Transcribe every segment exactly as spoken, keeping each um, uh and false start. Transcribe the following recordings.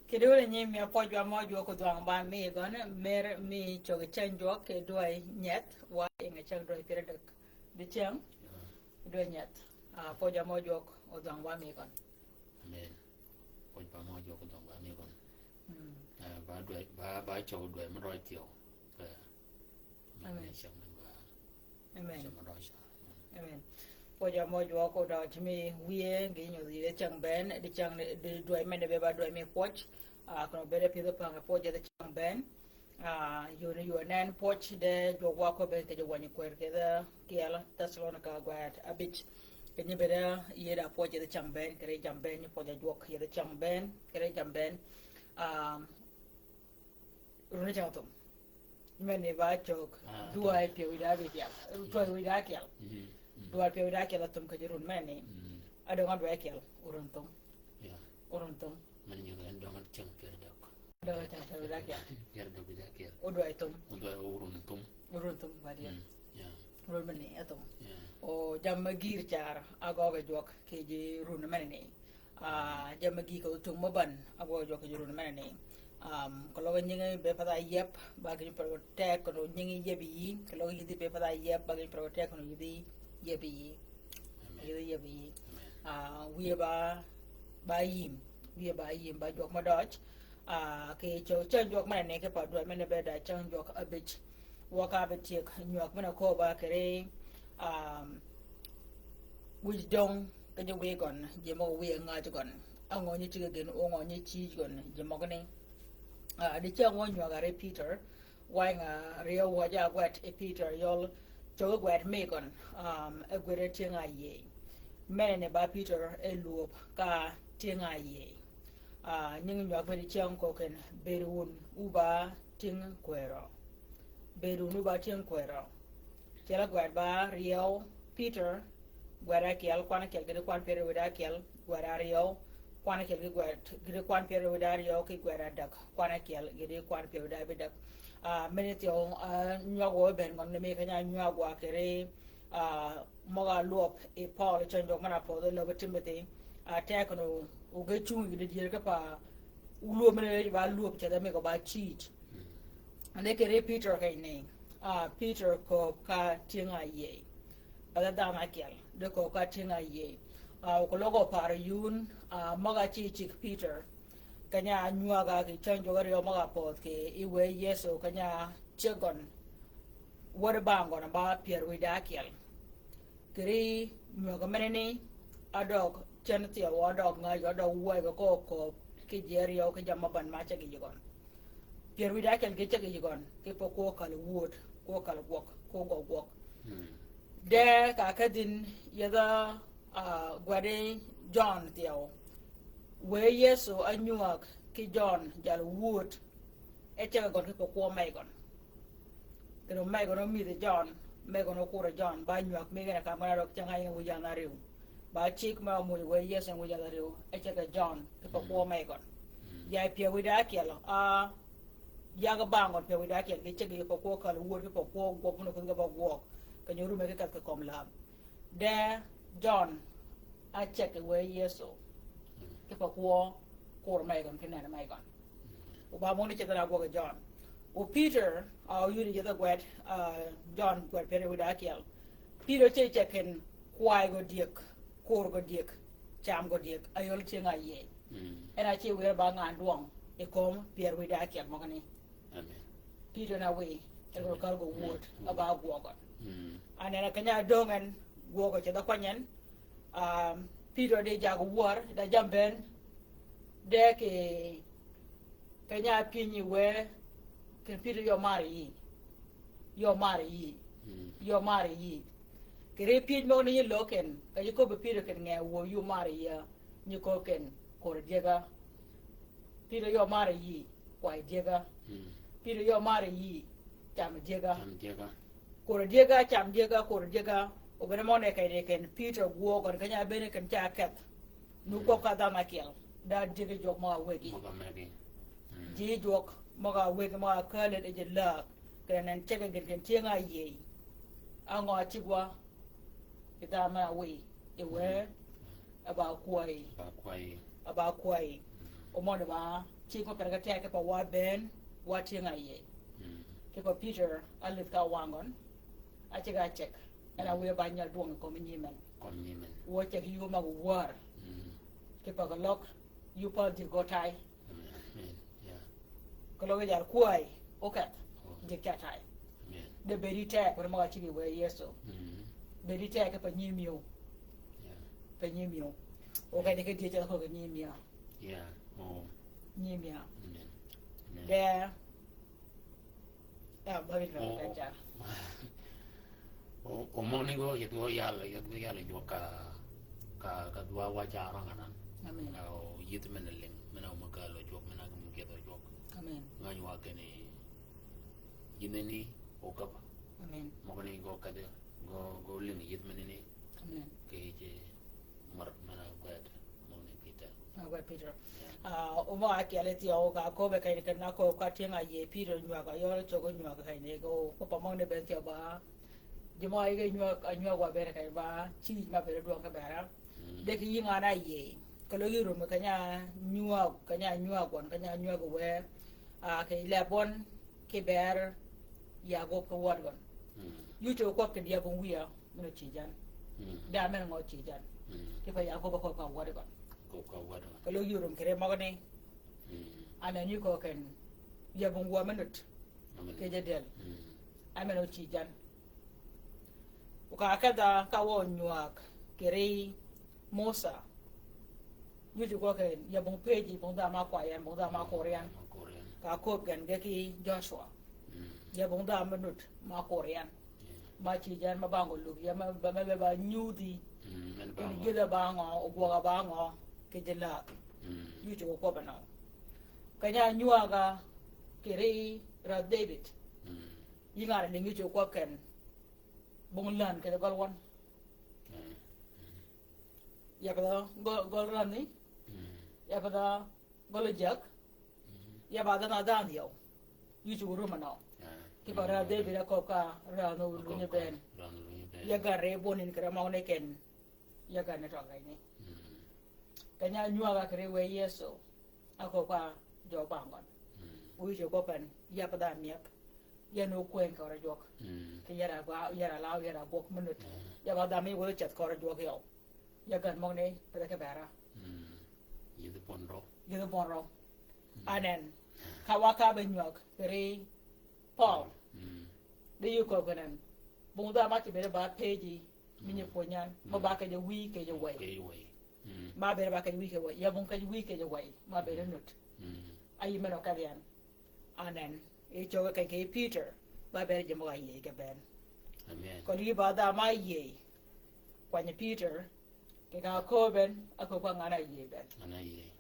Kidwöl nyi mi apwøj wa mø jwøk odhwang ba mi gøn, mer mi cøg ceng jwøk ki dwäy nyeth, wa ying ceng dwäy pyär adek. Di ceng? Yeah. Dwäy nyeth. Ah, apwøj wa mø jwøk odhwang ba mi gøn. Amen. Apwøj wa mø jwøk odhwang ba mi gøn. Mm. Ah, ba dwäy, ba, ba cøg dwäy mø døj thyew. Eh. Amen. Amen. Amen. Pwøj wa mø jwøk odøj mi wiye, gi nyodhi di ceng bënn, di ceng, di dwäy men di be ba dwäy mi pwøj. Ah, keno bëëd pïdhi pang pwøj di ceng bënn. Ah, yuni yuni en pwøj di jwøk wa köbbe kì ji wänyi kwër kì ji kyel, Thessalonika gwed abïj. Kì nyi bëëd yie da pwøj di ceng bënn, kì ri jam bënn, pwøj a jwøk yie di ceng bënn, kì ri jam bënn. Ah, Runi ceng thum. Meni ba cøg. Ah, dwäy pyëwí da ákyel. Dwäy pyëwí da ákyel. Mm, mm. Dwäy pyëwí da ákyel athum kì ji run meni. Mm. Adöng a dwäy ákyel. Orun thum. Yeah. Orun thum. Meni nyodhi en döng ceng pyär adek. Döng ceng pyëwí da ákyel. Pyär adek da ákyel. O dwäy thum. O dwäy orun thum. Orun thum, ba dier. Mm. Yeah. Run meni athum. Yeah. O jam ma gïr car, agøgø jwøk kì ji run meni ni. Ah, jammì gïïkø tung mø ban, agwøg jwøk kì ji run meni ni. Um, keløg nyingi be path a yieb, ba gïn pyrø tek, keløg nyingi yieb yï, keløg yïdhi be path a yieb, ba gïn pyrø tek, keløg yïdhi yieb yï. Amen. Yïdhi yieb yï. Amen. Ah, wiye ba, ba yïm, wiye ba yïm, ba jwøk mø døj. Ah, kì ceng, ceng jwøk meni ni kì pa dwäy meni be da ceng jwøk abïj. Wø ka be tyëg nywag men-a kööb-a kì ri, um, wïj döng, kì ji wïj gøn, ji møg-a wïye ngäj gøn. Á ngø nyi ciggi gïn, á ngø nyi cïj gøn, ji møgani. Ah, di ceng wø nywag-a ri Pïtør, wänyi, ah, ryeew wø ja gwed yi Pïtør yøl, cöggi gwed mi gøn, um, e gwed e tyëng-a yïëy. Meni ni ba Pïtør e lwöb ka tyëng-a yïëy. Ah, nyingi nywag men di ceng köög en, bed wun wu ba tyëng kwërø. Bed wun wu ba tyëng kwërø. Cel-a gwed ba ryeew Pïtør, gwed ákyel, kwan ákyel gïti kwan pyär wïdá ákyel, gwed áryeew, kwan ákyel gïti gwed, gïti kwan pyär wïdá áryeew, ki gwed ádäg, kwan ákyel gïti kwan pyär wïdá ábïdäg. Ah, meni thyew, ah, nywag wø bënn gøn ni mi keny-a nywag wa kì ri, ah, møg-a lwøb yi Pøøl ceng jwøk men-a pödhi löbbi Timothi, ah, tekni o, o ge cungi gïn dyër ki pa, o lwøb men-a ba lwøb ceth mi gø ba cïj. Ande kì ri Pïtør keny ni, ah, Pïtør kööb ka tyëng-a yïëy. Ba dha dhanhø ákyel, di kööb ka tyëng-a yïëy. Ah, o keløg opar yun, ah, møg-a cïg cigg Pïtør. Keny-a nywag-a kì ceng jwøk áryeew møg-a pödh kì yi wëy Yëso keny-a ceg gøn. Wäd bang gøn ba pyär wïdá ákyel. Kì ri nywag meni ni, ádøg cen thyew, ádøg ngäj, ádøg wäjø kööb, ki ji áryeew ki jammì mø ban ma ceg yi gøn. Pyär wïdá ákyel ki ceg yi gøn, ki pa kwø käl wud, kwø käl gwøg, kwø gø gwøg. Hmm. De ka ákedhi yie dha, ah, gwedi Jøn thyew. Wëy Yëso ánywag ki Jøn jal wud, e ceg gøn ki pa kwø mey gøn. Kì ri mey gøn ómïdhi Jøn, mey gøn ókurø Jøn, ba nywag mi gen-a ka møn-a døg ceng-a ying wïj yan áryew. Ba cigg mø ámwöj wëy Yëso ying wïj yan áryew, e ceg Jøn, ki pa kwø mey gøn. Mm. Ya pyär wïdá ákyel, ah, yag bang gøn pyär wïdá ákyel, ki ceg yi pa kwø käl wud, ki pa kwø gwøg, men-a kudhi ge ba gwøg. Keny-a rum e ki kedh kì kömi läb. De Jøn, áceg kì wëy Yëso. Ki pa kwø kur mey gøn, ki nenni mey gøn. O ba møgani ceg na gwøg Jøn. O Pïtør, ah, oyud yi jedh gwed, ah, Jøn gwed pyär wïdá ákyel. Pïtør ce ceg ken kwaay gø dyëg, kur gø dyëg, cam gø dyëg, ayøl tyëng-a yïëy. Mm. En a ce wër ba ngan dwøng, yi kömi pyär wïdá ákyel møgani. Amen. Pïtør na wiy, e gø kal gø wud, mm, a ba gwøg gøn. Mm. Anen a keny-a döng en, gwøg gø ceth á kwany en, um, Pïtør di jag wär, da jammì bënn, de kì, keny-a pyëny yi wë, ken Pïtør yø mar yï. Yø mar yï. Mm. Yø mar yï. Kì ri pyëny møgani nyi löög ken, ka ji köbbi Pïtør ken ngee wuö yï mar yï, nyi köög ken, kur dyëg-a. Pïtør yø mar yï, kwaay dyëg-a. Mm. Pïtør yø mar yï, cam dyëg-a. Cam dyëg-a. Kur dyëg-a, cam dyëg-a, kur dyëg-a. O bene møgani keny-a ken, Pïtør gwøg gøn keny-a bene ken ca kedh. Nu, mm, kwøb ka dhanhø ákyel. Da dyëgi jwøk møg-a wëggi. Møg-a mëggi. Mm. Ji jwøk møg-a wëggi møg-a kääl yi ji läg. Kì nen ceg gen ken tyëng-a yïëy. Á ngø a cigg wa. Kì dhanhø men-a wiy. Yi wë. Mm. A ba kwäyi. A ba kwäyi. A ba kwäyi. Mm. Omøni ba, cigg mø per ka teg kipe wa bënn, wa tyëng-a yïëy. Mm. Kipe Peter, a lïdh ka wang gøn, a ceg-a ceg. En a wiye ba nyal dwøng kom nyimän. Kom nyimän. Wø ceg yuu mag wär. Mm. Kipe keløg, yuu pa jig gø tay. Amen. Amen. Yeah. Keløg jal kwäy, oketh. Oh. Jig ca tay. Amen. De bedi teg, wër møg-a ciggi wë Yëso. Mm. Bedi teg kipe nyimïëw. Yeah. Pe nyimïëw. Oketh, yeah, ke diëc a ko ke nyimïëw. Yeah. Oh. Nyimïëw. Amen. Amen. De, ya, ba wi ka ca. O, o møgani gø, yeth gø yal, yeth gø yal jwøk ka, ka, ka dhwa wa ca rang anan. Amen. O yith men a ling, men a mø kalo jwøk, men a gum keth jwøk. Amen. Ngany wa kene, yineni, o kaba. Amen. Møgani gø kade, gø, gø ling yith meneni. Amen. Ke je, mar, men a gwed, møgani Peter. A gwed Peter. Yeah. Ah, o mø a kyel thyew ka köbbe keny ken na köbbe ka tyëng-a yïëy Peter nywag, a yøl cog nywag keny ni gø, ko pa møgani bënn thyew ba. Ji mø a yige nywag, a nywag wa bëre keny ba, cigg ma bëre dwøng ki bera. Mm. De ki yïng an-a yïëy. Keløg yï rum keny-a nywag, keny-a nywag wøn, keny-a nywag wë. Ah, ki lebøn, ki ber, ya gøb ki wäd gøn. Mm. Yuu ceg kwøb keny-a yabong wïya. Men o cïj yan. Mm. Da men ngø cïj yan. Mm. Kipe ya köbbe köbbe ka wäd gøn. Köbbe ka wäd gøn. Keløg yï rum kere møgani. Mm. Amen yï köbbe ken. Yabong wø men nud. Amen. Ke je del. Mm. Amen o cïj yan. O ka kedha ka wø nywag kere Mosà. Yuu ceg kwøb ken, yabong pëjji, bong dha ma kwayyan, bong dha ma koryan. Ma koryan. Ka köbbe gen ge ki Joshua. Mm. Yabong dha me nud, ma koryan. Ma cïj yan ma ba ngø lug ya ma, ma, ma, ma ba nyudhi. Mm, men ba ngø. Gïdha ba ngø, ogwøga ba ngø, ki ji läg. Mm. Yuu ceg kwøb nø. Keny-a nywaga kiri ra David. Mm. Yï ngan-a ling yuu ceg kwøb ken. Bong län kede gøl wøn. Mm. Ya ba dha gøl, gøl räni. Mm. Ya ba dha gøl jäg. Mm. Ya ba dha na dhan yøw. Yuu ceg rum nø. Ah. Kipe ra David a köbbe ka räni olunyi bënn. Räni olunyi bënn. Ya gare bøn in kere møgani ken. Ya gare ni tøg rënyni. Mm. Keny-a nywaga kiri wë Yëso. A köbbe ka jø bang gøn. Mm. Yuu ceg kwøb ken. Ya ba dha myeg. Ya nø kwëng kora jwøk. Mm. Ki yara ba, yara law, yara gwøg me nud. Mm. Ya ba dha mi wëdhi ceth kora jwøk yøw. Ya gän møgani, pe de ki bera. Mm. Yïdhi bøn røw. Yïdhi bøn røw. Mm. Anen. Ka wa ka be nywag, kiri Paul. Mm. De yï köbbe ken. Bong dha ma ki bëëd ba pëjji, mi nyi pwönyi yan. Mm. Ma ba ke je wïy ke je wëy. Ke je wëy. Mm. Ma bëëd ba ke je wïy ke wëy. Ya bong ke je wïy ke je wëy. Ma bëëd nud. Mm. Ayi men o kedhi yan. Anen, e cögge keny kì Peter, ba bëëd ji møg-a yïëy kì bënn. Amen. Kön yï ba dha ma yïëy, kwany Peter, kì ka köbben, a köbbe ka ngan-a yïëy bënn. Ngan-a yïëy.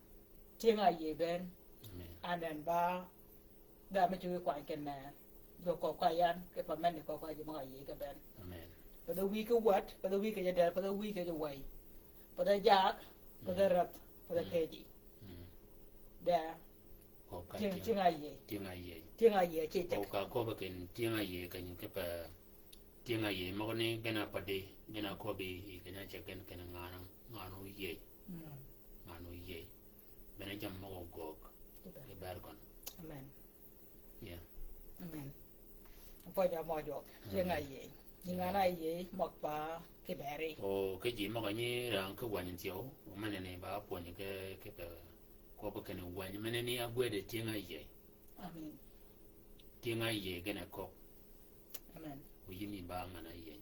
Tyëng-a yïëy bënn. Amen. Anen ba, dha me cuggi kwany kinni, jwøk köbbe ka yan, kì pa menni köbbe ka ji møg-a yïëy kì bënn. Amen. Path wïy kì wäd, path wïy kì jadäl, path wïy kì jawäy. Path jak, path räth, path pëjji. Mm. Dha, Tyëng, tyëng-a yïëy. Tyëng-a yïëy. Tyëng-a yïëy, cï ceg. O ka köbbe ken tyëng-a yïëy, keny kipe tyëng-a yïëy møgani gïn-a päddi, gïn-a köbbi yi keny-a ceg gen ken ngan-a, ngan-a óyïëy. Mm. Ngan-a óyïëy. Bene jammì møg-a göög. Kì bër. Kì bër gøn. Amen. Yeah. Amen. Pwøj-a mø jwøk. Amen. Tyëng-a yïëy. Nyi ngan-a yïëy, møg pa kì beri. O, ki ji møg-a nyi rang ki wänyi thyew, o meneni ba pwönyi ki, kipe Köbbi kinni wäny meneni ágwëddi tyëng-a yïëy. Amen. Tyëng-a yïëy gïn-a köbbi. Amen. O yïn yïn ba ngan-a yïëy.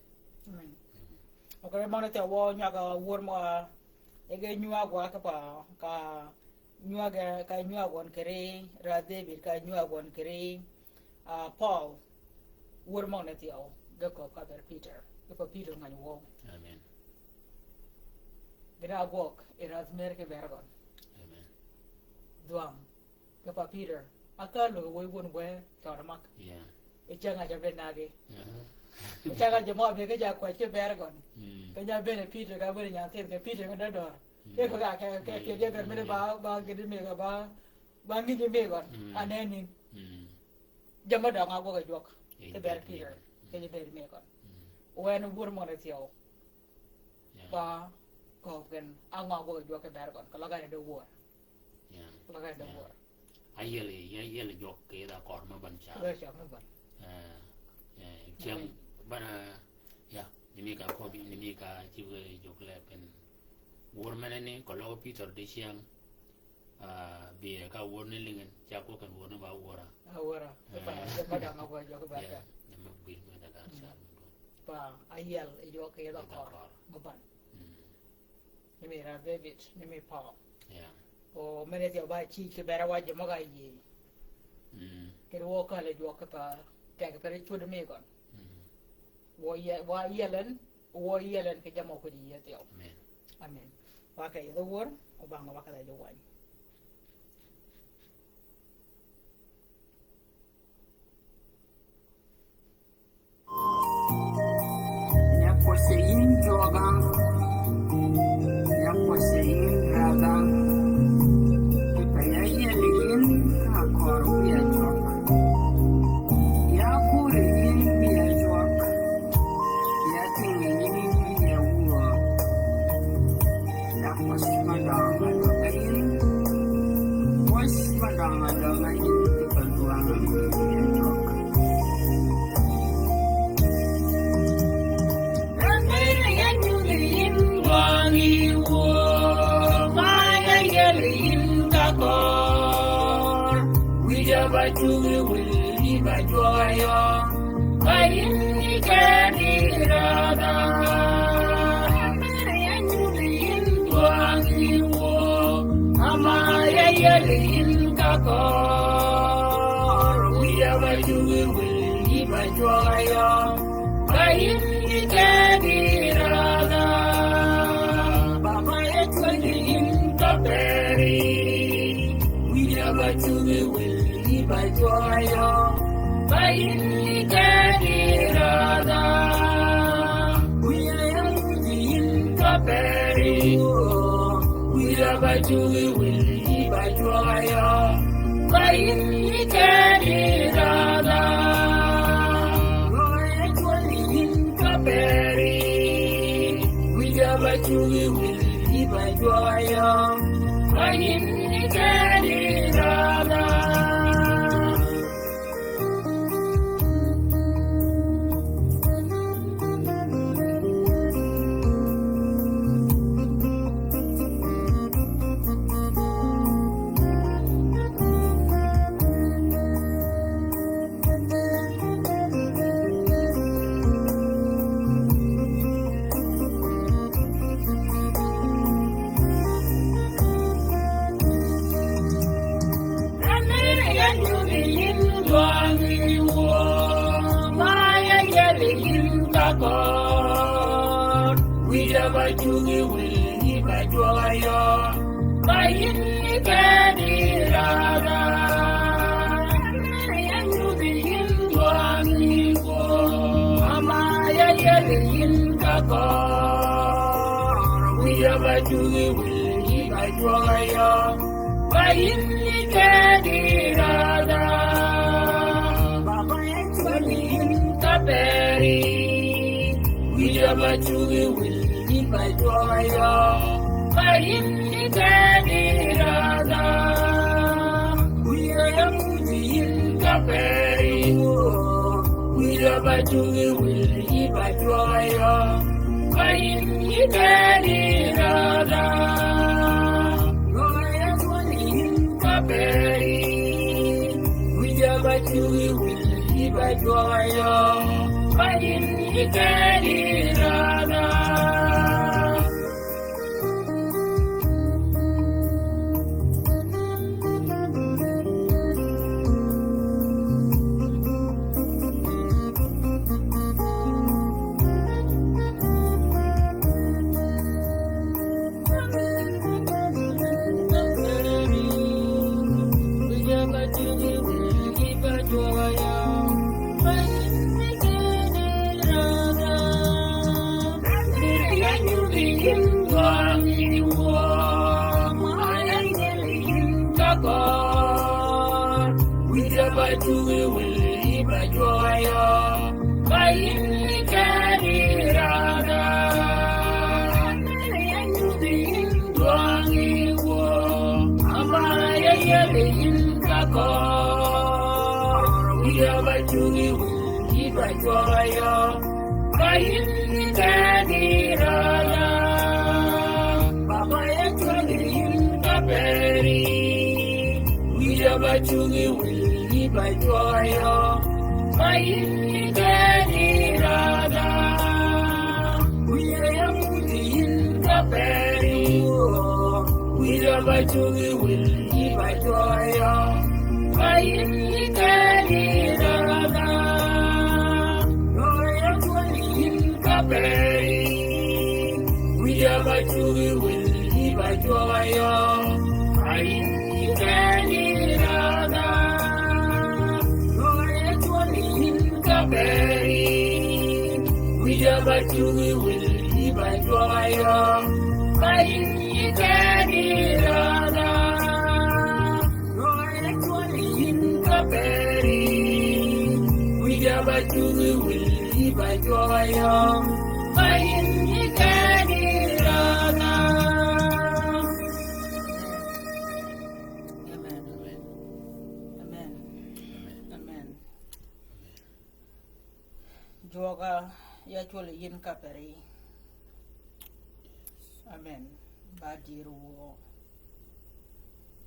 Amen. Mm. Okere møgani thyew wø nywag-a wör mø-a, e ge nywag-a ki pa, ka nywag-a, ka nywag-a wøn kiri, ra David, ka nywag-a wøn kiri, ah, Paul, wör møgani thyew, ge köbbi ka ber Peter, ge pa Peter ngany wøw. Amen. Gïn-a ágwøg, i rädh mer ki bër gøn. Amen. Dhwang, ge pa Peter, ákääl lwøg wëy wun bwe, cøn mak. Yeah. I cäng-a ca ben nagi. Uh-huh. I cäng-a ca mø ábëëd ki ja kwäj ki bër gøn. Mm. Keny-a ábëëd Peter, ka ábëëd nyan thidh, ke Peter kì dødør. Mm. Ke ko ka ke, ke, ke, ke, ke, mene ba, ba, gïti mi ga ba, ba ngïji mi gøn. Mm. Aneni. Mm. Jammì døng-a ágwøg ágwøg jwøk. Ki bër Peter. Mm. Keny-a ábëëd mi gøn. Mm. Wen wur møgani thyew. Yeah. Ba, köbbi gïn, á ngø ágwøg jwøk ki bër gøn, keløg en di wör. Yeah. Ba ka dø wor. Ayel, ayel jwøk kì yeth akor me ban ca. Ba ca me ban. Eh, eh, cyäng ban, eh, ya, ni mi ka kobbi, ni mi ka cïb jwøk leb ken. Wor mene ni, ko løg Pïtør di cyäng. Ah, bï ka wor ni lïngi, ca kwøb ken wor ni ba wora. A wora. Eh. Ba, ba dang a wora jwøk ba ka. Ya, ni me gwil me da ka sa. Ba, ayel, jwøk kì yeth akor. Akor. Me ban. Mm. Ni mi ra David, ni mi Paul. Yeah. O, mene thyew ba cï kì bera wa jø møg-a yïëy. Mm. Kì wø kale jwøk kì pa, teg pa ri cwöd mi gøn. Mm. Wø ye-, wa yelen, wø yelen kì jammì kwøj yïëy thyew. Amen. Amen. Wa ka yeth wor, o bang wa ka da jø wany. Nyakwøse yïn jwøga, nyakwøse yïn raga, kì pa ya yel yïn ka kor wiya jwøk. Ya kur yïn wiya jwøk, ya ting yïn wiya wuö. Nyakwøse madøng adøng yïn, kwøse madøng adøng yïn, kì pa dwang yïn jwøk. Ama ya yel yïn ka kor, wiya ba cuggi wil yï ba jwøga yø, ba yïn yï kedi radha. Baba ya cwöli yïn ka peri, wiya ba cuggi wil yï ba jwøga yø, ba yïn yï kedi radha. Wiya ya muddi yïn ka peri, wiya ba cuggi wil yï ba jwøga yø, ba yïn yï kedi radha. Wiya ya cwöli yïn ka peri, wiya ba cuggi wil yï ba jwøga yø, ba yïn yï kedi radha. Ran mene ya nyudhi yïn dwang yï wuö, ma ya yeli yïn ka kor. Wiya ba cuggi wil yï ba jwøga yø, ba yïn yï kedi radha. Ran mene ya nyudhi yïn dwang yï wuö, ma ya yeli yïn ka kor. Wiya ba cuggi wil yï ba jwøga yø, ba yïn yï kedi radha. Baba ya cwöli yïn ka peri, wiya ba cuggi wil yï ba jwøga yø, ba yïn yï kedi radha. Wiya ya muddi yïn ka peri, wiya ba cuggi wil yï ba jwøga yø, ba yïn yï kedi radha. Wiya ya cwöli yïn ka peri, wiya ba cuggi wil yï ba jwøga yø, ba yïn yï kedi radha. Wiya ba cuggi wil yï ba jwøga yø, ba yïn yï kedi radha. Ran mene ya nyudhi yïn dwang yï wuö, ama Yin ka kor, wiya ba cungi wil, yi ba jwøøg yø. Ka yin yi keni rødha. Baba ya cungi yin ka peri. Wiya ba cungi wil, yi ba jwøøg yø. Ka yin yi keni rødha. Wiya ya mudi yin ka peri. Wiya ba cungi wil, yi ba jwøøg yø. Ka yin yi keni rødha. Wiya cungi yin ka peri. Wiya ba cungi wil, yi ba jwøøg yø. Ka yin yi keni rødha. Wiya cungi yin ka peri. Wiya ba cungi wil, yi ba jwøøg yø. Ka yin yi keni rødha. Wiya ba cungi wil, yi ba jwøøg yø. Ka yin yi keni rødha. Amen. Amen. Amen. Jwøga ya cwøl yin ka peri. Amen. Ba dir wø.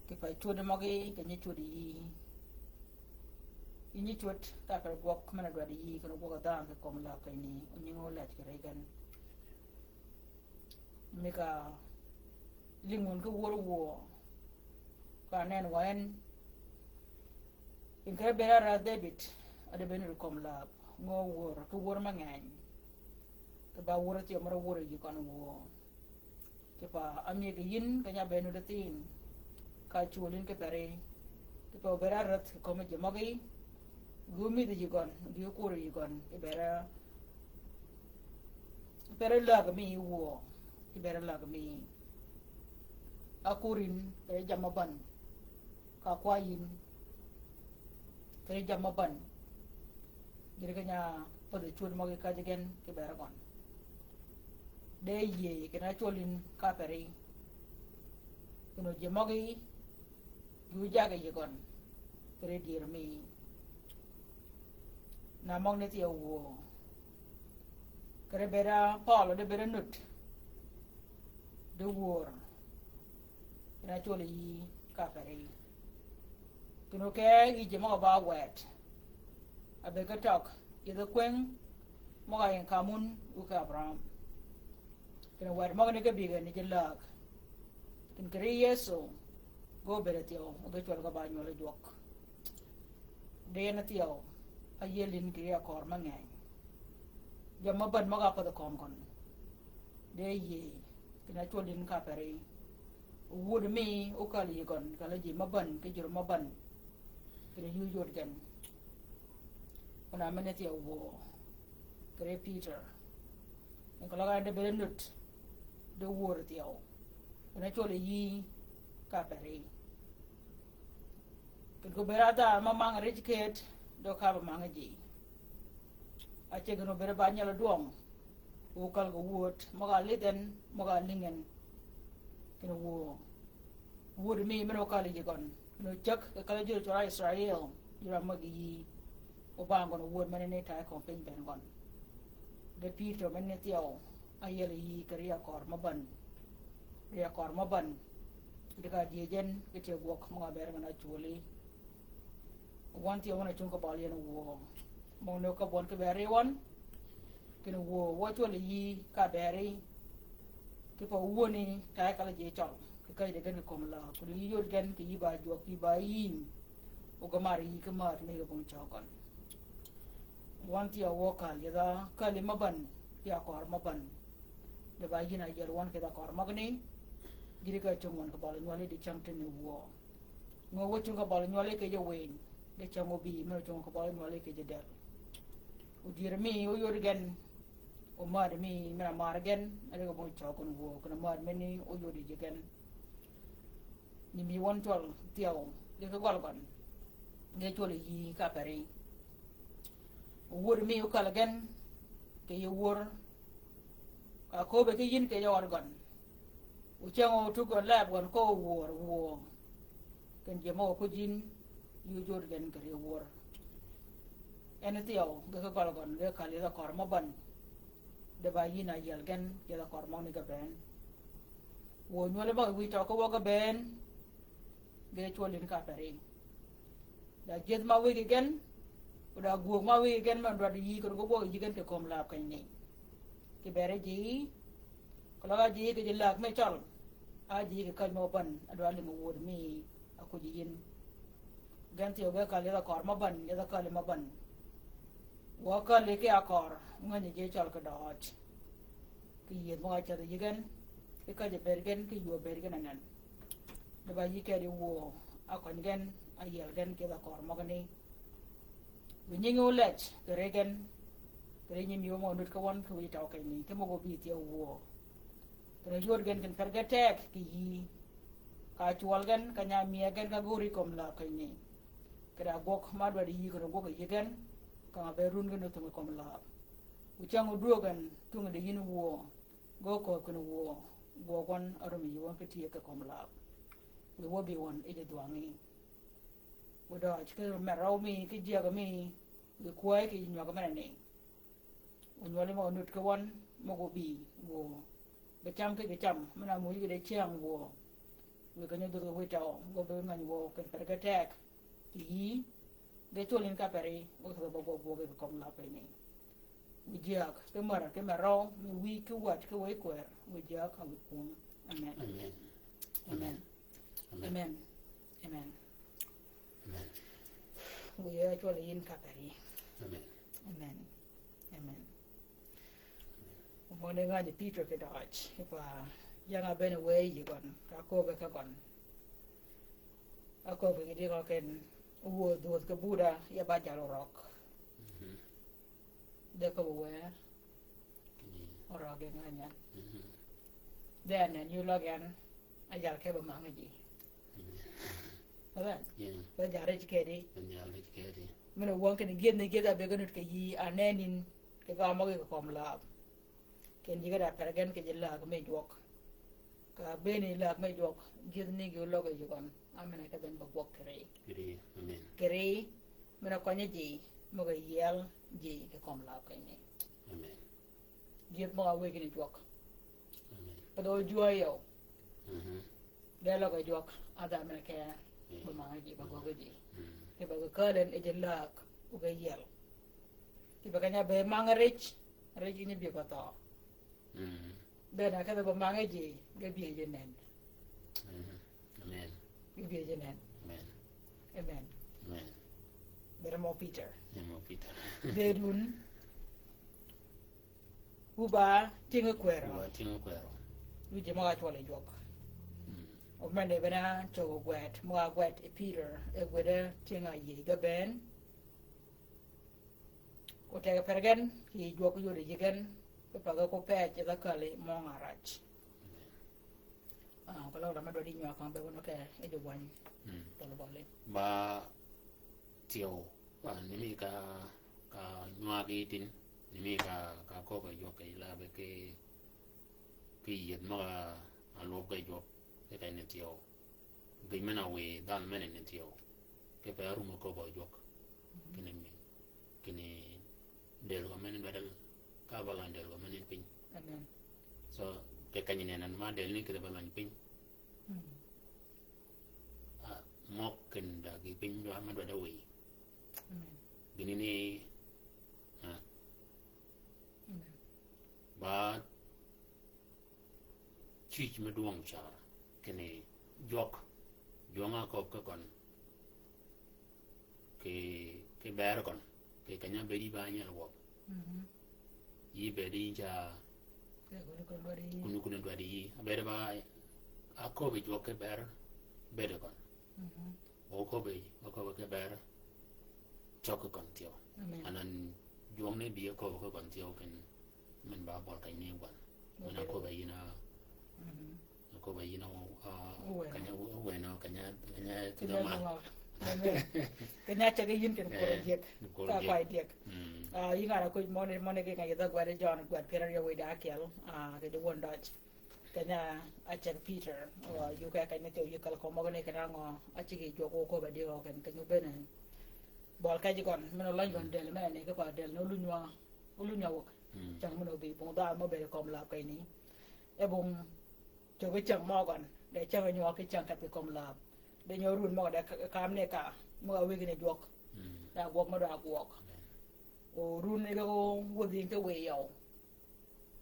Ki pa cwöd møgi, ki nyi cwöd yi. Yi nyi cwöd ka peri gwøg men-a dwaddi yi, ken gwøg dhanhø ki kom lab keny ni, o nyingi o laj ki regen. Mi ka lïng wun ki wör wø. Ka nen wa en. Yin kere bera ra David, a de beni ri kom lab, ngø wör, ki wör mangeny. Ki ba wör thyew mø ra wör yi kon wø. Ki pa a mi ki yin, ka nya beni ri thin. Ka cwöl yin ki peri. Ki pa bera reth ki kom ji møgi. Gu mi di yi kon, gu kur yi kon, ki bera Pere lääg mi wø, ki bere lääg mi. A kurin, pere jammì mø ban. Ka kwayin, pere jammì mø ban. Gïn keny-a pädhi cwöd møgi käjji gen, ki bere gøn. De yïëy, keny-a cwøl yin ka peri. Keny-a ji møgi, Ju jaggi yi gøn, kere dyër mi. Na møgani thyew wø. Kere beda Pøøl de beda nud. De wör. Keny-a cwøl yi ka peri. Keny-a ke yi ji møg-a ba wet. A be ke tøg. Yi de kweng. Møg-a yin kamun wu ke Abraham. Keny-a wet møgani ke bïge ni ji läg. Keny-a kere Yëso, ge obed thyew, ge cwøl ge ba nywøl jwøk. De en thyew, a yiel yin kì yij akør mø ngeny. Jammì mø bän møg-a pädhi kömi gøn. De yïëy, keny-a cwøl yin ka peri. Wud mi, okal yi gøn, kal-a ji mø bän, ki jur mø bän. Keny-a yï yod gen. Ona men-a thyew wø. Kere Peter. Ni koløg a de bere nut. De wör thyew. Keny-a cwøl yi ka peri. Keny-a ko bere adha mø mang rij ket, de ka ba mang ji. A ce keny-a bere ba nyal dwøng. Okal ko wud, møg-a lidh en, møg-a lïngi en. Keny-a wud. Wud mi men-a okal yi gøn. Keny-a cäg, kal-a jur cwøl Israel, jur a møg yi. Obang gøn wud men-a ni ta kömi piny ben gøn. De Peter men-a thyew, a yiel yi kì ri akør mø bän. Ri akør mø bän. De ka dyëj en, ki tye gwøg møg-a ber men-a cwøl yi. Wøn thyew wøn a cung ka bøli yin wø. Møgani ka bøn ki beri wøn. Keny-a wø, wø cwøl yi ka beri. Ki pa wuni, ta kal-a ji cøl. Ki käjji gen ki kömi la. Keny-a yï yod gen kì yï ba jwøk, yï ba yïn. O ge mar yï ki mad mi ge bong cøg gøn. Wøn thyew wø kal, yedha kal yi mø bän, ki akør mø bän. De ba yïn a yiel wøn kidh akør møgani. Gïti ka cung wøn ka bøli nywøl yi di cäng teni wø. Ngø wø cung ka bøli nywøl yi kì ji winy, de cäng obï, men-a ocung ka bøli nywøl yi kì ji del. Odyër mi, oyod gen, omad mi, men-a mar gen, a ri ka bong cøg gøn wø, keny-a mad men-a oyod yi ji gen. Ni mi wøn cwøl thyew, ge ki gøl gøn, ge cwøl yi ka peri. Wud mi okal gen, kì yi wör, ka köbbe ki yïn kì ji ød gøn. Ocäng otug gøn lab gøn ko wör, wø. Ken ji møg-a kuj yïn, yï ójod gen kì ri wör. En thyew, ge ki gøl gøn, ge käl yethi akör mø bän. De ba yïn a yiel gen, yethi akör møgani ge bënn. Wuö nywøl møg-a wïj tø ki wø ge bënn, ge cwøl yïn ka peri. Da jieth ma wïj gen, da gwöög ma wïj gen, mø dwaddi yï kì gwøg yï gen kì kömi läb kenyni. Kì bëri ji, keløg a ji kì ji läg mi cøl, a ji kì käl mø bän, a dwaddi lïngi wuöd mi a kuj yïn. Gen thyew ge käl yethi akör mø bän, yethi käl mø bän. Wø käl kì akör, ngänyi ji cøl kì døøj. Kì yieth møg-a ceth yï gen, kì käjji bëëd gen, kì ywöb bëëd gen anan. De ba yï kedi wuö, a køny gen, a yiel gen, kì yethi akör møgani. Bi nyingi ólej, kì ri gen, kì ri nyimï mø nud ki wøn kì wïj tø kenyni, ki møg-a óbï thyew wuö. Kì ri yod gen ken per ge teg kì yï. Ka cwøl gen, ka nya myeg gen, ka gori kömi läb kenyni. Kì da gwøg ma dwaddi yï kì gwøg yï gen, ka nga be run gen othung kömi läb. Wu cäng ódwöög gen, thung di yïn wuö. Ge kööb ken wuö, gwøg wøn a rumi yï wøn kì tyëg kì kömi läb. Wi wø bï wøn yij dhwøngi. Wi døøj ki merøw mi, ki jieg mi, wi kwäy kì nywag menani. Wu nywøli mø nud ki wøn, mø gu bï, wuö. Bi cam ki bi cam, men-a muyigi de cyäng wuö. Wi keny-a dhudh ki wïj tø, gu bi ngäny wuö, ken per ge teg. Kì yï, ge cwøl yïn ka peri, wu kì ba gwøg gwøg kì kömi läb kenyni. Wi jieg, ki mär, ki merøw, mi wïj ki wäd, ki wëy kwër, wi jieg, a wi kwöng. Amen. Amen. Amen. Amen. Amen. Amen. Amen. Wi ya cwøl yïn ka peri. Amen. Amen. Amen. Møn-a ngänyi Peter kì døøj, kì pa, ying-a bënn wëy yï gøn, ka köbbe ki gøn. A köbbe kì di gø ken, wuö dhwödh kì buda, ya ba jal orøg. Mhm. De köbbe wë, orøg yi ngänyi. Mhm. De anen yï løg yan, a jal ke ba mangø ji. Mhm. Amen. Yeah. Ba jal rej kedi. Ba jal rej kedi. Men-a wøng ken gyëdh ni gyëdh a be ge nud kì yï, anen yïn, kì gø møg-a kì kömi läb. Ken yï ge da per gen kì ji läg mi jwøk. Ka bënni läg mi jwøk, gyëdh ni gi óløg yï gøn. Amen, ka bënn ba gwøg kì ri. Kì ri, amen. Kì ri, men-a kønyi ji, møg-a yiel ji, kì kömi läb kenyni. Amen. Gyëdh møg-a wëy kinni jwøk. Amen. Ka dho jwø yøw. Mhm. De løg jwøk, a dha men-a ke, mm, ba mangø ji, ba gwøg ji. Mm. Kì ba ge käl en yij läg, wu ge yiel. Kì ba keny-a be mangø rej, rej kinni bï ba thøø. Mm. Be na kedhi ba mangø ji, ge bï ji nen. Mm. Amen. Ge bï ji nen. Amen. Amen. Amen. Bere mø Peter. Bere mø Peter. Be dun. Wu ba tyëng-a kwërø. Wu ba tyëng-a kwërø. Wu ji møg-a cwøl yi jwøk. Mm. O men-a bënn-a cögø gwed, møg-a gwed yi Peter, e gwed-a tyëng-a yï ge bënn. O tegø per gen, kì yij jwøk yod yï gen, kì pa ge ko pëj, yi dha käl-a mø nga raj. Amen. Ah, ko løg da me dwaddi nywag kong be wun ke, e ji wany. Mm. Tol bøli. Ba thyew, ah, ni mi ka, ka nywag yi tin, ni mi ka, ka köbbe jwøk kì lab kì, kì yieth møg-a lwøb kì jwøk, kì keny ni thyew. Gïn men-a wiy dhanhø men-a ni thyew. Kì pe arum köbbe jwøk. Kinni mi, kinni dël gø men-a dwaddi, ka ba lany dël gø men-a piny. Amen. So, kì keny ni anan ma dël ni kì ba lany piny. Mm. Ah, møg ken da gï piny dwa ma dwaddi wiy. Amen. Gïn ni, ah. Amen. Ba cwïj me dwøng car, kinni jwøk, jwøng-a köbbe ki gøn, kì, kì bër gøn, kì keny-a bëëdi ba nyal wøb. Mhm. Yï bëëdi ca, kunu, kunu dwaddi yï. Abëëd ba, a köbbe jwøk kì bër, bëëd gøn. Mhm. O köbbe, o köbbe kì bër, cøg kì gøn thyew. Amen. Anan jwøng ni bï a köbbe kì gøn thyew ken, men ba bøl keny ni gwøn. Men a köbbe yïn a, mhm, a köbbe yïn a, ah, keny-a wënø, keny-a, keny-a, keny-a ceg yïn ken kor diek. Kor diek. Ka kwai diek. Mm. Ah, yï ngan-a kuj møni, møni kì nga yïdh-a gwed Jøn, gwed pyär aryøw wïdá ákyel, ah, kì ji wøn døj. Keny-a áceg Peter, wa yï keny-a áceg ni thyew yï kal kömi møgø ni keny-a ngø, áceg yi jwøk wu köbb-a di gø keny-a keny-a óbëëne. Bøli kej gøn, men-a óløny gøn dël men-a ni ki pa dël ni ólunyi wa, ólunyi wa wäg. Cäng men-a óbï, bong dhanhø mø bëëd kömi läb keny-a ni. E bong cöggi cäng mø gøn, de cäng nywøl ki cäng kedhi kömi läb. De nywøl run mø de ka-, kam ni ka, mø a wïgi ni jwøk. Da gwøg mø da gwøg. O run ni ge o wudhi ki wiy yøw.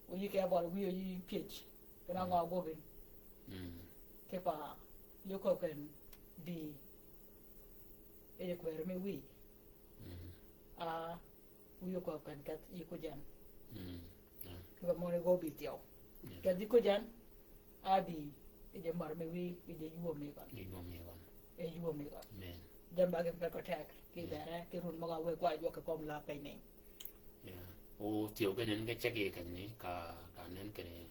O yï ke bøli wiy o yï pyëj. Keny-a ngø gwøg in. Ki pa, yï köbbi keny-a di. E yï kwër mi wiy. A, wiy o köbbi keny-a kedh yï kujan. Ki pa møni gø bï thyew. Kedh yï kujan, a bï, e je mär mi wiy, e je ywömi gøn. E ywömi gøn. Dem ba gen pe ko tek, ki bere, ki run møg-a wë kwa jwøk ki kömi läb keny-a ni. O thyew gen en ge ceg yi keny-a ni, ka, ka nen keny-a ni.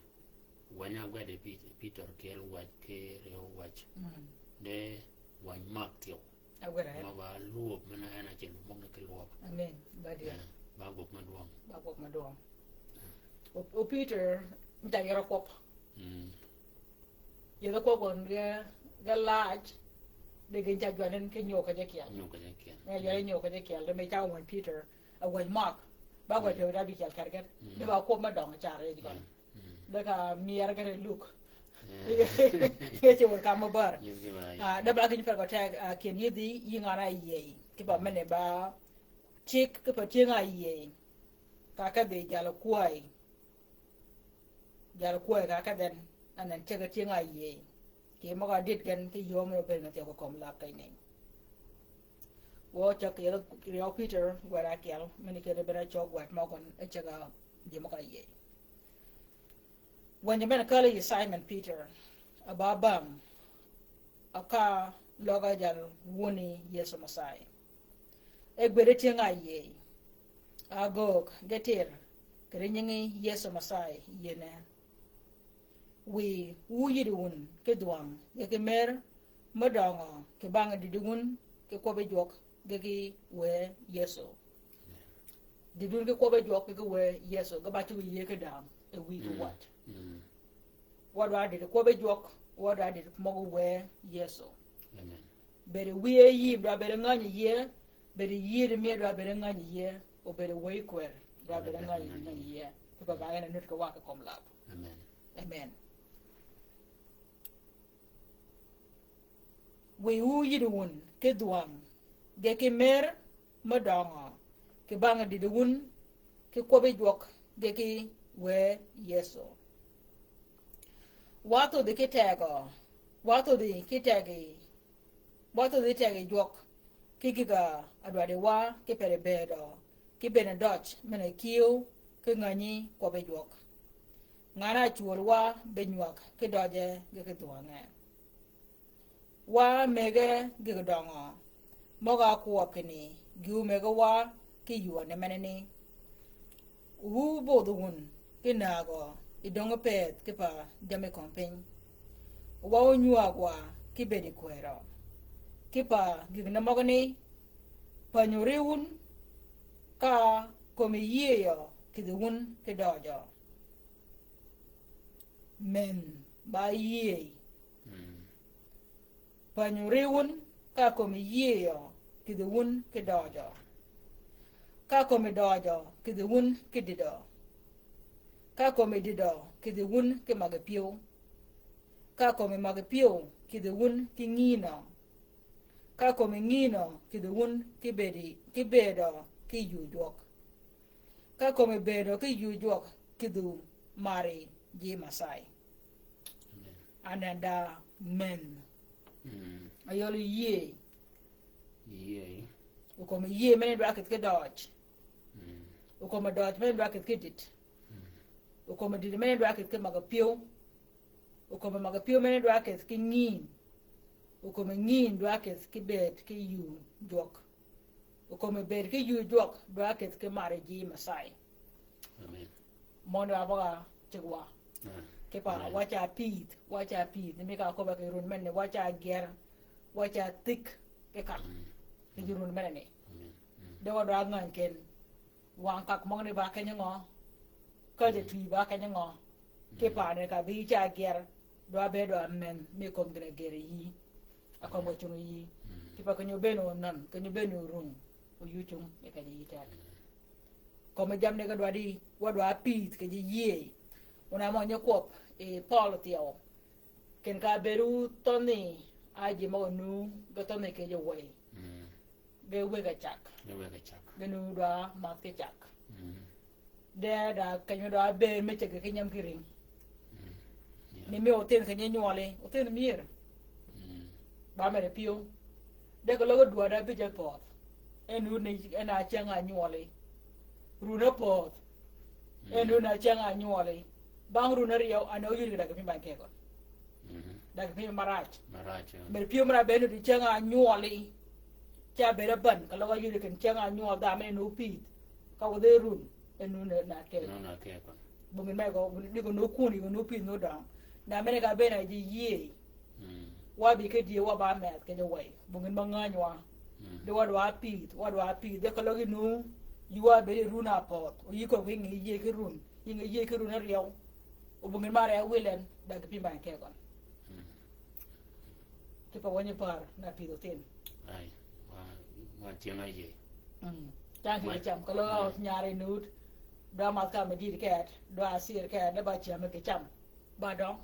Wänyi ágwed Pi-, Peter kyel wäj ki ryew wäj. De wäny Mak thyew. Ágwed. Mø ba lwöb, men-a en acel møgø ni ki lwøb. Amen. Ba dier. Ba gwøg mø dwøng. Ba gwøg mø dwøng. O, o Peter, nta yero kwøb. Yero kwøb gøn ge, ge laj, de gen ca jwanen ki nyø ke je kyel. Nyø ke je kyel. Nyø ke je kyel, de me ca wäny Peter, a wäny Mak. Ba gwøg pe da bï kyel kerget. De ba kwøb mø døng car e ji gøn. Deka mier gere luk. Ye ci wur kam mø bär. Ah, de ba keny per ko tek, ah, kyen yïdhi yï ngan-a áyiey. Ki pa men-a ba ceg, ki pa tyëng-a áyiey. Ka kedhi jal kwäy. Jal kwäy ka kedhi en, anan ceg tyëng-a áyiey. Ki møg-a dïd gen ki yöö men-a óbëëd gen thyew ki kömi läb keny-a ni. Wø ceg yero, yero Peter, gwed ákyel, men-a keny-a bene ceg gwed mø gøn, e ceg-a ji møg-a áyiey. Wänyi men-a källi yi Simon Peter, a ba bäng, a ka løg-a jal wuni Yëso Messiah. E gwed tyëng-a áyiey, a göög ge tir, kì ri nyingi Yëso Messiah yiene. Wiy wu yïddi wun ki dhwang, ge ki mer, mø døngø, kì bang dïdi wun, ki kwøbbi jwøk, ge ki wë Yëso. Dïdi wun ki kwøbbi jwøk, ge ki wë Yëso, ge ba cuggi yïëy ki däng, e wiy ki wäd. Wa dwa dïdi kwøbbi jwøk, wa dwa dïdi møg-a wë Yëso. Bedi wiy e yïm dwa bedi ngänyi yïëy, bedi yïëy di mi dwa bedi ngänyi yïëy, o bedi wëy kwër, dwa bedi ngänyi yïëy. Ki pa ba gen a nut ki wa ki kömi läb. Amen. Wiy wu yïddi wun ki dhwang, ge ki mer, mø døngø, kì bang dïdi wun, ki kwøbbi jwøk, ge ki wë Yëso. Wa thodhi ki tegø, wa thodhi ki tegi, wa thodhi tegi jwøk, ki gïg-a dwaddi wa, ki peri bëëdø, ki bënn døj, men-a kiöw, ki ngänyi kwøbbi jwøk. Ngan-a ácwöl wa, be nywag, ki døje, ge ki dhwangø. Wa mëgge gïg døngø, møg-a kwøb kinni, gï omëggi wa ki yuu-a ni menani. Wu bodh wun, ki nägø, yi döng pëëdh ki pa jammi kömi piny. Wa ónywäg wa ki bëëdi kwërø. Ki pa gïg ni møgani, pänyi ori wun, ka kömi yïëyø kïdhi wun ki døjø. Men, ba yïëy. Pänyi ori wun, ka kömi yïëyø kïdhi wun ki døjø. Ka kömi døjø kïdhi wun ki dïdø. Ka kömi dïdø kïdhi wun ki magi pyëw. Ka kömi magi pyëw kïdhi wun ki ngïnø. Ka kömi ngïnø kïdhi wun ki bëëdi, ki bëëdø ki yuu jwøk. Ka kömi bëëdø ki yuu jwøk kïdhu mari ji Masayi. Amen. Anenda men. Ayøl yïëy. Yïëy. Okömi yïëy men-a dwa kïdhi ki døøj. Okömi døøj men-a dwa kïdhi ki dïd. Okömi dïd men-a dwa kïdhi ki magi pyëw. Okömi magi pyëw men-a dwa kïdhi ki ngïn. Okömi ngïn dwa kïdhi ki bëëd ki yuu jwøk. Okömi bëëd ki yuu jwøk dwa kïdhi ki mari ji Masayi. Amen. Møn wa bøga cigwa. Ki pa wa ca pïdh, wa ca pïdh. Ni mi ka köbbe ki run men ni wa ca ger, wa ca thik ki kal. Ki ji run men ni. De wa dwa ngäny ken. Wang kak møgani ba kenyi ngø. Ka ja twi ba kenyi ngø. Ki paane ka bï ca gyer, dwa be dwa men, mi kom gïn a gyer yï. A kom ka cung yï. Ki pa kenyo beno nan, kenyo beno rung, o yu cung, e ka ji yï tek. Kom jamni ka dwa di, wa dwa pith, ka ji yïe. Una mo nyo kwøb, e Paul thyew. Ken ka beru thøni, a ji mo nu, ge thøni ke ji wei. Ge weg a cak. Ge weg a cak. Ge nu dwa math ki cak. De da kenyo dwa ber me cege ki nyam ki ring. Ni mi othin kenyo nywøli, othin mier. Ba mere pyëw. De ke løg dwa da bije pøth. En nu ni en a ceng a nywøli. Run a pøth. En nu na ceng a nywøli. Bang run a ryew, an oyudi ke dagi piny bang kegøn. Dagi piny marac. Marac, ya. Mer pyëw mera beno di ceng a nywøli. Ca bere ban, ka løg oyudi ken ceng a nywøl da mene nu pith. Ka wudhi run, en nu na, na kegøn. Nu na kegøn. Bungin me go, ni ko nu kuni, ko nu pith nu dang. Na mene ka beno ji yie. Wa bï kedie wa ba meth keny-a wei. Bungin ma ngäny wa. Di wa dwa pith, wa dwa pith. Di keløg inu, yï wa bedi run a pöth. O yï köbbi ngi yie ki run. Yï ngi yie ki run a ryew. O bungin ma ryew wilen, da ki pï many kegøn. Ki pa wänyi par, na pith othin. Ai, wa, wa tyeng a yie. Tang ki cam, keløg a nyari nud. Dwa math ka me did ket, dwa sir ket, dwa ba cam ki cam. Ba døng.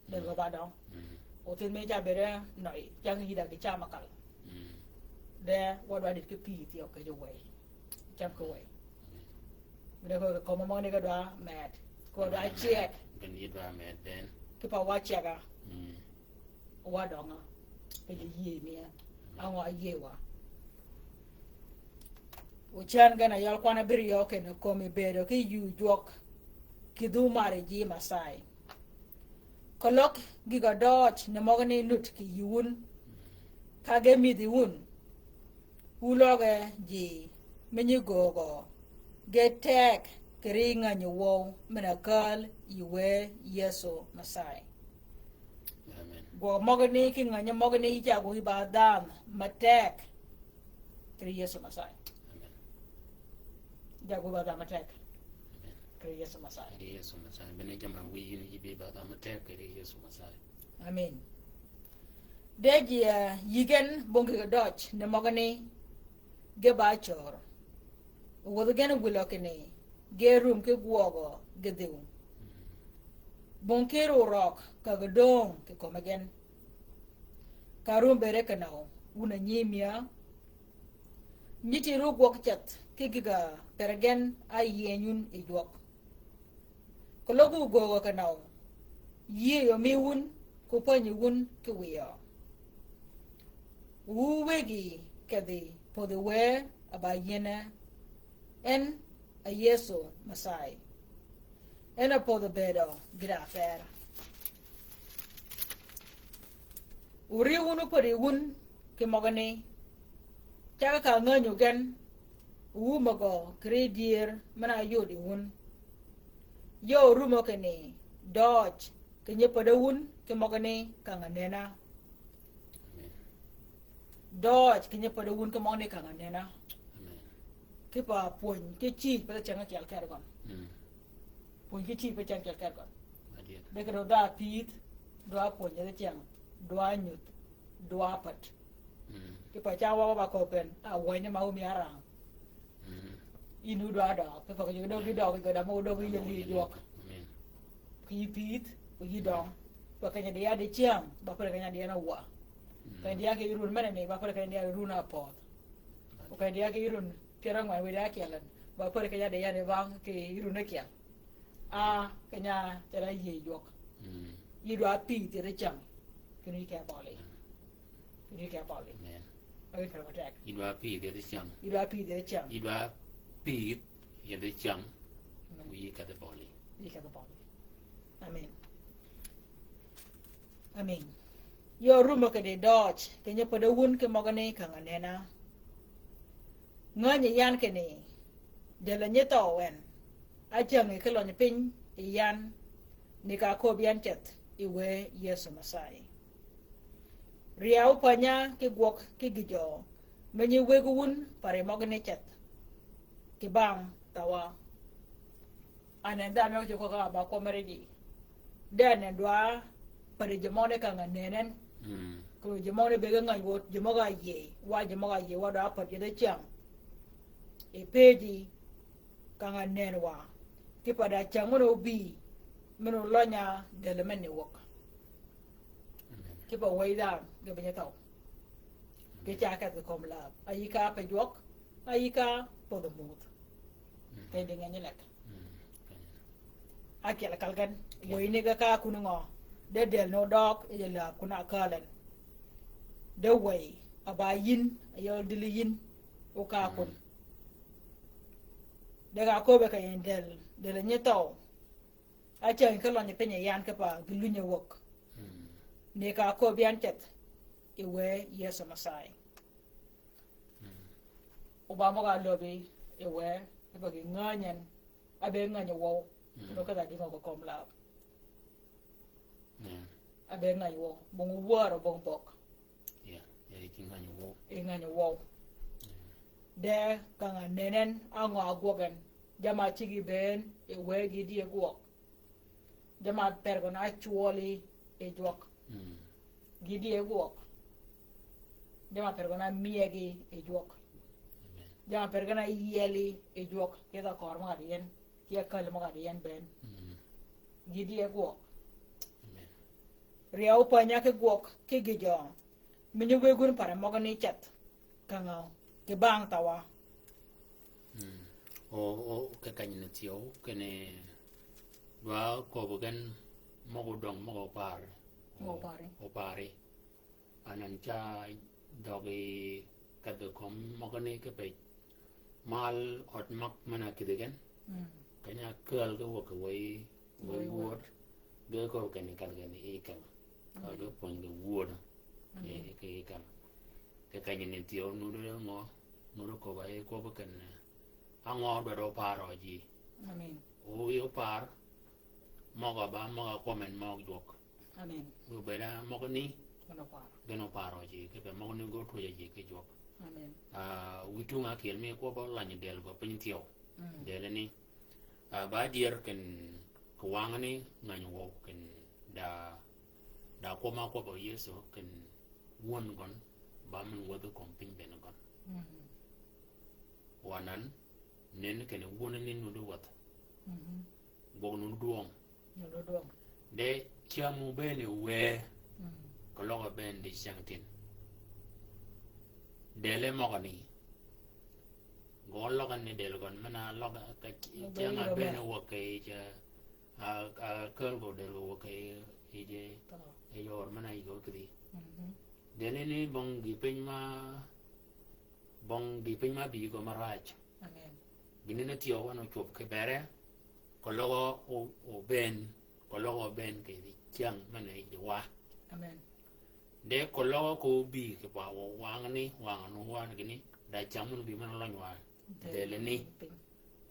Del ba døng. Othin mi ca bede nøi, cang yï da ki cam akal. De, wa dwa dit ki pith yø ke ji wei. Cam ki wei. Bede ko, ko mo møgani ka dwa med. Ko dwa ciek. Gen yï dwa med den. Ki pa wa ciek a. Wa døng a. Ke ji yie mi a. Angwa yie wa. Ocan gen a yøl kwan abiryo kene komi bedo ki yu jwøk ki dhu mari ji Masai. Keløg gïg-a døøj ni møgani lut kì yï wun, ka ge mïdhi wun, wu løge ji me nyi göögø, ge teg kì ri ngänyi wøw, men-a kääl yï wë Yëso Masai. Amen. Gwøg møgani ki ngänyi møgani yï ca gwøg yï ba dhanhø matek. Kì ri Yëso Masai. Amen. Yï ca gwøg ba dhanhø matek. Amen. Kì ri Yëso Masai. Kì ri Yëso Masai. Bene jama wiy yïn yï bi ba dhanhø matek kì ri Yëso Masai. Amen. De ji, eh, yï gen bong gïg-a døøj ni møgani ge ba cör. Owädhi gen wïlø kinni, ge rum ki gwøgø ge dhïw. Bong ki rurøg ka ge döng kì kömi gen. Ka rum bere kenøw, wun a nyi mia. Nyi ti ru gwøg ceth, ki gïg-a per gen a yieny wun yi jwøk. Keløg wu göögø kenøw, yïëy omi wun, ku pänyi wun ki wiyø. Wu wegi kedhi pödhi wë a ba yiene, en a Yëso Masai. En a pödhi bedo gïd-a per. Wu ri wun opödhi wun ki møgani, caka ka ngänyu gen, wu møgø kì ri dyër men-a yod yi wun. Yø orumø kinni, døøj, kì nyi pädø wun ki møgani kang anena. Amen. Døøj, kì nyi pädø wun ki møgani kang anena. Amen. Ki pa pwöny, ki cïj, pe ceng akyel ker gøn. Pwöny ki cïj, pe ceng akyel ker gøn. Adier. De kì dø dha pïth, dwa pwöny, de ceng, dwa nyuth, dwa pät. Ki pa ca wa ba köbben, a wänyi ma omi aram. Yïn wu dwa døøg, ki pa ki døøg, ki døøg, ki døøg, ma wu døøg, yïn yï jwøk. Amen. Ki yï pïth, ki yï døng. Pa keny-a diya di ceng, ba pere keny-a diya na wa. Keny-a diya ki run meneni, ba pere keny-a diya run a pöth. Keny-a diya ki run, pyera ngwen wi diya kyelen, ba pere keny-a diya ni bang ki run a kyel. A, keny-a tera yï jwøk. Yï dwa pïth yedi ceng. Kinu yï ke bøli. Kinu yï ke bøli. Amen. Amen. Yï dwa pïth yedi ceng. Yï dwa pïth yedi ceng. Yï dwa pïth yedi ceng. Amen. Yï ke bøli. Yï ke bøli. Amen. Amen. Yø rumø kidi døøj, keny-a pädø wun ki møgani kang anena. Ngänyi yan kinni, jälli nyi thøw en, a cängi ki lønyi piny yi yan, ni ka köbbi yan ceth yi wë Yëso Masai. Ryew pänya ki gwøg ki gïjø, me nyi wëggi wun pa ri møgani ceth. Kì bang thøwa. Anen dhanhø me cugø ka ba kwøb mere ji. De anen dwa, pari ji møgø ni ka nga nenen. Mm. Ko ji møgø ni be ge ngany wø, ji møgø a yie, wa ji møgø a yie, wa dwa pari ji de cyäng. E pëji, ka nga nen wa. Ki pa da cyäng men obï, men olønya dël men ni wäg. Amen. Ki pa wëy dhanhø, ge bï nyi thøw. Ge ca kedh kì kömi läb. A yï ka pe jwøk, a yï ka pödhi muudh. Mm. Keny di ngenyi lek. Mm. Ákyel kal gen, wëy ni ge ka kun ngø. De dël ni odøøg, yi ji läb kun a käl en. De wëy, a ba yïn, a yøl dïl yïn, o ka kun. Mm. De ka köbbe ka yïn dël, dël nyi thøw. Ácäng ki lønyi piny yi yan ki pa gi lunyi wäg. Mm. Ni ka köbbi yan ceth yi wëy Yëso Messiah. Mm. Obamøg a löbbi yi wëy, yi pa gi ngänyi en, ábe ngänyi wøw. Mm. Kendo kedh-a dïngø kì kömi läb. Yeah. Ábe ngänyi wøw. Bong wär o bong bøg. Yeah, yeah, i ngänyi wøw. I ngänyi wøw. Yeah. De ka nga nenen á ngø a gwøg en. Jamm-a cigi bënn yi wëy gi dieg gwøg. Jamm-a per gøn á cwøli yi jwøk. Mm. Gi dieg gwøg. Jamm-a per gøn á myegi yi jwøk. Amen. Jamm-a per gøn á yieli yi jwøk. Kidh-a kör møg-a dyen. Ki ákäl møg-a dyen bënn. Mm. Gi dieg gwøg. Amen. Ryew pänyi ki gwøg ki gïjø. Mi nyi wëggi wun pare møgø ni ceth. Ka ngø, kì bang thøwa. Mm. O, o, kì keny ni thyew, kinni dwa köbbi gen møg-a odøng møg-a opar. Møg-a opari. Opari. Anan ca døggi kedhi kömi møgani ki pej. Mal ød mag men-a kïdhi gen. Mm. Keny-a ákäl ki wäg kì wëy, wëy wud. Ge köbbi kinni kedhi gen yi keng. Amen. Ka ge pwönyi gi wud. Amen. Yi, yi keng. Kì keny ni thyew nuti ngø, nuti köbbi yi kwøbbi kinni. Á ngø dwaddi opar ø ji. Amen. O yi opar, møg-a ba, møg-a kwøb men møg jwøk. Amen. Obed-a møgani. Gen opar. Gen opar ø ji, kipe møgani ge otwöjjø ji ki jwøk. Amen. Ah, wïj tung ákyel mi kwøb-a lany dël gø piny thyew. Mm. Dël ni. Ah, ba dyër kin kì wang ni ngänyi wøw kin da, da kwøb ma kwøb-a Yëso kin wun gøn, ba men wädhi kömi piny bënn gøn. Mm. Wa nan, nen kinni wun ni nuti wäth. Mhm. Gwøg nuti dwøng. Nuti dwøng. De cyäng mu bënn yi wëy. Mm. Keløg bënn di cyäng tin. Dël møgani. Gø løg ni dël gøn men-a løg ka cyäng-a bënn wäg kì yij, a, a, käl gø dël gø wäg kì yij, yij, yij or men-a yij gø kïdhi. Mhm. Dël ni bong gï piny ma Bong gï piny ma bï gø ma raj. Amen. Gïn ni thyew wan ocwöb kì bere, keløg o, obënn, keløg obënn kì cyäng men-a yij wa. Amen. De keløg ko bï kì pa wang ni, wang ni wan gïn ni, da cyäng men bï men-a løny wa. Dël. Dël ni. Piny.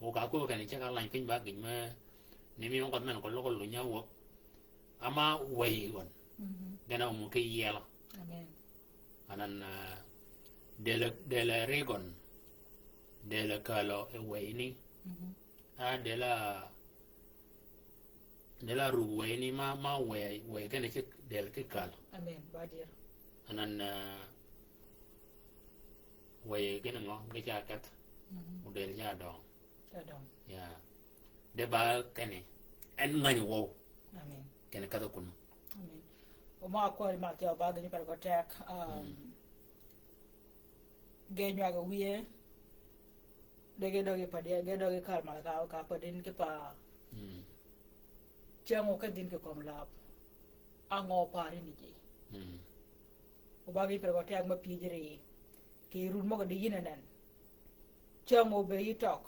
O ka ko kinni ce ka lany piny ba gïn me, ni mi ong kødh men keløg lunyi wäg. Ama wëy gøn. Mhm. Gen-a omu ki yielø. Amen. Anan, ah, dël, dël ri gøn. Dël kälø yi wëy ni. Mhm. A dël a, dël a rug wëy ni ma, ma wëy, wëy kinni ki dël ki kälø. Amen. Ba dyër. Anan, ah, wëy kinni ngø, ki ca kedh. Mhm. O dël ca døng. Adøng. Ya. De ba kinni. En ngänyi wøw. Amen. Kinni kedhi kunu. Amen. O ma kwari ma ke ba gini par ko tek, um, mm, ge nywag wiye. De ge døgi padi, ge døgi kal mal ka, ka padin ki pa. Mm. Cyäng o kedhin kì kömi läb. Á ngø pari ni ji. Mm. O ba gini par ko tek ma pyëj ri. Kì run møg-a di yïn anen. Cyäng obëy yi tøg,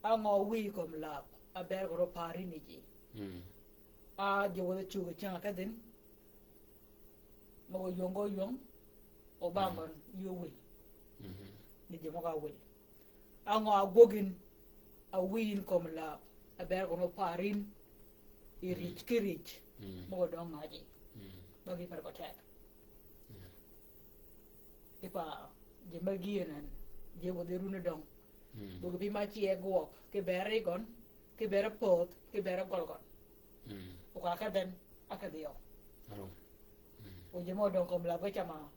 á ngø wïyi kömi läb, a ber gø ro pari ni ji. Mm. A ji wädhi cuggi cyäng-a kedhin, møg-a yöng gø yöng, o ba gøn yöö wïy. Mhm. Ni ji møg-a wïy. Á ngø a gwøg yïn, a wïyi yïn kömi läb, a ber gø ro pari yïn, yi rïj ki rïj, møg-a døng ngaji. Mm. Ba gï per gø tek. Mm. Ki pa, ji me gïn en, ji wädhi runi døng. Mm. Bøgi pi ma cie gwøg, ki ber ri gøn, ki ber pödh, ki ber gøl gøn. Mm. O ka kedhen, Ákedhi yø. Aro. Mm. O ji mø døng kömi läb ge cama.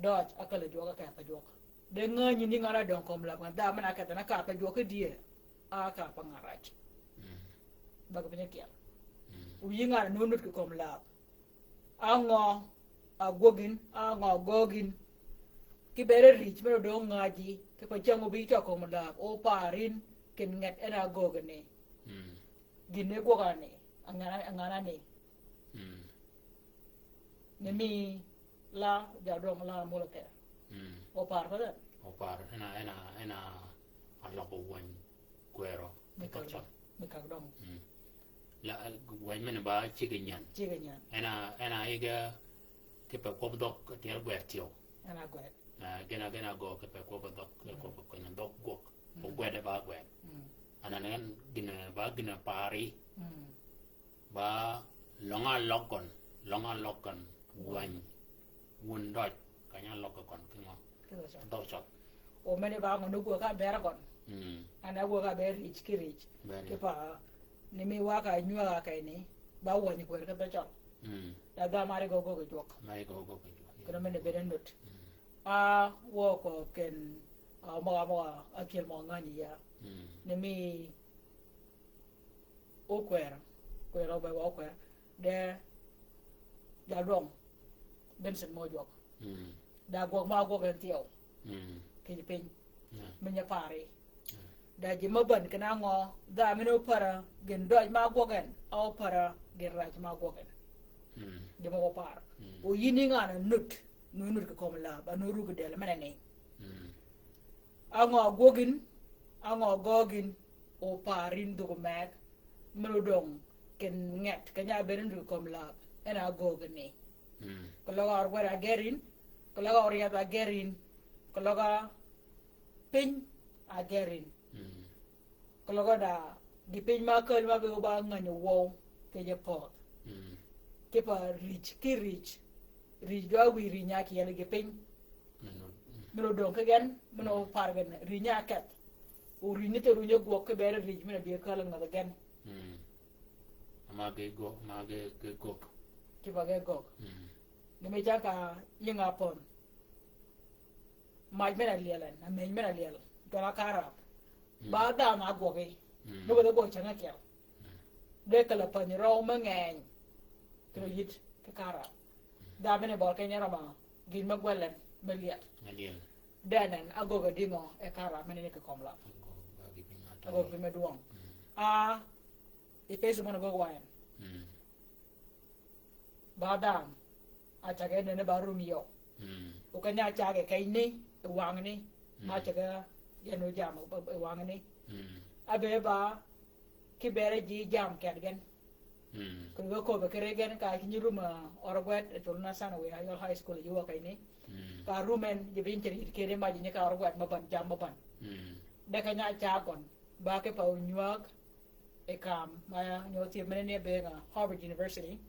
Døj, ákälli jwøk, ákedhi jwøk. De ngänyi ni ngan-a døng kömi läb ngan, dha men-a ákedhi na ákedhi jwøk ki dyër. Ákedhi ngan räj. Mm. Bag piny ákyel. Mm. O yï ngan-a nu nud kì kömi läb. Á ngø agwøg yïn, á ngø agöög yïn. Ki bere rïj men-a døng ngäji, kipe cäng óbï tø kömi läb, opar yïn, kin nget en agöög ni. Mm. Gïn ni gwøg ani, a ngan-a, a ngan-a ni. Mm. Ni mi la, ja døng la mol ather. Mm. Opar pa den. Opar, en a, en a, en a, a løg wänyi. Kwërø. Mi kag døng. Mi kag døng. Mm. La, wänyi men ba ciggi nyan. Ciggi nyan. En a, en a yige kipe kwøb dhøg, tyel gwër thyew. En a gwër. Ah, gïn-a, gïn-a gø kipe kwøb dhøg, mm, kwøb keny dhøg gwøg. Mm. O gwër de ba gwër. Mm. Anan en gïn-a ba gïn-a pari. Mm. Ba løng-a løg gøn, løng-a løg gøn, wänyi. Wun døj, keny-a løg gøn, kì ngø? Kì dhøg cøth. Dhøg cøth. O meni ba ngø ni gwøg ka ber gøn. Mm. An a gwøg ka ber rïj ki rïj. Ber rïj. Kipe, ni mi wa ka nywag-a keny ni, ba wänyi kwër ki dhøg cøth. Mm. Da dha mari gø gø ki jwøk. Mari gø gø ki jwøk. Kene meni bene nud. Mm. A, wø ko ken, a, møg-a, møg-a, ákyel møg-a ngänyi ya. Mm. Ni mi Okwër, kwër obë wa okwër, de, ja dwøng, Benson mø jwøk. Mm. Da gwøg ma gwøg en thyew. Mm. Kì piny. Yeah. Mi nyi pari. Yeah. Da ji mø bän kinni ngø, dha men opara, gïn døj ma gwøg en, a opara, gïn räj ma gwøg en. Mm. Ji mø opar. Mm. O yïn yï ngan-a nud, nu nud kì kömi läb, a nu rug del, men-a ni. Mm. Á ngø agwøg yïn, á ngø agöög yïn, opar yïn dhöggi megø, men odøng, kin nget, keny-a ábëëd yïn dhöggi kömi läb, en a agöög ni. Mm. Keløg a ör gwed a gër yïn, keløg a ör yadh a gër yïn, keløg a piny a gër yïn. Mm. Keløg a da, gï piny ma ákääl ma be ba ngänyi wøw, kì ji pödh. Mm. Kipe rïj, ki rïj. Rïj dwa wïj rïj nyakyel gï piny. Mm. Men odöng ki gen, men opar gen, rïj nya ákedh. O rïj ni te runyi gwøg ki bere rïj, men a bï kääl ngädhi gen. Mm. Ama ge gøg, ama ge, ge gøg. Kipe ge gøg. Mm. Gï mi caka yïng-a pödh. Mac men-a lyel en, a meny men-a lyel, jøl-a ka rab. Mm. Ba dhanhø ágwøgi. Mm. Ni wädhi gwøg cäng ákyel. Mm. De kelli päny røw me ngeny. Kì yït ki ka rab. Mm. Dha men-a bøl keny-a røm-a gïn me gwøl en me lyel. Me lyel. De nen, ágwøg-a dïngø e ka rab men-a ni kì kömi läb. Ágwøg-a gï piny me dwøng. Mm. A, Epheso men-a gwøg wa en. Mm. Ba dhanhø, a cagge nene ba rum yøw. Mm. O keny-a cagge keny ni, e wangni, mm, a cagge yenu jam, e wangni. Mm. Abe ba, ki bere ji jam ked gen. Mm. Kì ge köbbe kere gen ka kinyi rum, a, ör gwed, e thul na sana we, a yøl high school, yi wa keny ni. Mm. Ka rum en, ji bin teri kere ma ji nyi ka ör gwed, ma ban, jam ma ban. Mm. De keny-a cagge gøn, ba kipe onywäg, e kam, ma nyø thyew men-a ni bënn-a Harvard University.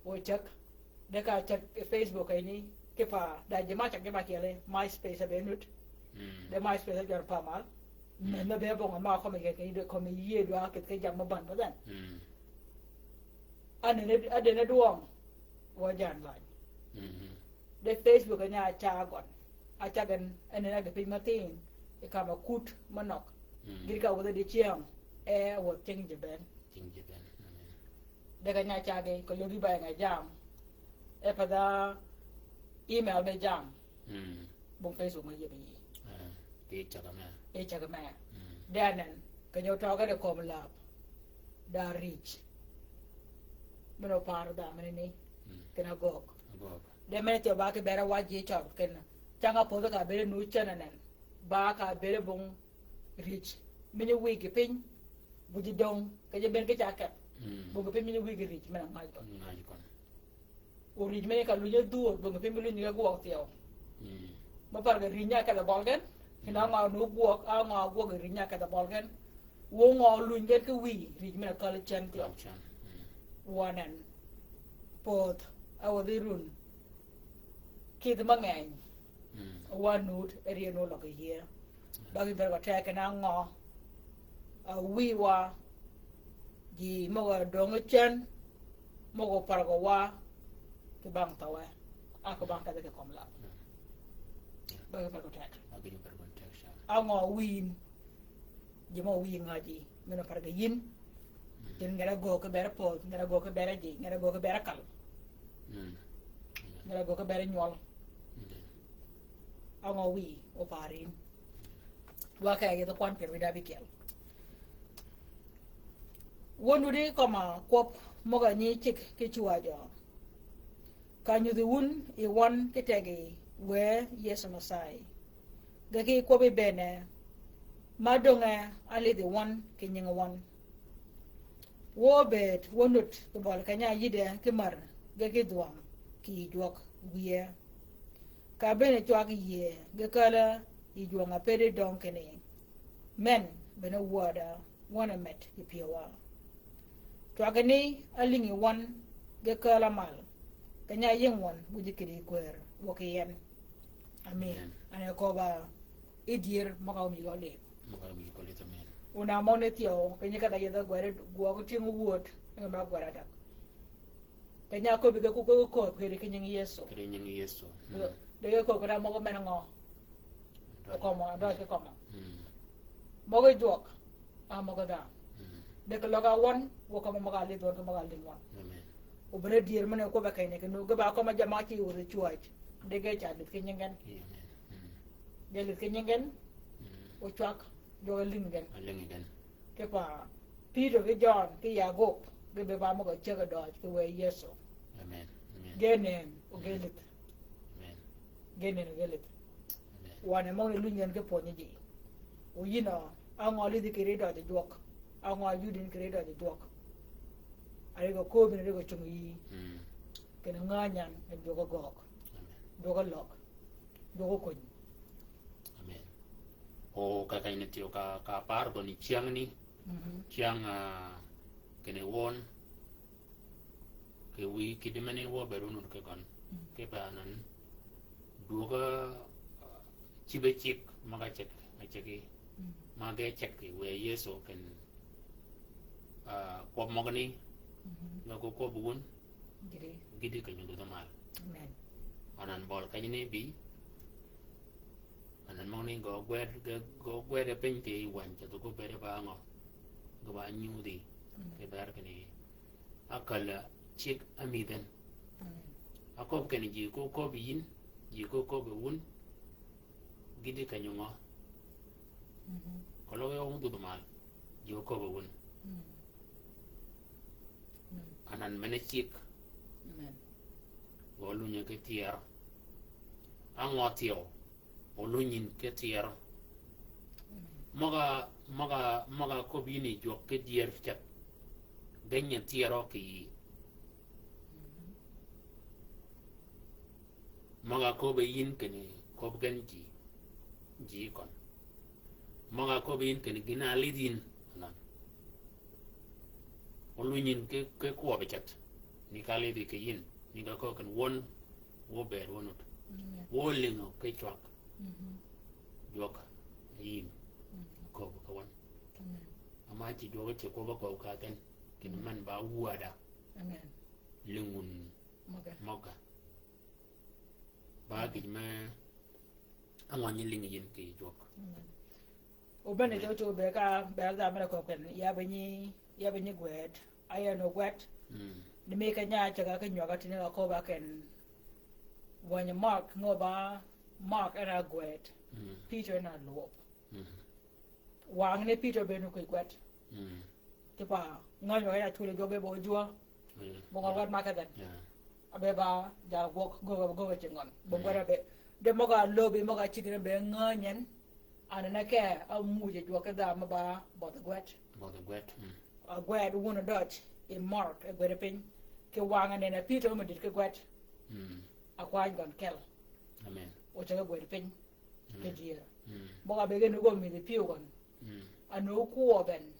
O cäg, de ka cäg e Facebook eni, kipe da ji ma cäg ji ma kyel e, MySpace a be nud. Mm. De MySpace a jwar pa mal. Mm. Men-a be bong ma kömi ke, ke de kömi yie dwa keth ke jam ma ban pa den. Mm. Ane ne, ade ne dwøng, wa jan lany. Mm-hmm. De Facebook nya ácaa gøn. Ácaa gen, en en áge piny mathin, i kama kut me nøg. Mm. Gïn ka wädhi dicyäng, e wädhi cing ji ben. Cing ji ben. Mm. De ka nya ácaa gi, ka lögi ba nga jam. E pa da email me jam. Mm. Bong Facebook me yebe yi. Eh, ki cäg me. E cäg me. Mm. De anen, ka nyø tøge de kömi läb. Da rïj. Meno par da mene ni. Mm. Ken agøg. Agøg. De mene tyo ba ki bere wa ji cøg ken. Cang a pödhi ka bere nu cen anen. Ba ka bere bong rïj. Mini wigi piny. Bu ji dong. Ke ji ben ki ca keth. Mm. Bong piny mini wigi rïj. Mene ngaj kon. Ngaj kon. O rïj mini ka lunyi dhur. Bong piny mi lunyi ka gwøg thyew. Mm. Ma par ka rïj nya kedh bøl gen. Kina, mm, ngø nu gwøg. A ngø gwøg rïj nya kedh bøl gen. Wø ngø luny gen ki wïy, rïj men-a käl cen thyew. Käl cen. Mm. Wa nen. Pödh, a wädhi run. Kidh mangeny. Mm. Wa nud, e rie nu løg yie. Mm. Ba gïn bere wa teg kene ngø. A wïy wa. Ji møg-a döng cen. Møg-a oparago wa kì bang thøwe, a kì bang kedhe kì kömi lath. Ba gïn oparago tek. Ba gïn oparago tek, sir. Á ngø wïn, ji mø wïn ngäji, men oparago yïn. Tin ngera göög ki bere pödh, ngera göög ki bere ji, ngera göög ki bere kal. Ngera göög ki bere nywøl. Á ngø wï opar yïn. Wa ke yeth kwan pyär wïdá abïkyel. Wøn wudi kømmi kwøb møg-a nyi cigg ki cwajø. Ka nyudhi wun yi wøn ki tegi wë Yëso Messiah. Ge ki kwøbbi bëne, ma döngø álidhi wøn ki nyingi wøn. Wø bëëd wø nud kì bøli keny-a yïdde ki mär ge ki dhwøng kì yij jwøk wïye. Ka bëne cwag yïëy ge kääl-a yij wøng-a pedi döng kinni, men bene wäda wøn-a med kì pyëwa. Cwaggi ni álïngi wøn ge kääl-a mal, keny-a yïng wøn wïj kidi kwër wø ki en. Amen. Amen. An e köbb-a i dyër møg-a ómï gø lïb. Møg-a ómï gø lïb, amen. Wun-a møgani thyew, keny-a kedh-a yethi gwed, gwøg tyëng wöd, e møg-a gwed adag. Keny-a köbbi ge ku, ku, ku, kedi ki nying Yëso. Kedi nying Yëso. Mm. De ge köbbi keda møg-a men ngø. Døj. Kömi, døj ki kömi. Mm. Møg-a jwøk, a møg-a dhanhø. Mm. De ki løg-a wøn, wø kömi møg-a lidh wøn, ki møg-a lidh wøn. Amen. O bene dyër men-a kwøbbi keny-a kinni, ge ba kømmi jammì-a cï wødhi cwäj. De ge ca lidh ki nying gen. Amen. Mm. Ge lidh ki nying gen. Mm. O cwag, jwøk a lïngi gen. A lïngi gen. Kipe Pïtø ki Jøn ki Yakob, ge be ba møg-a ceg døøj kì wë Yëso. Amen. Amen. Ge nënn o ge lidh. Amen. Ge nënn o ge lidh. Amen. Wa ni møgani lunyi gen ki pwönyi ji. O yïn a, á ngø álidhi kì ri døøj jwøk. Á ngø áyuddi yïn kì ri døøj jwøk. A ri gø köbbi ni, a ri gø cungi yï. Mm. Kinni ngänyi yan, en jwøk gøøg. Amen. Jwøk løg. Jwøk kony. Amen. O ka kany ni thyew ka, ka par gøn cyängni. Mhm. Cyäng, ah, kinni wøn. Kì wïy kidi meni wø bëëd wø nud ki gøn. Mm. Kipe anan. Dwøg-a, ah, cïb-a cigg, møg-a ceg, a cegi. Mm. Møg-a ge ceg kì wë Yëso kinni, ah, kwøb møgani. Mhm. Møg-a kwøb wun. Gïti. Gïti keny-a ludh mal. Amen. Anan bøli keny-a ni bï. Anan møgani gø gwed, gø, gø gwed piny kì wänyi, ca dhøg gø bëëd ba ngø. Gø ba nyudhi. Amen. Kì bër kinni. Ákäl-a cigg ámïdh en. Amen. Áköbbi kinni ji ko köbbi yïn, ji ko köbbi wun. Gïti keny-a ngø. Mhm. Keløg yø wøng dhudh mal. Ji ko köbbi wun. Mm. Amen. Anan men-a cigg. Amen. Gø lunyi ki tyër. Á ngø thyew. O lunyi yïn ki tyër. Amen. Møg-a, møg-a, møg-a köbbi yïn yi jwøk ki dyër ceth. Geny-a tyër kì yï. Mhm. Møg-a köbbi yïn kinni köbbi gen ji, ji køn. Møg-a köbbi yïn kinni gïn-a álidh yïn, anan. O lunyi yïn ki, ki kwøbbi ceth. Ni ka álidhi kì yïn, ni ka köbbi kinni wøn, wø bëëd wø nud. Amen. Wø lïngø ki cwag. Mhm. Jwøk yïn. Mhm. Köbbi ki wøn. Amen. Ama ci jwøk ci kwøb-a köbbi ka gen. Kinni men ba wäda. Amen. Lïng wun møg-a. Møg-a. Ba gïj me ángø nyi lïngi yïn kì jwøk. Amen. O bene jø co be ka ber dha mere köbbi kinni, ya be nyi, ya be nyi gwed. Aye no gwed. Mm. Ni mi keny-a ceg-a ki nywag-a tïn ka köbbi kinni. Wänyi Mark, ngø ba Mark en a gwed. Mm. Pïtø en a lwøb. Mm. Wang ni Pïtø be nu kì gwed. Mm. Kipe ngänyi wa ya cwöli jwøk be bo jwøk. Mm. Bo ngø gwed ma kedhen. Yeah. A be ba ja gwøg, gwøg, gwøg ci ngøn. Bo gwed a be. De møg-a löbbi, møg-a ciggi ni be ngänyi en. Anan ke a muuj jwøk ki dha mø ba bødh gwed. Bødh gwed. Mm. A gwed wun døj. I Mark, e gwed piny. Kì wang-a nënn-a Pïtø mø dït ki gwed. Mm. A kwany gøn kel. Amen. O ceg-a gwed piny. Amen. Kì dyër. Mm. Møg-a be gen gø mïdhi pyëw gøn. Mm. Anan kwøb en.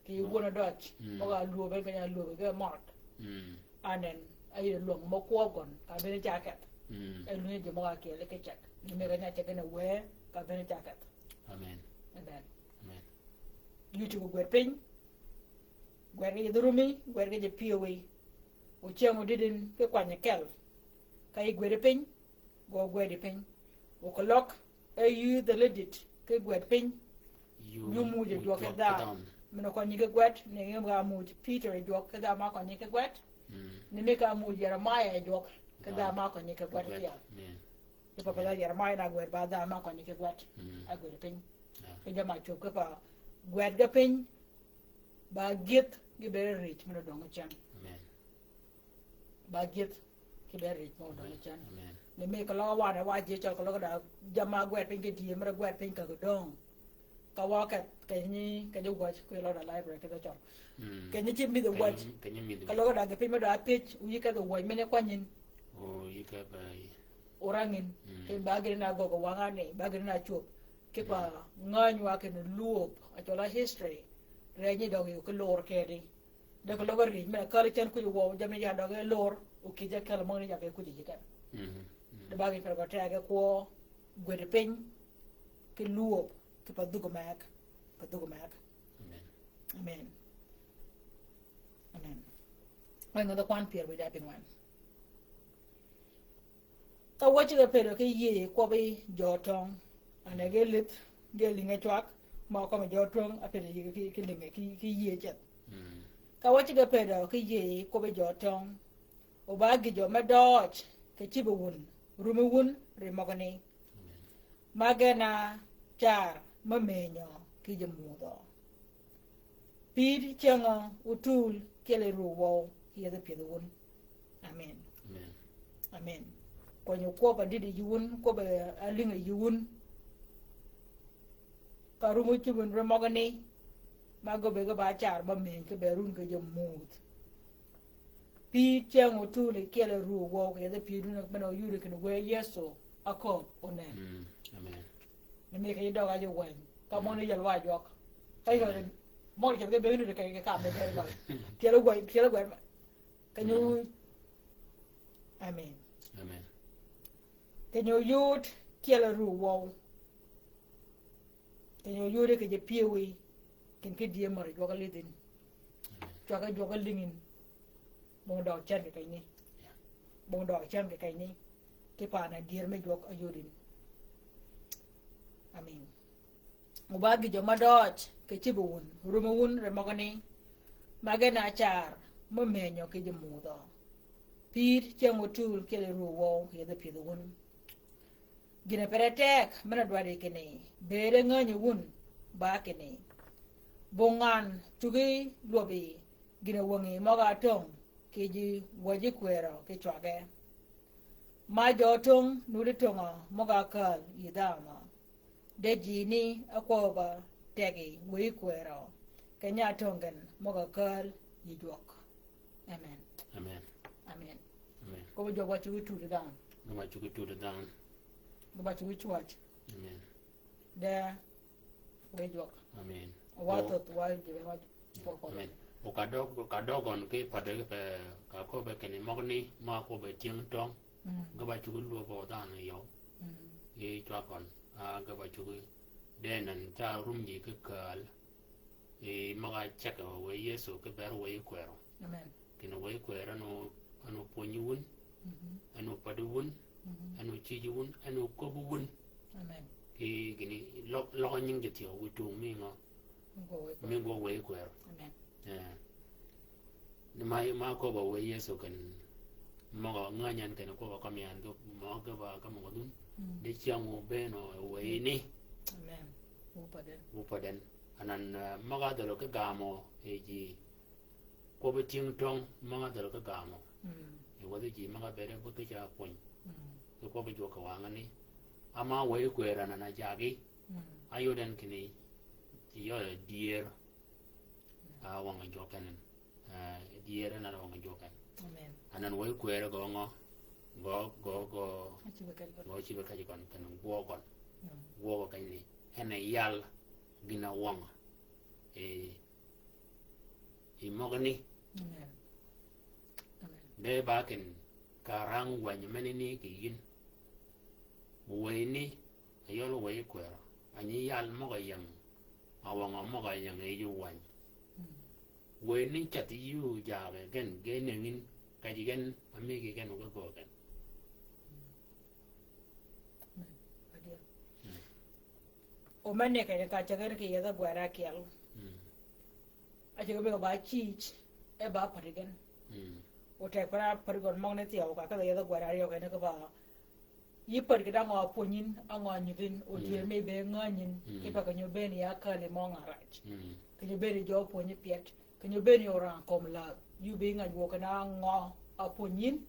Kì wun døj. Mm. Møg-a lwøb en keny-a lwøb ge Mark. Mm. Anan, a yï lwøng mø kwøb gøn. Ka bene ca kedh. Mm. E lunyi ji møg-a kyel ki ceg. Ni mi keny-a ceg ni wë, ka bene ca kedh. Amen. Amen. Amen. Yï cuggi gwed piny. Gwed ki ji dhurumi, gwed ki ji pyëwi. Oceng odïdin ki kwany kel. Ka yi gwedi piny, gø gwedi piny. Okeløg e yïdh alidit ki gwed piny. Nyu muuj e jwøk ki dha. Mene kønyi ki gwed, ni yim ga muuj Pïtør e jwøk ki dha ma kønyi ki gwed. Ni mi ka muuj Yeremaya e jwøk ki dha ma kønyi ki gwed. Ki pa pa la Yeremaya na gwed ba dha ma kønyi ki gwed. A gwedi piny. Ki jama cub ki pa gwed ge piny. Ba gith gi bere rij mene dong cen. Ba gith ki bere rij mene dong cen. Ni mi keløg wan e wa ji cøl keløg da jama gwed piny ki die mere gwed piny ka gudong. Ka wa ke, ke nyi, ke nyi waj, ku løg da library ke cøl. Ke nyi ci midh waj. Keløg da ge piny me da pej, u yi ke waj mene kwanyin. Orangin. Ke ba gini na gogo wangani, ba gini na cub. Ki pa ngany wa kene luop, a cøl a history. Re nyi døg yi ki lor kedi. De keløg rij, mene kali cen kuj wøw, jami ya døg e lor, u kije kel møgni ya be kuj yi ken. De ba gi per go tege kwø, gwedi piny, ki luop, ki pa dhug meg, pa dhug meg. Amen. Amen. Amen. Weng dø kwan pier wi da piny wan. Ka wacci ge pëdø ki yïëy kwøbbi jø töng. Ane ge lith, ge lïnge cwag, ma kømmi jø töng, a pëdø yïëy ki, ki lïnge, ki, ki yïëy ceth. Ka wacci ge pëdø ki yïëy kwøbbi jø töng. O ba gïjø me døøj, ke cïbø wun, rumi wun, ri møgani. Ma gen-a car me mënyø ki ji mudhø. Pïd cengø otul kiel yi ru wøw ki yethi pyëdhi wun. Amen. Amen. Amen. Kwany okwøb adidi yi wun, kwøb alïnge yi wun. Ka rum ocïb wun ri møgani, ma gøbbe ge ba car ba mëny ki be run ki ji mudh. Pïd cengø otul kiel yi ru wøw ki yethi pyëdhi wun, men oyudi kin wë Yëso aköb onen. Amen. Ni mi ki døg a ji weny. Ka møn ni jal wa jwøk. Ka yi møn ki ke be ni ke ka be ke. Tiel gwen, tiel gwen. Ka nyu. Amen. Amen. Ka nyu yud kiel yi ru wøw. Ka nyu yud ki ji pyëwí. Kin ki die møri jwøk lidhin. Cwag jwøk lïngin. Bong døg cen ki keny ni. Bong døg cen ki keny ni. Ki pan adyër me jwøk ayodin. Amen. O ba gïjø ma døøj, ke cïbø wun, rumi wun, ri møgani, ma gen-a car, me mënyø ki ji mudhø. Pïd cengø otul kiel yi ru wøw, yethi pyëdhi wun. Gïn-a pere teg, men-a dwaddi kinni, bëëd e ngänyi wun, ba kinni. Bong ngan, tugi lwøbbi, gïn-a wängi møg-a töng, ki ji wäji kwërø, ki cwagge. Ma jø töng, nudi töngø, møg-a kääl, yi dhanhø. De ji ni akwøbø tegi wëyi kwërø, keny-a töng gen møg-a kääl yi jwøk. Amen. Amen. Amen. Amen. Kwøbbi jwøk ba cuggi tuti dhanhø. Gø ba cuggi tuti dhanhø. Gø ba cuggi cwäj. Amen. De wëyi jwøk. Amen. Wa thoth wa jibe wa. Amen. O ka døg, ka døg gøn ki pa deg pe, ka köbbe kinni møgani ma kwøbbe tyëng töng. Gø ba cuggi lwøbø dhanhø yøw. Yi cwag gøn, a gø ba cuggi. De nan ca rum ji ki kääl. Yi møg-a ceggi wë Yëso ki ber wëyi kwërø. Amen. Kinni wëyi kwërø en o, en o pwönyi wun. En o pädi wun. En o cïji wun. En o köbbi wun. Amen. Ki gïni løg, løg nying ji thyew wi tung mi ngø. Mi gwøg wëyi kwërø. Amen. Ni ma, ma köbbe wë Yëso ken møg-a ngänyi en ken köbbe ka myan ge møg-a ge ba ka møg-a dhun. Di cyäng wu bënn o wëyi ni. Amen. Wu pa den. Wu pa den. Anan, eh, møg-a dhäl ki gamø, eh, ji. Kwøbbi tyëng töng møg-a dhäl ki gamø. Eh, wäthi ji møg-a bëëde bï ki ca pwöny. Ki kwøbbi jwøk kì wangani. Ama wëyi kwërø anan a jagi. Ayod en kinni, yø dyër. A wang jwøk en. A dyër en a wang jwøk en. Amen. Anan wëyi kwërø gø ngø, gø, gø, gø, gø cïbe kej gøn, ken gwøg gøn. Gwøg gø keny ni. En a yal gïn-a wang. E, i møgani. Amen. Amen. De ba ken ka rang wänyi menani kì yïn. Wëyni, a yøl wëyi kwërø. A nyi yal møg-a ying. A wang-a møg-a ying yi yï wäny. Wëyni cath yï jage gen, gen nengin. Käjji gen, a mïggi gen, o ge göög gen. Mm. Adier. Mm. O men ni keny-a ka cäg gen kì yethi gwed ákyel. Mm. A cäg gen ba cïj, e ba pädi gen. Mm. O teg pär-a pädi gen møgani thyew ka kedhi yethi gwed aryøw keny-a ki ba yï päd kì da ngø a pwönyin, a ngø a nyudhin, o dyër mi be ngänyin, kipe keny-a obëën yi akali mø ngarac. Keny-a obëën yi jø pwönyi pyet, keny-a obëën yi orang kömi läg. Yï be ngäny wø keny-a ngø a pwönyin,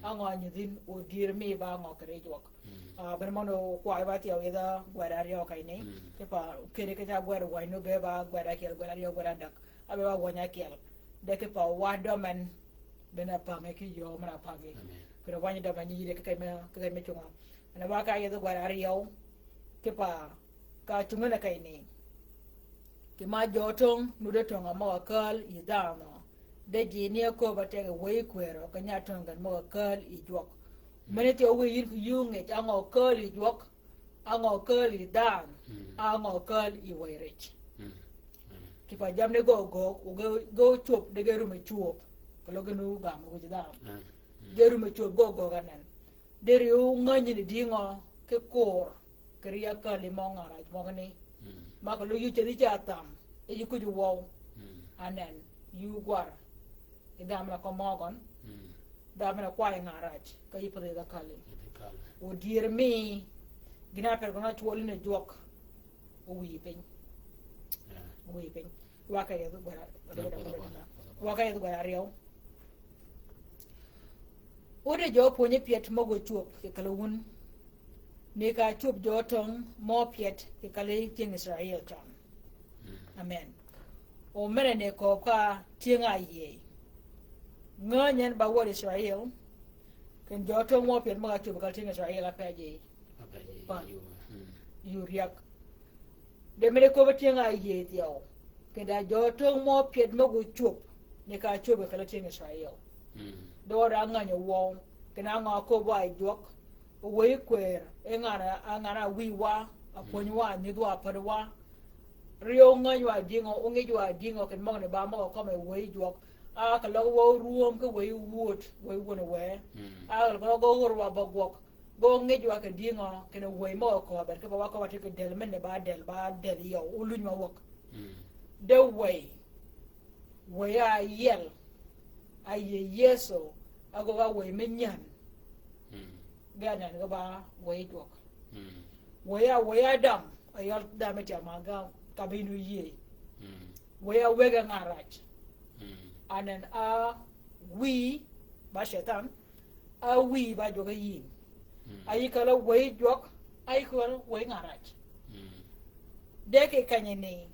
a ngø a nyudhin, o dyër mi ba ngø kì ri jwøk. Ah, bene møn-a kwayø ba thyew yethi gwed aryøw keny-a ni, kipe kedi keny-a gwed wänyi ni be ba gwed akyel, gwed aryøw, gwed adäg. A be ba wänyi akyel. De kipe wa døm en, bene a pängi ki yöö møn-a pängi. Amen. Keny-a wänyi døm en yïde ki keny me, ki keny me cunga. Bene wa ka yethi gwed aryøw, kipe ka cungi ni keny-a ni. Kì ma jø töng, nuti töng-a møg-a kääl yi dhanhø. De ji ni a köbb-a tegø wëy kwërø, keny-a töng gen møg-a kääl yi jwøk. Meni thyew wëy yïn kì yï ngej, a ngø kääl yi jwøk, a ngø kääl yi dhanhø, a ngø kääl yi wëy rij. Mm. Kipe jammi ni gø göög, o ge, ge cwöb, de ge rum e cwöb. Keløg gen u gam wïj dhanhø. Ge rum e cwöb gø göög anen. De riw ngänyin yi dïngø, ki kur, kì ri akali mø ngarac møgani. Ma keløg yï cedhi ca tham, e yï kuj wøw. Anen, yï gwar. Yi dhanhø men-a kømmi gøn. Dhanhø men-a kwayø ngarac, ka yï pädhi yi akali. O dyër mi, gïn-a per gøn a cwøl yïn e jwøk. O wïyi piny. O wïyi piny. Wa ka yethi gwed a-, wa ka yethi gwed aryøw. O de jø pwönyi pyet møg-a cwöb kì kali wun. Ni ka cwöb jø töng mø pyet kì kali tyëng Israil cøn. Amen. O men-a ni kööb ka tyëng-a áyïëy. Ngänyi en ba wäd Israil. Keny-a jø töng mø pyet møg-a cwöb kali tyëng Israil a päjji. Pan. Yï ryäg. De mene köbbi tyëng-a áyïëy thyew. Kì da jø töng mø pyet mø gu cwöb. Ni ka cwöb kì kali tyëng Israil. De wø da ngänyi wøw. Kì na ngø a köbbi wa yi jwøk. Wëy kwër. E ngan-a, a ngan-a wïy wa. A pwönyi wa, nyudh wa, pädi wa. Riw ngänyi wa dïngø, o ngij wa dïngø, keny-a møgani ba møg-a kømmi wëy jwøk. A keløg wø rwöm ki wëy wööd, wëy wun wë. A keløg gø wør wa ba gwøg. Gø ngij wa kì dïngø, keny-a wëy mø köbbi, kipe wa köbbi tï kì dël, men-a ba dël, ba dël yøw, o lunyi wa wäg. De wëy, wëy a yiel, a yïëy Yëso, a gø ga wëy me nyän. Ge anen ge ba wëy jwøk. Wëy a, wëy a dam, a yøl dam e tyam a ga, ka bïn o yïëy. Wëy a wëggi ngarac. Anen a wïy ba Cethan, a wïy ba jwøk yïn. A yï kali wëy jwøk, a yï kali wëy ngarac. De kì kenyi ni,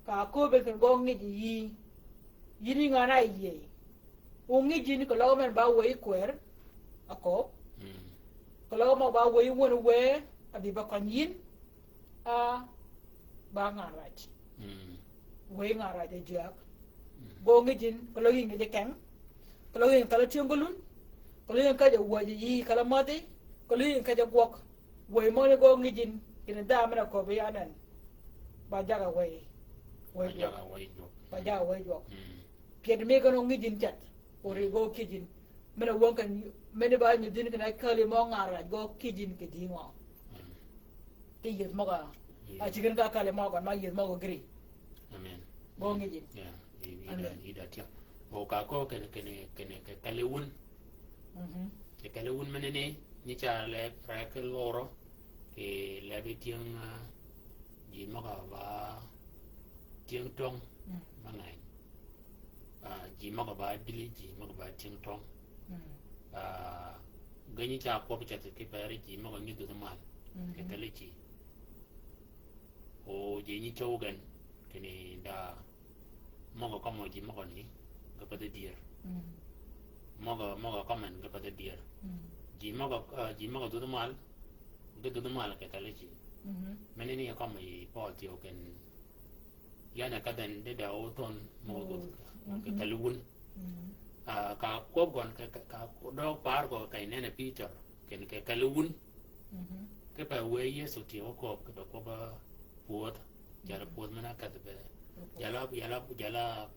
ka köbbi keny-a gø ngij yï, yïn yi ngan-a áyïëy. O ngij yïn keløg men ba wëy kwër, a köbbi. Keløg mø ba wëy wun wë, a bï ba køny yïn. A ba ngarac. Wëy ngarac a jyäg. Gø ngij yïn, keløg yïn ngij keng. Keløg yïn kali tyëng gølun. Keløg yïn kej-a wäjji yï kali mädhi. Keløg yïn kej-a gwøg. Wëy møgani gø ngij yïn, kinni dha men-a köbbi anen. Ba jagg-a wëy. Wëy jwøk. Ba jagg-a wëy jwøk. Pyed mi gen o ngij yïn ceth. O ri gø kij yïn. Men-a wøng ken, men-a ba nyudhin keny-a kali mø ngarac gø kij yïn kì dïngø. Ki yïëth møg-a. A cigin ka kali mø gøn ma yïëth møg-a gïri. Amen. Gø ngij yïn. Ya, i, i da, i da tyam. O ka köö keny-a, keny-a, keny-a, keny-a kali wun. Keny-a kali wun meneni, nyi ca leb, rek ki loro, kì leb yi tyëng, ah, ji møg-a ba, tyëng töng, ma ngeny. Ah, ji møg-a ba dili, ji møg-a ba tyëng töng. Ah, ge nyi ca kwøb ceth ki peri ji møg-a nyi dhudh mal. Kì theli ji. O ji nyi cöw gen, kinni da møg-a kømmi ji møg-a ni, ge pädhi dyër. Møg-a, møg-a kømmi ge pädhi dyër. Ji møg-a, ah, ji møg-a dhudh mal, ge dhudh mal kì theli ji. Meneni kømmi Pøøl thyew ken Yan e kadh en de da o thon mø kì kali wun. Ah, ka kwøb gøn ka, ka, ka døøg paar gø ka inen e Pïtør, ken kì kali wun. Kipe wëy Yëso tye o kwøb, kipe kwøb, ah, pwödh, jal pwödh men-a kadh be. Jal a, jal a, jal a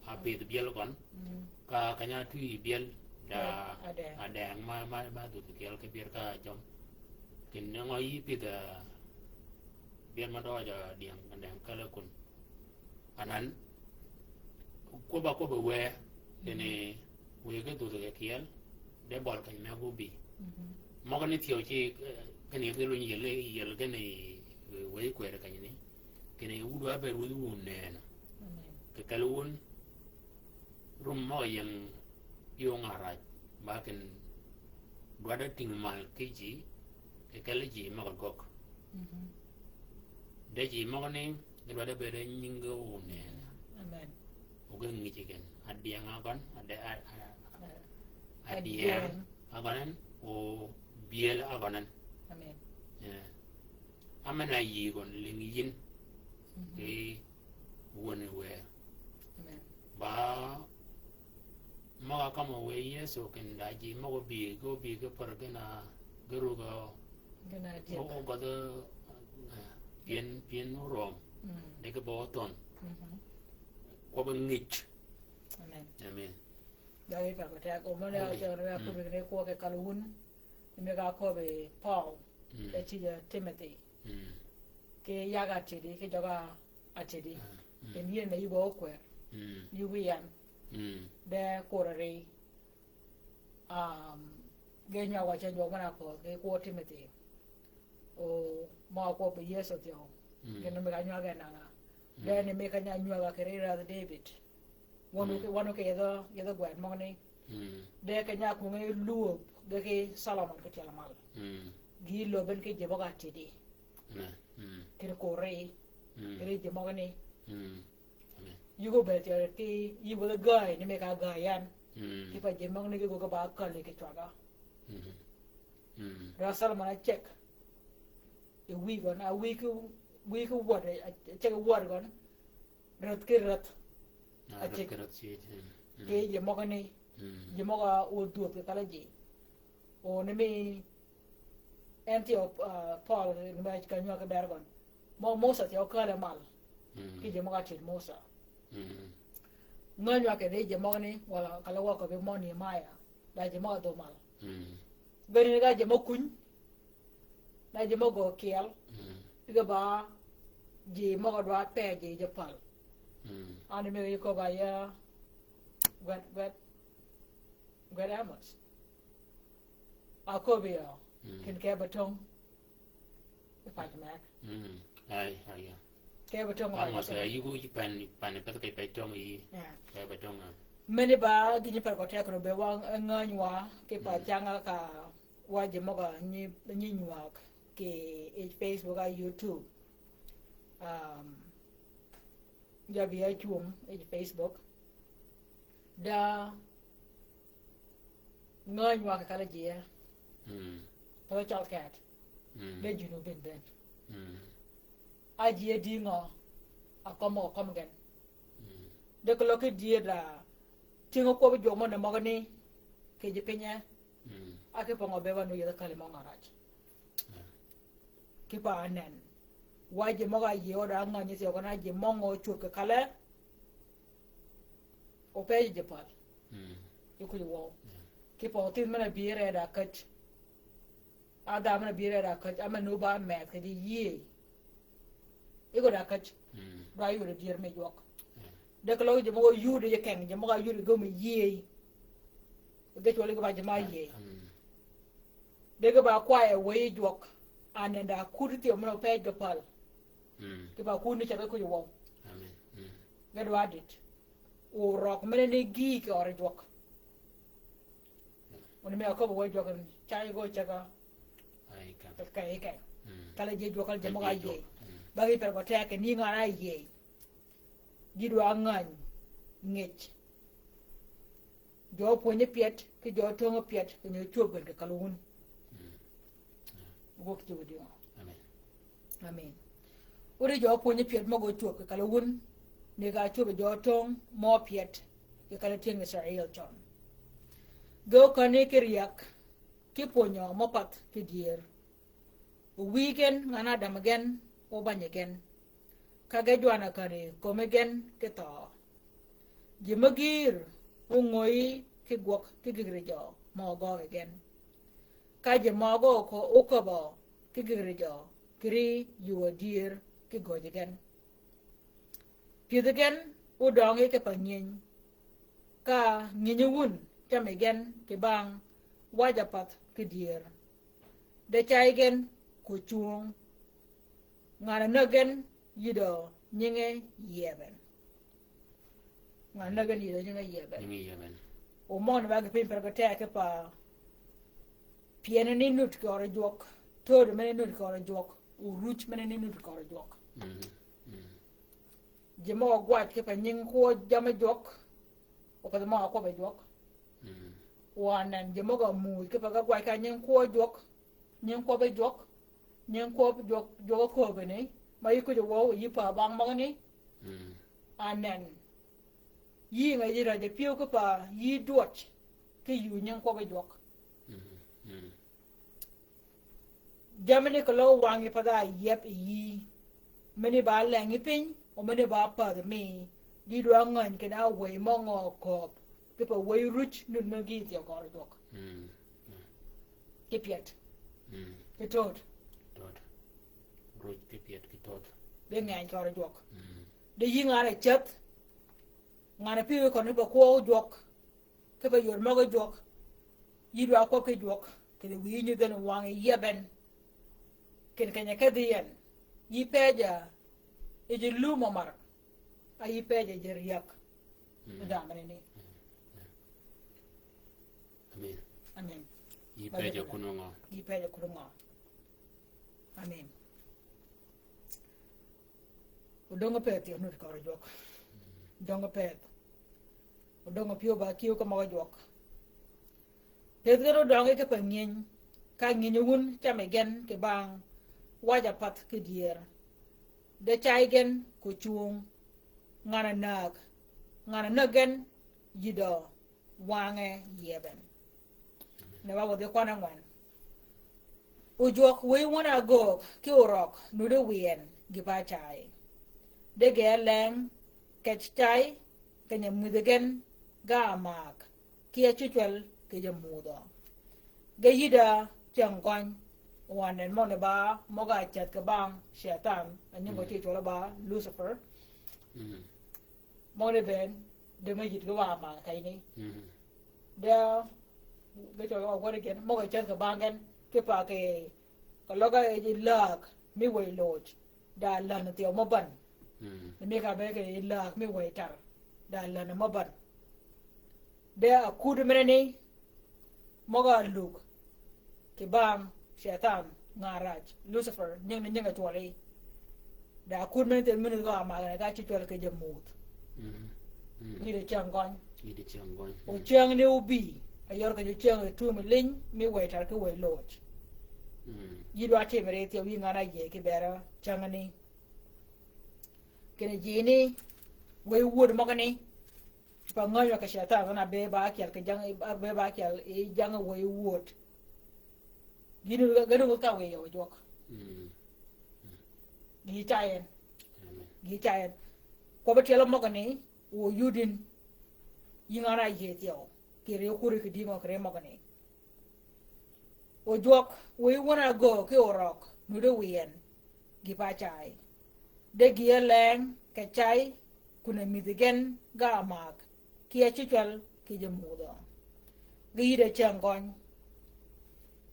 a pidh byel gøn. Mm. Ka keny-a twi byel da. Adeng. Adeng ma, ma, ma dhudh kyel ki byel ka jøm. Kinni ngø yï pidh, ah, byel ma døøj adeng, adeng kale kun. Anan, kwøbb-a kwøbb-a wë, kinni wëggi dhudh ki kyel, de bøl keny me gubï. Mhm. Møgø ni thyew ci, eh, kinni dhil winy yiel, yiel kinni, eh, wëy kwër keny ni. Kinni wudwa be rudhi wun nënn. Amen. Kì kelli wun, rum møg-a ying yï óngarac, ba kin dwaddi tïng mal ki ji, kì kelli ji møg-a gögg. Mhm. De ji møgø ni, ge dwaddi bëëd nyingi wun nënn. Amen. O ge ngïj gen. Adyeng a gøn, ade-, a-, a-, a-, adyeng a gøn en, o byel a gøn en. Amen. Yeah. Amen a yï gøn lïng yïn. Mhm. Kì wun wë. Amen. Ba møg-a kømmi wë Yëso kinni da ji møg-a óbï, ge óbï ge pär gïn-a ge rugø. Gïn-a jep. O, o gødhø, eh, pien, pien oröm. Mm. De ge bø thon. Mhm. Kwøbb-a ngïj. Amen. Amen. Dagi ka ko teg, o møn-a cøn wa ko bigni kwøb kì kal wun. Mi ka köbbi Paul, mm, e cïj-a Timothy. Mm. Kì yag atïdi, kì jøg-a atïdi. Ah, mm. Kinni yïn ne yï bø ókwër. Mm. Yï wïyan. Mm. De kur ri. Um, ge nywag wa cen jwøk møn-a köbbi, kì kwøb Timothy. O, mø kwøb Yëso thyew. Mm. Kinni mi ka nywag en nanga. Mm. De ni mi ka nya nywag-a kì ri rädhi David. Wøn, mm, wøn kì yedhø, yedhø gwed møgø ni. Mm. De keny-a kwønge lwöb, ge kì Solomon kì tyel mal. Mm. Gï löb en kì ji møg-a tïdi. Amen. Mm. Kinni kur ri. Mm. Kì ri ji møgø ni. Mm. Amen. Yï go bëëd tyel kì, yï wëdhi gäy, ni mi ka gäy yan. Mm. Kì pa ji møgø ni ge go ge ba källi kì cwag-a. Mm. Mm. Rädhi Solomon a ceg. E wïy gøn, a wïy kì, wïy kì wäd, a ceg wäd gøn. Räth kì räth. Ah, räth kì räth cï, mm, mm. Kì ji møgø ni, mm, ji møg-a ódhwödh kì kal ji. O ni mi en thyew, ah, Paul ni mi ka nywag kì bër gøn. Mø Musa thyew käl-a mal. Mm. Kì ji møg-a tïd Musa. Mm. Ngäny wa kinni ji møgø ni, walà kal-a wa köbbi mø Nehemiah. Da ji møg-a dhø mal. Mm. Gani ga ji mø kuny. Da ji mø gø kyel. Mm. Ge ba ji mø gø dwa pe ji ji pal. Mm. Ani mi yï köbba ya gwed, gwed, gwed Amos. A köbbi ya. Mm. Kinni ke ba töng. I pac meg. Mm. Ai, ai, ya. Ke ba töng. Amos, eh, yï go yï pan, pan, pan, pan töng yï. Yeah. Ke ba töng, ah. Meni ba, gïnyi per ko teg ro be wa, eh, ngäny wa, kì pa, mm, cang-a ka, wa ji møg-a nyi, nyi nywag kì, eh, Facebook a YouTube. Um, ja bï a cwöng, eh, Facebook. Da ngäny wa kì kal ji. Mm. Pe cøl ket. Mm. De junu bin bin. Mm. A ji a dï ngø, a kømmi, a kømmi gen. Mm. De keløg kì dyër da, tïng-a kwøbbi jwøk mø ni møgø ni, kì ji pinye, mm, a kì pøngø be ba nu yeth kali mø ngarac. Yeah. Kì pa anen. Wa ji møg-a yïe o da ngänyi thyew gøn a ji mø ngø cwöb kì kale. O pe ji pal. Mm. Yï kuj wøw. Yeah. Kì pa othïth men-a bï ree da käj. A dha men-a bï ree da käj, a men-a ba meth kì ji yïëy. Yï go da käj. Mm. Dwa yod dyër mi jwøk. Yeah. De keløg ji mø yud ji keng, ji mø ga yud ji gø mi yïëy. Ge cwøl ge ba ji ma yïëy. Mm. De ge ba kwaye wëy jwøk. Anen da kut thyew men-a pej ge pal. Mm. Ge ba kut ni ceg ge kuj wøw. Amen. Mm. Ge dwa dit. O røg men-a ni gïï kì ød jwøk. Wun mi a köbbi wëy jwøk ni, ca yï gø ceg-a. Ai, ka. Ka, ka. Mm. Kal ji jwøk kal ji møg-a yïëy. Mm. Ba gï per gø teg kì ni ngan-a yïëy. Gï dwa ngäny ngej. Jø pwönyi pyet, kì jø töng pyet, kì nyi cwöb gen kì kal wun. Mm. Gwøg cwöb di ngø. Amen. Amen. Wudi jø pwönyi pyet mø gø cwöb kì kal wun, ni ga cwöb jø töng mø pyet, kì kal tyëng Israel cøn. Ge ókänni kì ryäg, kì pwönyø mø path kì dyër. Owïy gen, ngan-a dämi gen, obänyi gen. Ka ge jwan-a känni kömi gen kì thøø. Ji me gïïr óngöyi ki gwøg ki gïgri jø mø gøggi gen. Ka ji møgø óköbbø ki gïgri jø, kiri yuu adyër ki göjji gen. Pyëdhi gen ódøngi ki pa ngïny, ka ngïnyi wun cami gen kì bang waj apath ki dyër. De cay gen ko cwöng. Ngan-a näg gen yïdø nyinge yieben. Ngan-a näg gen yïdø nyinge yieben. Nyinge yieben. O møgø ni ba gï piny per gø teg ki pa pyëni ni nud kì øri jwøk, tödø meni nud kì øri jwøk, o ruc meni ni nud kì øri jwøk. Mm. Mm. Ji møg-a gwaj ki pa nying kwøb jammì jwøk, o pa ji møg-a kwøbbi jwøk. Mm. Wa nen ji møg-a muuj ki pa ga gwaj ka nying kwøb jwøk, nying kwøbbi jwøk, nying kwøb jwøk, jwøk köbbi ni, ma yï kuj-a wøw yï pa bang møgani. Mm. A nen. Yï nga yï raj-a pyëw ki pa yï dwøj ki yuu nying kwøbbi jwøk. Mm. Mm. Jammì ni keløg wang yï pa dha yieb yi yï. Meni ba leng yi piny, o meni ba pädhi mi, di dwa ngäny kinni a wëy mø ngø kööb, ki pa wëy ruc nud me gïï thyew kör jwøk. Mm. Mm. Ki pyet. Mm. Ki töd. Töd. Ruc ki pyet ki töd. Di ngeny kör jwøk. Mm. Di yï ngan-a ceth, ngan-a pyëw yi køn ni pa kwøb jwøk. Ki pa yod møgø jwøk, yï dwa kwøb ki jwøk, kidhi wïyi nyudh en wang yieb en. Kin kenyi kedhi en, yï pëjø yi ji lum omar, a yï pëjø yi ji ryäg. Mm. Dha meni ni. Mm. Amen. Amen. Yï pëjø kun ngø? Yï pëjø kun ngø? Amen. Odöngø pëth yø nud kör jwøk. Döngø pëth. Odöngø pyëw ba kyëw ki møgø jwøk. Pëth gen odøngi ki pa ngïny, ka ngïnyi wun cami gen kì bang waj apath ki dyër. De cay gen ko cwöng, ngan-a näg, ngan-a näg gen yïdø wange yieben. Ne ba wødhi kwan angwen. Ojwøk wëy wun-a göög ki orøg nuti wiy en gï pa cay. De gï-a leng kec cay, keny-a mïdhi gen ga amak, ki acwecwel kì ja mudhø. Ge yïdø cyäng gøny, wa nen møgø ni ba møg-a ceth kì bang Catan, a nying gø cwøl ba Lucifer. Mm. Møgø ni bënn, de me yïdh ge wa amak keny ni. Mm. De, ge cwøl wa gwød gen, møg-a ceth kì bang gen, ki pa kì, keløg a yi ji läg mi wëy loj, da län thyew mø bän. Mm. Ni mi ka be kì yi läg mi wëy tar, da län mø bän. De akud mene ni, møg-a lug kì bang Catan, ngan-a rac, Lucifer, nying ni nying a cwøli. Da akud mene thil mene gø amak ne ga cwecwel kì ja mudh. Mm. Mm. Yïdø cyäng gøny. Yïdø cyäng gøny. O cyäng ni obï, a yør keny-a cyäng e tum liny, mi wëy tar ki wëy loj. Mm. Yï dwa timri thyew yï ngan-a yïëy kì bera cyäng ni. Kinni ji ni, wëy wud møgani, pa ngänyø kì Catan, na be ba kyel kì jang, be ba kyel yi jang wëy wud. Gïn ga, ga dong ka wëy yø jwøk. Mm. Gï cayen. Amen. Gï cayen. Kwøbbi tyelø møgani, o yudin. Yï ngan-a yïëy thyew. Kì ri kuri kì dïngø kì ri møgani. Ojwøk wëy wun-a göög ki orøg nuti wiy en gï pa cay. De gï-a leng kì cay, kun-a mïdhi gen ga amak, ki acwecwel kì ja mudhø. Ge yïdø cyäng gøny.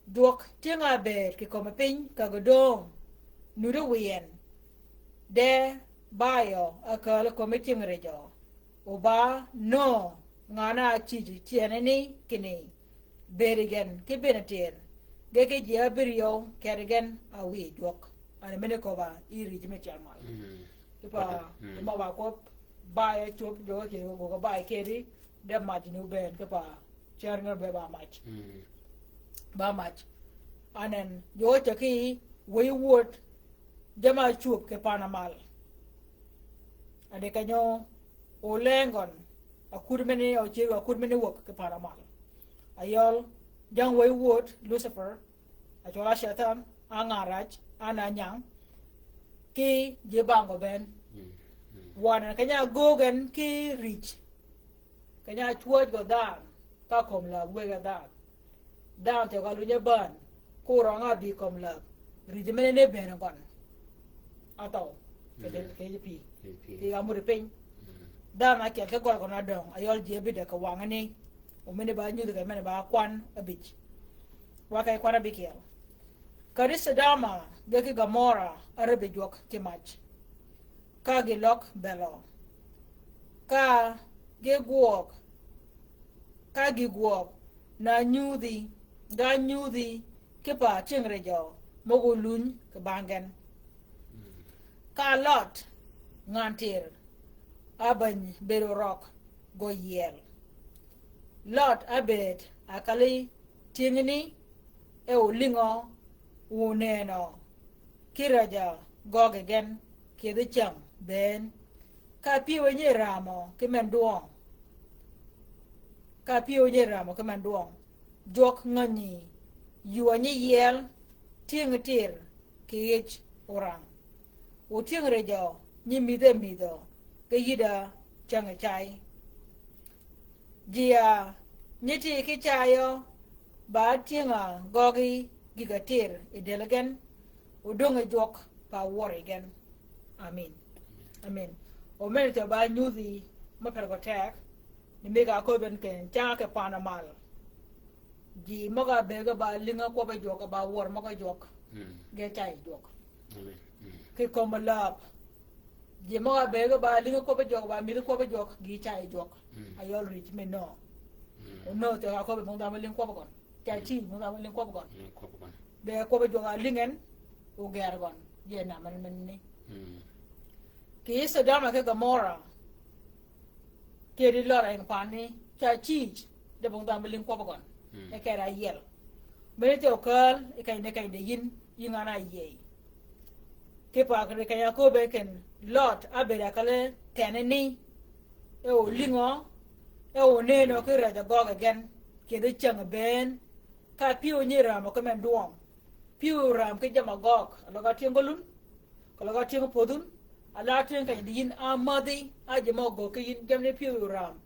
Dwøg tyëng-a bëëd kì kömi piny ka gø döng, nuti wiy en. De bayø a kääl kömi tyëng rïjø. O ba nø ngan-a cïj tyëne ni kinni, bëëd gen ki bënn tër, ge ki ji abïryew keti gen a wiy jwøk. Ani mene köbb-a yi rïj mi cel mal. Mm. Ki pa, mm, ma ba kwøb, ba ya cwöb jwøk ki gø ba kedi, de mac ni obënn, ki pa, cër ngø be ba mac. Mm. Ba mac. Anen, jwøk ki, wëy wud, jama cwöb ki pan-a mal. Adi kenyø, o leng gøn, akud mene, o cir akud mene wäg ki pan-a mal. Ayøl, jang wëy wud, Lucifer, a cwøl-a Catan, a ngan-a rac, a nanyang, ki ji bang gø bënn. Mm, mm. Wa nen keny-a göög gen ki rïj, Keny-a cwöj gø dhanhø, ka kömi läb wëggi dhanhø. Dhanhø cøg-a lunyi bän, ko røng-a bï kömi läb. Rïj mene ni bënn gøn. Atøw. Kì, mm, kì pï. Kì pï. Kì gam mudi piny. Mm. Dhanhø ákyel ki gøl gøn ádöng, ayøl ji ábïdø kì wangani. O mene ba nyudhi kì mene ba kwan ábïj. Wa kì kwan ábïkyel. Kadi Sodoma, ge ki Gomora, áräbbi jwøk ki mac. Ka giløg belø. Ka gigwøg, ka gigwøg na nyudhi, ga nyudhi kipa tyëng rejø møg-a oluny kì bang gen. Ka Lot ngan tir, ábäny bëëd orøg gø yiel. Lot ábëëd akali tyëngni, e olïngø, onënø, ki rejø gøggi gen, kì yedhi cäng bënn. Ka pyëwe nyi ramø ki men dwøng. Ka pyëwe nyi ramø ki men dwøng. Jwøk ngänyi, ywa nyi yiel, tyëng tir, kì yij orang. O tyëng rejø, nyi mïdhe mïdhø, ge yïdø cäng cay. Ji-a nyi ti ki cayø, ba tyëng-a gøggi gïg-a tir yi dël gen, o döng-a jwøk pa wør yi gen. Amin. Amin. O men tø ba nyudhi, me pel gø teg, ni mi ka köbben ken, cang-a kì pan-a mal. Ji møg-a bëgg-a ba lïng-a kwøbbi jwøk, ba wør møg-a jwøk. Mm. Ge cay jwøk. Amen. Mm. Kì kömi läb. Ji møg-a bëgg-a ba lïng-a kwøbbi jwøk, ba mïdhi kwøbbi jwøk, ge cay jwøk. Mm. Ayøl rïj mi nø. Mm. O nø teg-a köbbi møg dhanhø me lïng kwøbbi gøn. Cay, mm, cïj møg dhanhø me lïng kwøbbi gøn. Lïng kwøbbi gøn. De kwøbbi jwøk a lïng en, o ger gøn. Ji na men men ni. Mm. Kì Sodoma ki Gomora. Kì di løg en pani, ca cïj, de bong dhanhø me lïng kwøbbi gøn. Mm. E kere áyiel. Mene tø okääl, e keny de keny de yïn, yï ngan-a áyiey. Kipa kì di keny-a köbbe ken, Lot, ábëëd akali tene ni, e olïngø, e onënø ki rejø gøggi gen, kì yedhi cäng bënn, ka pyëwe nyi ramø ki men dwøng. Pyëwe ram ki jamm-a gøgg, aløg a tyëng gø lun, kì aløg a tyëng pödhun, ala tyëng keny di yïn ámädhi, a ji mø gøggi yïn jammì pyëwe ram.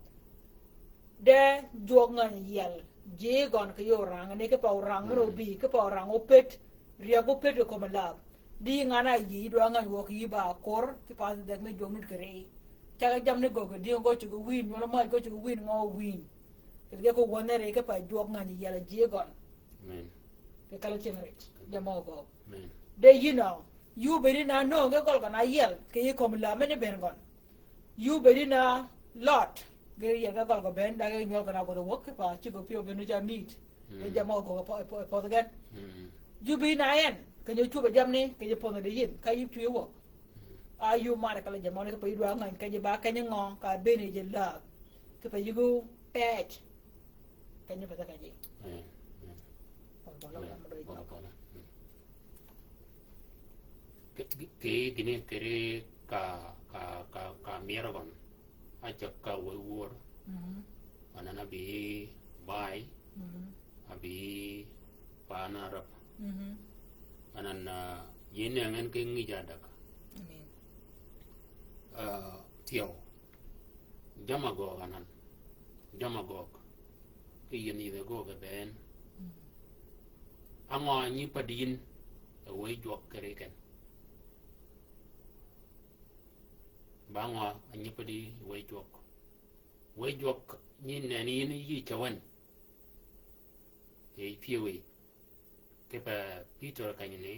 De jwøk ngänyi yiel, ji gøn kì yij orang, ni kipa orang, mm, rø bï, kipa orang oped, ryäg oped kì kömi läb. Di ngan-a yï, dwa ngänyi wøg yï ba kor, kipa dheg mi jwøk nud kì ri. Cag jammì gøggi, di gø cuggi wïn, nywøl mac gø cuggi wïn, ngø wïn. Kì ge ko wønne ri kipa jwøk ngänyi yiel ji gøn. Amen. Kì kal tyëng rij, jammì gøggi. Amen. De yïn a, yï obëëd yïn a nöng ge gøl gøn áyiel, kì yï kömi läb men bënn gøn. Yï obëëd yïn a Lot, ge yiel ge gøl gø bënn, da ge nywøl gøn a gødh wøg, kipa cigg pyëw gen ca mït. Mm. Ge jammì gøggi pö-, pö-, pödhi gen. Mm. Yï obëëd yïn a en, keny-a cwöb jammì, keny-a pödhi di yïn, ka yï twi wøg. A yï mar kal jammì ni kipa yï dwa ngäny, keny-a ba keny-a ngø, ka bënn yi ji läg. Kipa yï gu pej. Keny-a ba dheg a ji. Mm, mm. Bol, bol, bol, bol. Kì, kì, kì gïni kere ka, ka, ka, ka myero gøn. Acäg ka wëy wör. Mhm. Anan abï bay. Mhm. Abï pan Arab. Mhm. Anan, ah, yïn en en ki ngïj adäg. Amen. Ah, thyew. Jamm-a gøgg anan. Jamm-a gøgg. Ki yïn yïdhe gøgg e bënn. Mm. Á ngø a nyi päd yïn e wëy jwøk kere ken? Ba ngø a nyi päd yï e wëy jwøk? Wëy jwøk nyi nenni yïn yï cäwen. Yij pyëwí. Kipe Pïtør keny ni,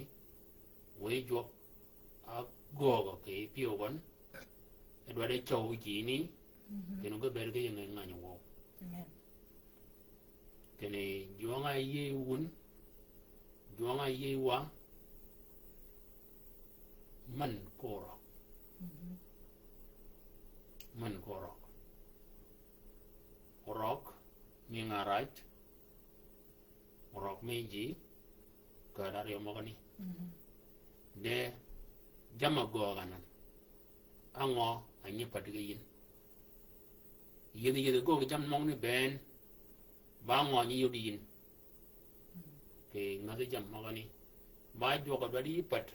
wëy jwøk ágöögø kì pyëw gøn, e dwaddi cøw ji ni, mhm, kinni ge bëëd ge ying ngäny wøw. Amen. Kinni jwøng-a áyïëy wun, jwøng-a áyïëy wa, men ko røg. Mhm. Men ko røg. Orøg, mi ngarac, orøg mi ji, kääl aryø møgani. Mhm. De jamm-a göög anan. Á ngø a nyi päd ge yïn? Yïn yïdhi göög jammì møgani bënn, ba ngø nyi yod yïn? Mhm. Kì ngädhi jammì møgani. Ba jwøk a dwaddi yï päd.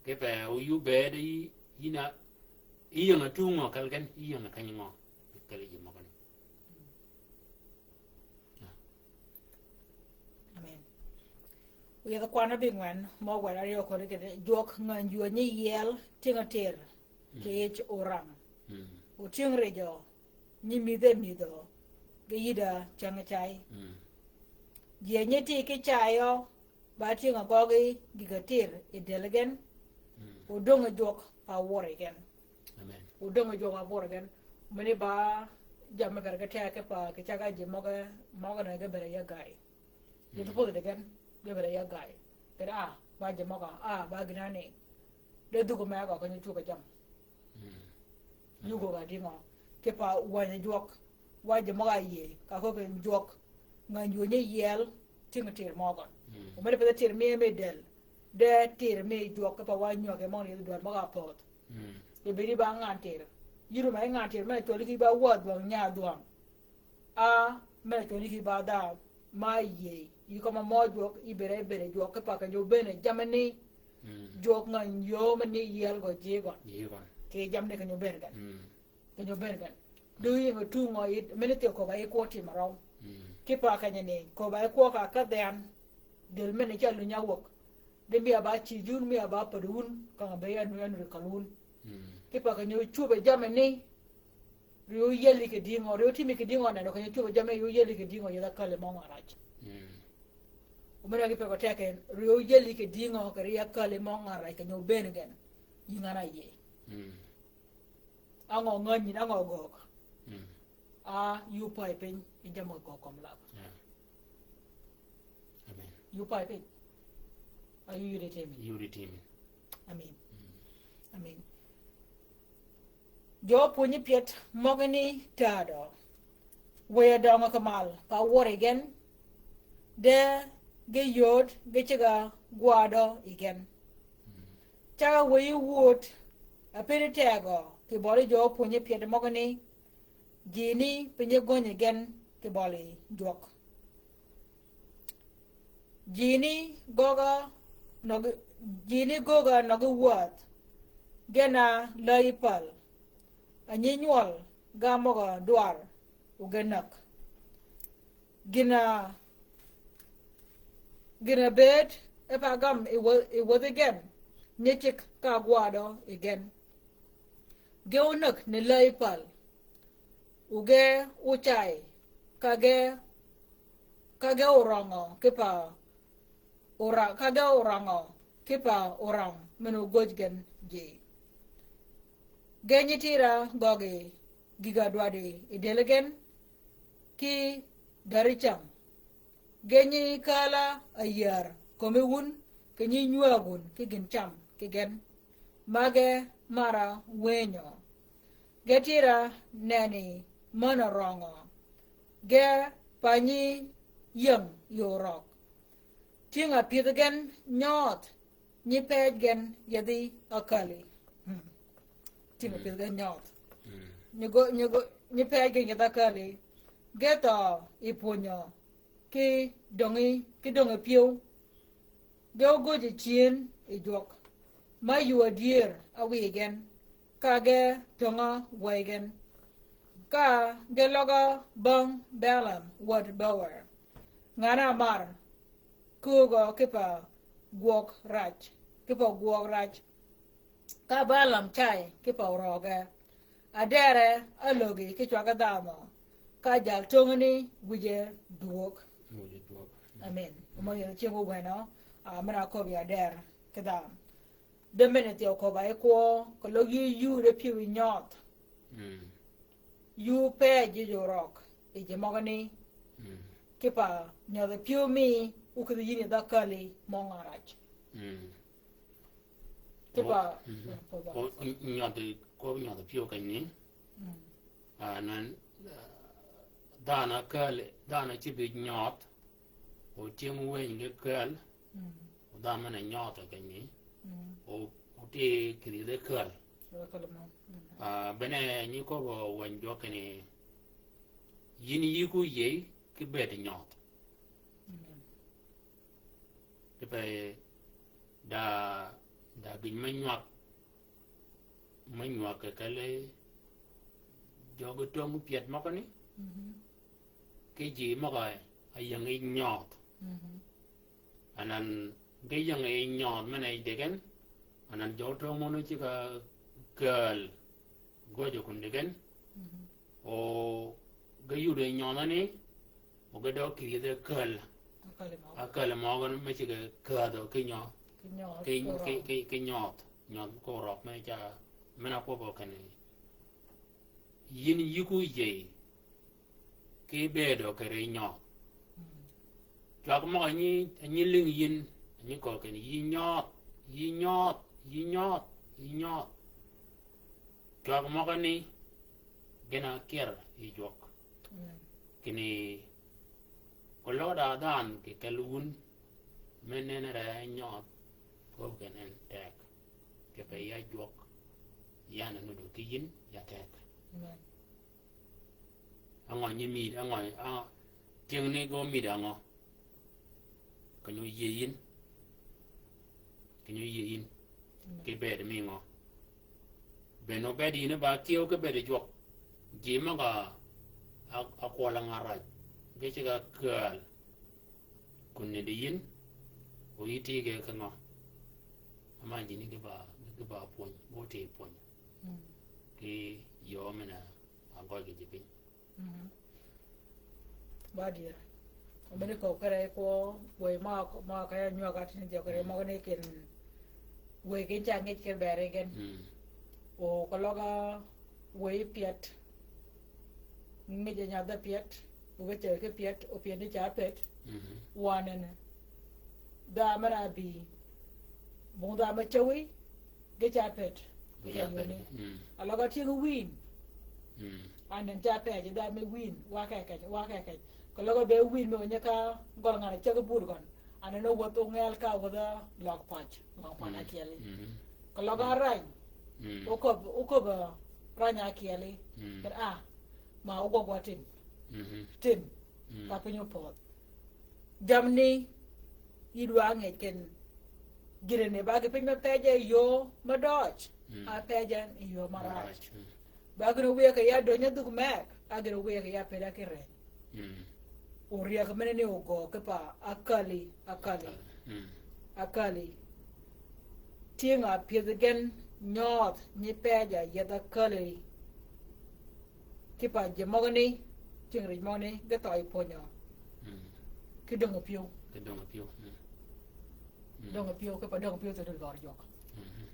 Kipe oyuu bëëd yï, yïn a, yï ying-a tung ngø kelli gen, yï ying-a keny ngø kelli ji møgani. Yeth kwan abïngwen, mø gwed aryew kodi kede, jwøk ngänjwø nyi yiel, tyëng-a tër, kì yij orang. Otyëng rejø, nyi mïdhe mïdhø, ge yïdø cäng cay. Ji nyi ti ki cayø, ba tyëng-a gøggi gïg-a tër yi dël gen, odöng-a jwøk pa wør yi gen. Odöng-a jwøk pa wør yi gen. Meni ba jammì kere ge teg ki pa kì cag-a ji møge, møge ne ge bere ya gay. Ji thupudh degen, ge bere ya gay. Kede a, ba ji møge, a, ba gïn-a ni. De dhuk me gø kenyi cub-a jammì. Yï gø ga dïngø. Kipa wänyi jwøk. Wa ji møg-a yïëy, ka köggi jwøk. Ngänjwø nyi yiel, tyëng-a tër møgø. O mene peth tër mi mi dël. De tër mi jwøk, kipa wa nywäg yi møgø ni dwäl møg-a pödh. Yi bïdi ba ngan tër. Yï rum-a yi ngan tër, mene cwøl ki ba wa dhwäng nya dhwäng. A, mene cwøl ki ba dha, ma yïëy. Yï kømmi mø jwøk, yï bere bere jwøk, kipa kenyi obene jammì ni. Jwøk ngänjwø meni yiel gø ji gøn. Kì jammì ni kenyi obene gen. Kenyi obene gen. Du yïng-a tungø yi, mene thyew köbb-a yi kwø tïmø røw. Kipa kenyi ni, köbb-a yi kwø ka ka dhen. Dël mene ca luny-a wäg. De mi-a ba cïj wun, mi-a ba päd wun, ka ngà be yan yan ri kal wun. Kipa kenyi cub-a jammì ni, ri óyieli kì dïngø, ri ótïmi kì dïngø nenø, kenyi cub-a jammì ni, ri óyieli kì dïngø, yïdh ákali mø ngø arac. O mene ki pegø teg en, ri óyieli kì dïngø, kì ri ákali mø ngø arac, kenyi obene gen. Yïng-a na yïëy. Á ngø ngänyi, á ngø gøg. A, yï ópay piny, yi jammì gø kömi lab. Yï ópay piny. A yï yudi tïmi. Amen. Amen. Jø pwönyi pyet møgani tadø. Wëy-a døngø kì mal, pa wør yi gen, de ge yod, ge ceg-a gwadø yi gen. Cag-a wëyi wod, a peni tegø, kì bøli jø pwönyi pyet møgani, jini piny gönyi gen kì bøli jwøk. Jini gøg-a nøgi, jini gøg-a nøgi wäth, gen-a läyi päl, a nyi nywøl ga møg-a dwar, o ge näg. Gïn-a, gïn-a bëëd e pa gam yi wäthi gen, nyi ceg ka gwadø yi gen. Ge ónäg ni läyi päl, o ge ócay, ka ge, ka ge orøngø kipa, ora-, ka ge orøngø kipa orang men ogwäj gen ji. Ge nyi tïr-a gøggi gïg-a dwaddi yi dël gen ki däri cam. Ge nyi kääl-a áyär kömi wun, kì nyi nywäg wun ki gïn cam ki gen. Ma ge mar-a wënyø. Ge tïr-a nenni männ-a røngø. Ge pa nyi yäng yi orøg. Tyëng-a pyëdhi gen nyøødh, nyi peej gen yedhi ákali. Tyëng-a pyëdhi gen nyøødh. Nyi gø, nyi gø, nyi peej gen yedhi ákali. Ge thøø yi pwönyø. Ki döngí, ki döngí pyëw. Ge ógöjji cyën yi jwøk. Ma yuu adyër áwï gen. Ka ge töng-a wäy gen. Ka ge løg-a bäng Balaam wäd Beor. Ngan-a mar. Köögø kipa gwøg rac. Kipa gwøg rac. Ka Balaam cay kipa orøge. Adere álöggi ki cwaggi dhanhø. Ka jal töngeni wïje dwög. Wïje dwög. Amen. Omø yeth cyëng ogweno, a, men-a köbbi ader ki dhanhø. De men-a thyew köbb-a yi kwø, keløg yï yuu de pyëw yi nyøødh. Yuu peej yij orøg yi ji møgani. Kipa nyødh pyëw mi ókïdhi yïn yi dhakali mø ngarac. Kipa, o, o, nyødh, ko nyødh pyëw keny ni. A, nan, a, dhanhø ákali, dhanhø cïb yi nyødh. O tyëng wëny ge käl. O dhanhø men-a nyødh keny ni. O, o ti kïdhi de käl. A, bene nyi köbb-a wänyi jwøk kinni, yïn yïk óyïëy ki bëëd nyødh. Kipe da, da gïn me nywag, me nywag kì kelli jøgi töng pyëth møgani. Ki ji møg-a áyängi nyødh. Anan ge ying yi nyøødh men-a yi degen, anan jø tøng møn-a ceg-a kääl gøjø kun degen. Mhm. O ge yud yi nyøødhani, o ge dø kïdhi kääl. Akääl møgø. Akääl møgø me ceg-a käädhø ki nyø-, ki nyø-, ki, ki, ki, ki nyøødh. Nyøødh korøg me ca, men-a kwøbbø kinni. Yin yïku yïëy ki bëëdø kì ri nyøødh. Mm. Cwag møg-a nyi, nyi lïng yïn, nyi köög kinni, yï nyøødh, yï nyøødh, yï nyøødh, yï nyøødh. Cwag møgani gïn-a kyër yi jwøk. Mm. Kinni, koløg da dhanhø kì kelli wun, me nenni re nyøødh, kööb kinni en teg. Kipe ya jwøk, yan nudu ki yïn, ya teg. Amen. Angø nyi mïdø, angø, a, tyëngni gø mïdø angø. Keny-a yïëy yïn. Keny-a yïëy yïn. Amen. Ki bëëd mi ngø. Bënn obëëd yïn ba kyew ki bëëd jwøk. Ji møg-a, a, a kwøl-a ngaraj. Ge ceg-a kääl. Kun ni di yïn, o yï tïge ki ngø? Ama jini ki ba, ki ba pwöny, bo ti pwöny. Mm. Ki yöö men-a gøj ki ji piny. Mhm. Ba dyër. Omini kööb kere kwø, wëy ma, ma ka ya nywag-a tïn jø kere, mm, møgø ni kin, wëy kin ca ngej kir beri gen. Mm. O koløg-a wëy pyet. Ngej-a nyadh-a pyet, o ge ceg ki pyet, o pyet ni ca pëd. Mhm. Wanene. Dha men-a bï. Bung dha me cäwi, ge ca pëd. Ge ca pëd. Mm. Aløg-a tyëng wïn. Mm. Anen ca pëd, dha me wïn, wa kekec, wa kekec. Keløg-a be wïn me onyi ka gøl ngan-a cäg bur gøn. Anan owädh ongel ka wädh-a løg pac, løg pac, mm, akyeli. Mm. Keløg-a rany. Mm. Oköb, oköb, a, rany akyeli. Mm. Kid a, ma ogwøg wa tin. Mhm. Tin. Mm. Ka piny opodh. Jamni, yï dwa ngej ken. Gïn-a ni ba gi piny me pëje yöö me døj. Mm. A pëje yöö me raj. Me raj. Mm. Ba gïn-a wiye kì ya döny-a dhuk meg, a gïn-a wiye kì ya pëd-a ki reny. Mm. Oryäg mene ni ogöög kipa akali, akali. Mm. Akali. Tyëng-a pyëdhi gen nyøødh nyi pëjø yeth akali. Kipa ji møgani, tyëng rij møgani, ge thøø yi pwönyø. Mm. Ki döngø pyëw. Ki döngø pyëw. Mm. Mm. Döngø pyëw, kipa döngø pyëw thøø døl gør jwøk. Mhm.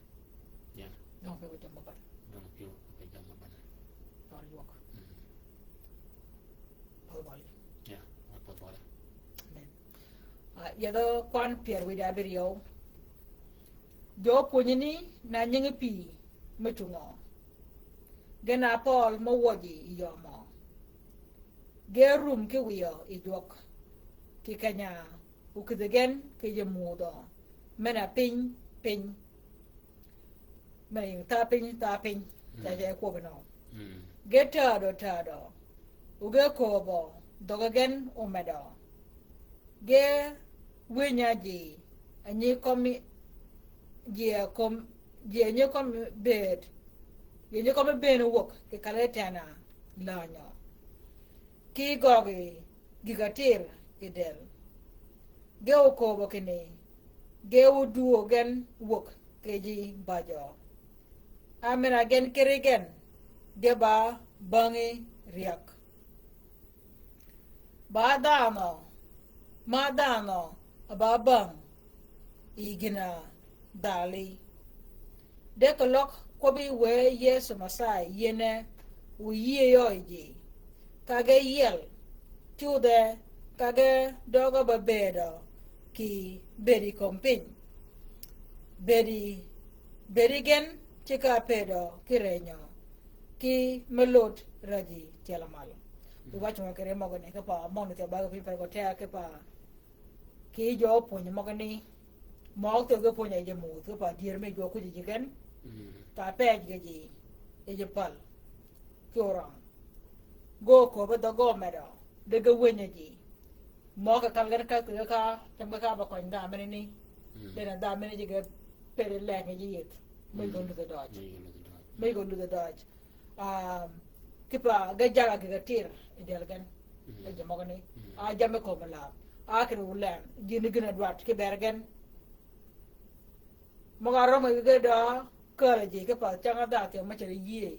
Yeah. Döngø pyëw ki jam mø bad. Döngø pyëw ki jam mø bad. Gør jwøk. Mhm. Pödh bøli. Yeah, wa pödh bøli. Amen. Ah, yedhø kwan pyär wïj abïryew. Jø pwönyini na nyingi pï me cungø. Gen apøl me wøji yi yømø. Ge rum ki wiyø yi jwøk. Kì keny-a okïdhi gen kì yemudhø. Men-a piny, piny. Men-a ying tha piny, tha piny. Mm. Ca, ca kwøbbi nø. Mm. Ge tadø, tadø. O ge kööbø, dhøggi gen omedø. Ge wïnya ji, a nyi kømmi, ji a køm-, ji a nyi kømmi bëëd. Ji a nyi kømmi bëën owäg, kì kali tena lanyø. Ki gøggi gïg atir yi del. Ge okööbø kinni, ge odwöög gen wäg kì ji bajø. Amen, a gen kiri gen, ge ba bängi ryäg. Ba dhanhø, ma dhanhø, a ba bäng, yi gïn-a dhali. De keløg kwøbbi wë Yëso Mesaya yïëne oyïëy yø yi ji. Ka ge yiel, cudhe, ka ge døøg-a ba bëëdø, kì bëëdi kömi piny. Bëëdi, bëëdi gen, ci ka pëdø, ki renyø, ki me lod raji tyel mal. Mm. Wi wac ngø kì ri møgø ni, kipa møgø ni thyew ba ki piny per gø teg kipa. Kì jø pwöny møgø ni, møg thyew ge pwöny yi ji muudh, kipa dyër mi jwøk kuji ji gen, mm, ka pëj ge ji, yi ji pal, ki orang. Gø köbbi dhøg gø medø, de ge wïnyi ji. Møg kal gen ka thyew ka, cam ge ka ba køny dha mene ni, mm, de na dha mene ji ge pede leng yi ji yeth, me, mm, gø ludhi døj. Me gø ludhi døj. Me gø ludhi døj. Um, kipa ge jaga gïg atir yi del gen. Mm. E ji møgø ni. Mm. A jammì kömi lab. A kinni wu leng, gïn gïn-a dwadd ki ber gen. Møg-a rømmi ge dø, kääl-a ji ki path cang-a dhah thyew me cere yïëy.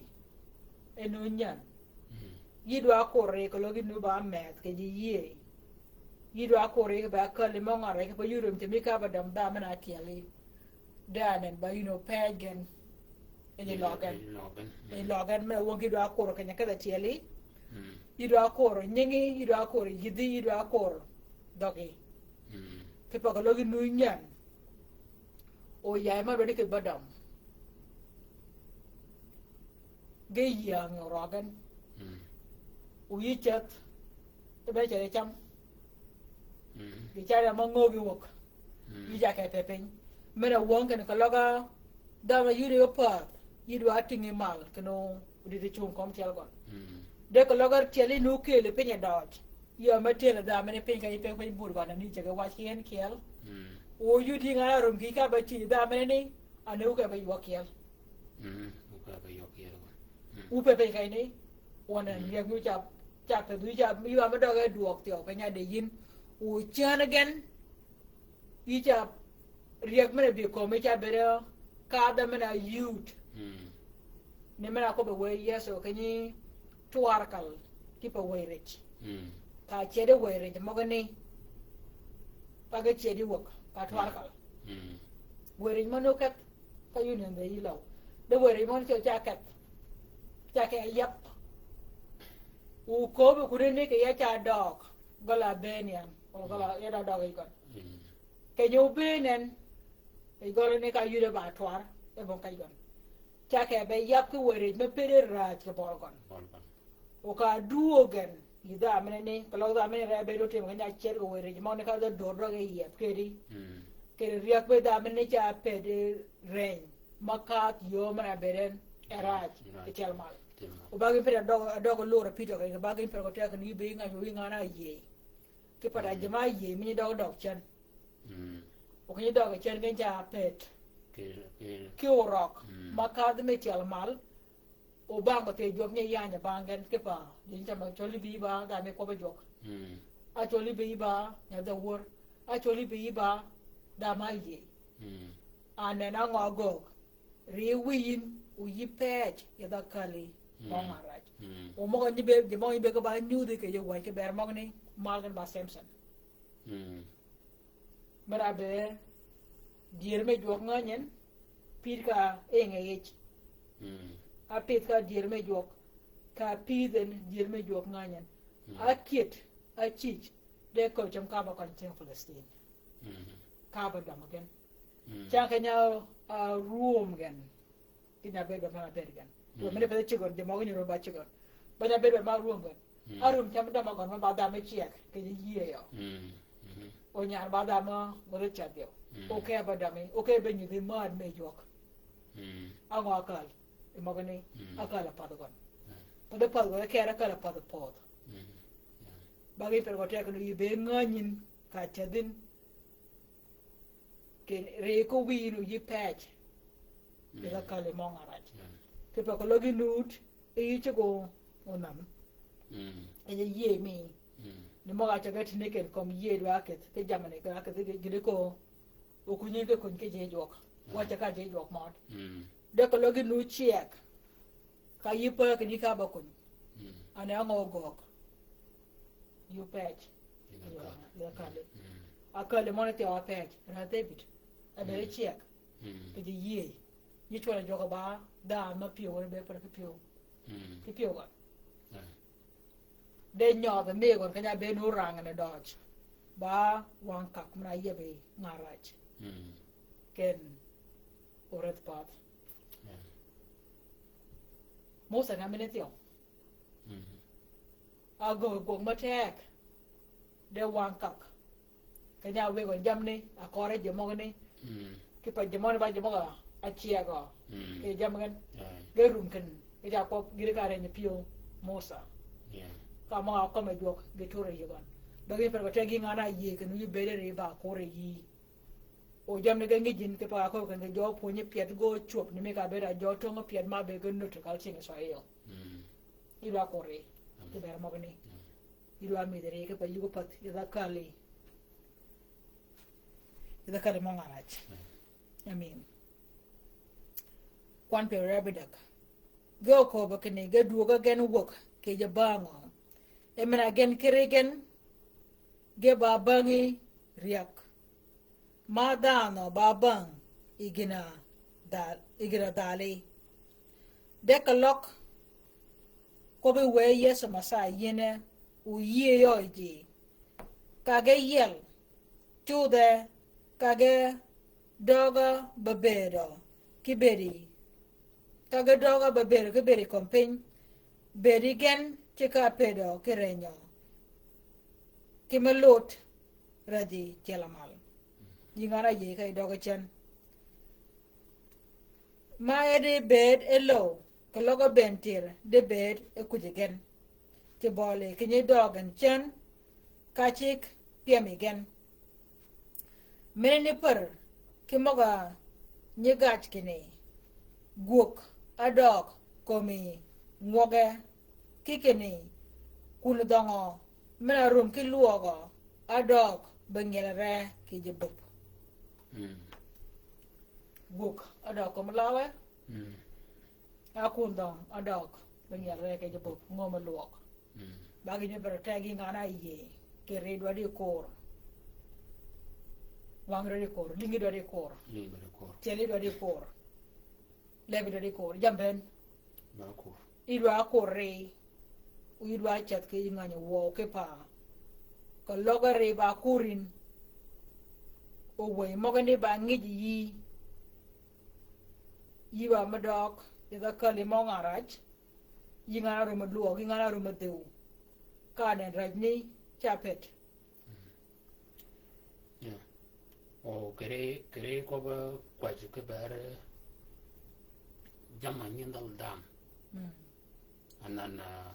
En nuu nyan. Mm. Yï dwa kuri keløg yï nuu ba meth kì ji yïëy. Yï dwa kuri ki ba källi mø ngøri ki pa yï röm cemi ka ba døm dha men-a ákyeli. Dee anen ba yïn o pej gen. Ej løg gen. Ej løg gen. Mm. Ej løg gen men-a wøng ki dwa kuri keny-a kedh-a tyeli. Mm. Yï dwa kuri nyingi, yï dwa kuri yïdhi, yï dwa kuri dhøggi. Mm. Ki pa keløg yï nuu nyan. O yay ma dwaddi kidh ba døm. Ge yïëy a nge orøg gen. Mm. O yï ceth. Te be cere cam. Mm. Gi cari ma ngöögi wäg. Mm. Yï ja ke pe piny. Men-a wøng kinni keløg a dhanhø yudi opaath. Yï dwa tïngi mal kinni o dïdhi cung kömi tyel gøn. Mm. De keløg a tyeli nuu keli piny-a døøj. Yï a me tyeli dha meni piny ka yï peny piny bur gøn ni jege wac ki en kyel. Mm. O yudi ngan-a röm ki ka ba tyeli dha meni ni, a ni wu ke ba ywag kyel. Mm, wu pe pe yøg yel gøn. Mm. Wu pe pe keny ni, wøn en, mm, ryäg mi ca, ca pe dhu ca, ywa me døg e dwøg thyew keny-a de yïn. Wu cän gen, yï ca ryäg men-a bï kömi ca bëëd kadh men-a yut. Mm. Ni men-a köbbi wëy Yëso keny-a twar kal ki pa wëy rij. Mm. Ka cedi wëy rij møgani, pa ge cedi wäg, ka twar kal. Mm. Wëy rij mø ni oketh, ka yïn en dhie yï løw. De wëy rij mø ni ceg ca keth. Ca ke yab. Wu köbbi kuni ni kì ya ca døøg. Gøl-a bëën yan. Gøl-a, mm, ya da døøg yi gøn. Mm. Keny-a óbëën en. Yi gøl ni ka yïde ba twar. E bong keny gøn. Ca ke be yab ki wëy rij me pëddi rääj kì bøl gøn. Bøl gøn. O ka duög gen, yi dha mene ni, keløg dha mene re be do timo keny-a ced kì wëy rij møgani ka dha dör døg e yieb kedi. Mm. Kedi ryäg be dha mene ni ca pëddi reny, ma kadh yöö men-a bëëd en, e, mm, rääj, mm, kì tyel mal. Tyel mal. O ba gïn pëddi adøg, adøg lur a pïdø keny, ba gïn pëddi gø teg ni yï be yï ngan, yï ngan-a áyïëy. Ki pa da, mm, jema áyïëy, mi nyi døg døg cen. Mm. O keny-a døg cen gen ca pëd. Ki, ki, ki orøg, mm, ma kadh mi tyel mal. O bang ba thie jwøk nyi yany a bang gen ki pa. Jin cam a cwøl ibi ba, dha mi kwøb a jwøk. Mm. A cwøl ibi ba, nya dha wör. A cwøl ibi ba, dha ma yie. Mm. A nen a ngø gøg. Ri wiyin, o yï pej, yadh a kali, mm, mø ngø raj. Mm. O møg-a nyi be, ji møg-a nyi be ki ba nyudhi kì yij wänyi ki ber møgani, mal gen ba Samson. Mm. Mera be, dyër me jwøk ngänyen, pïdh ka enge yij. Mm. A pïdh ka dyër me jwøk, ka pïdh en dyër me jwøk ngänyen. Mm. A kyët, a cïj, de köbbi cam ka ba køny tyëng Pilistin. Mm. Ka ba dømmi gen. Mm. Cang keny-a, a, rwöm gen. Keny-a bëëd ba mena bëëd gen. Mm. Mene pëthi cigøn, ji møg-a nyi rwöm ba cigøn. Ba nya bëëd ba mena rwöm gen. Mm. A rwöm cam dømmi gøn, ma ba dha me cyeg, kì yïëy yø. Mm. Mm-hmm. O nyan ba dha me, gø dhi cyädh yø. Mm. O ke ba dømmi, o ke be nyudhi mad me jwøk. Mm. A ngø a kal, yi møgani, mm, a kal a path gøn. Mm. Path path gøn, e ker a kal a path pödh. Mm. Yeah. Ba gïn per gø teg ni yï be ngänyin, ka cyädhin, Kì ri ko wïyi nu yï pej. Yï ka kali møng arac. Kì pa ko løgi nud, e yï cego onam. E yï yie mi. Ni møg-a cege tïni ken kömi yie dwa aketh, ki jamani kì aketh, kì gïni ko. O kunyi ki kuny ki ji jwøk. Wace ka ji jwøk mød. De ko løgi nu cyeg. Ka yï pä kì ni ka ba kuny. Ane angø gøg. Yï pej. Yï kali. Akali møn thyew a pej. Ra David. Ane cyeg. Kì ji yie. Yï cwøl jwøk ba. Dha ma pyëw wøn be pär ki pyëw. Ki pyëw gøn. De nyødh mi gøn keny-a be nu rang ne døj. Ba wang kak mna yebi nga rac. Ken oreth path. Musa nga mene thyew. Agöggi gwøg matek. De wang kak. Keny-a wego jamni, akore ji møgani. Ki pa ji møgani ba ji møg-a cyegø. Ki jammi gen. Ge rum ken, ge ja kwøb, gïn ka reny pyëw Musa. Ka møg-a kømmi jwøk, gi tur yi gøn. Ba gïn per gø te gïn ngan-a yie ken wi bede ri ba kure yi. O jamni ge ngïj yïn ki pa ka köbbi ken ge jø pwönyi pyeth gø cwöb ni mi ka bed a jø töng pyeth ma be ge nut kal cing Israel. Yï dwa kuri. Ki ber møgani. Yï dwa midhi ri ki pa yugi path, yï dha kali. Kidhi kali møng arac. Amin. Kwan pyero abidäg. Ge oköbbe kinni ge dwögga gen wäg kì jabäng. E men-a gen kiri gen ge ba bängi ryäg. Ma dhanhø ba bäng yi gïn-a dhal, yi gïn-a dhali. De keløg kwøbbi wë Yëso Mesaya yïn e oyie yø yi ji. Ka ge yiel cudhe, ka ge døøg-a be bëëdø ki bëëdi, ka ge døøg-a be bëëdø ki bëëdi kömi piny, bëëdi gen ceg-a pëdø ki renyø, ki me lut rädhi cel-a mal. Yï ngan-a yï ka yi døgi cen. Ma e di bëëd e löw, keløg-a bënn tyër di bëëd e kuj gen. Ci bøli ki nyi døøg gen cen, ka ceg pyem yi gen. Menani per ki møg-a nyi gac kinni, gwög ádøøg kömi ngwøge, ki kinni, kun dhøngø men-a rum ki lwøgø ádøøg be ngyelre kì jaböb. Mm. Gwög ádøøg kömi lawe. Mm. A kun dhøng ádøøg be ngyelre kì jaböb, ngø me lwøg. Mm. Ba gïn me pero te gïn ngan-a yïe, kì ri dwaddi kor. Wang dwaddi kor, lïngi dwaddi kor. Lïngi dwaddi kor. Celi dwaddi kor. Lebi dwaddi kor, jamben. Ba kor. Yï dwa kor ri, yï dwa ceth ki ngänyi wøw ki pa. Keløg ri ba kor yïn. Owëy møgani ba ngïj yï. Yï ba me døøg, yï dha kali møng arac. Yï ngan-a rum a lwøg, yï ngan-a rum a dhïw. Ka nen racni, ca pëd. Mm. Yeah. O kere, kere kwøb kwäj ki bër, eh, jamm-a nyi dhal dham. Mm. Anan, ah,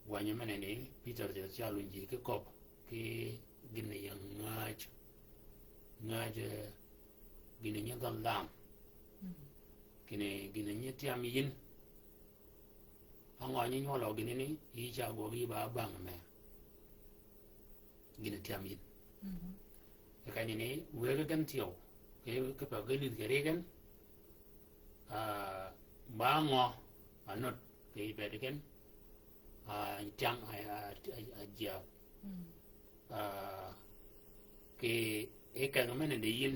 wänyi menani, Pïtør ji ca lunyi ki köbb, ki gïn-a ying ngäj, ngäj, eh, gïn-a nyi dhal dham. Mm. Kinni gïn-a nyi tyam yïn. Á ngø nyi nywølø gïn ni, yï ca gwøg yï ba bäng me. Gïn-a tyam yïn. Mhm. E kenyi, wëggi gen thyew, ki, ki pa ge lïdh kì ri gen, ah, ba ngø, a nut, kì bëëd gen, ah, tyam, a, a, a, a jyääg. Mm. Ah, kì, e keng men-a di yïn,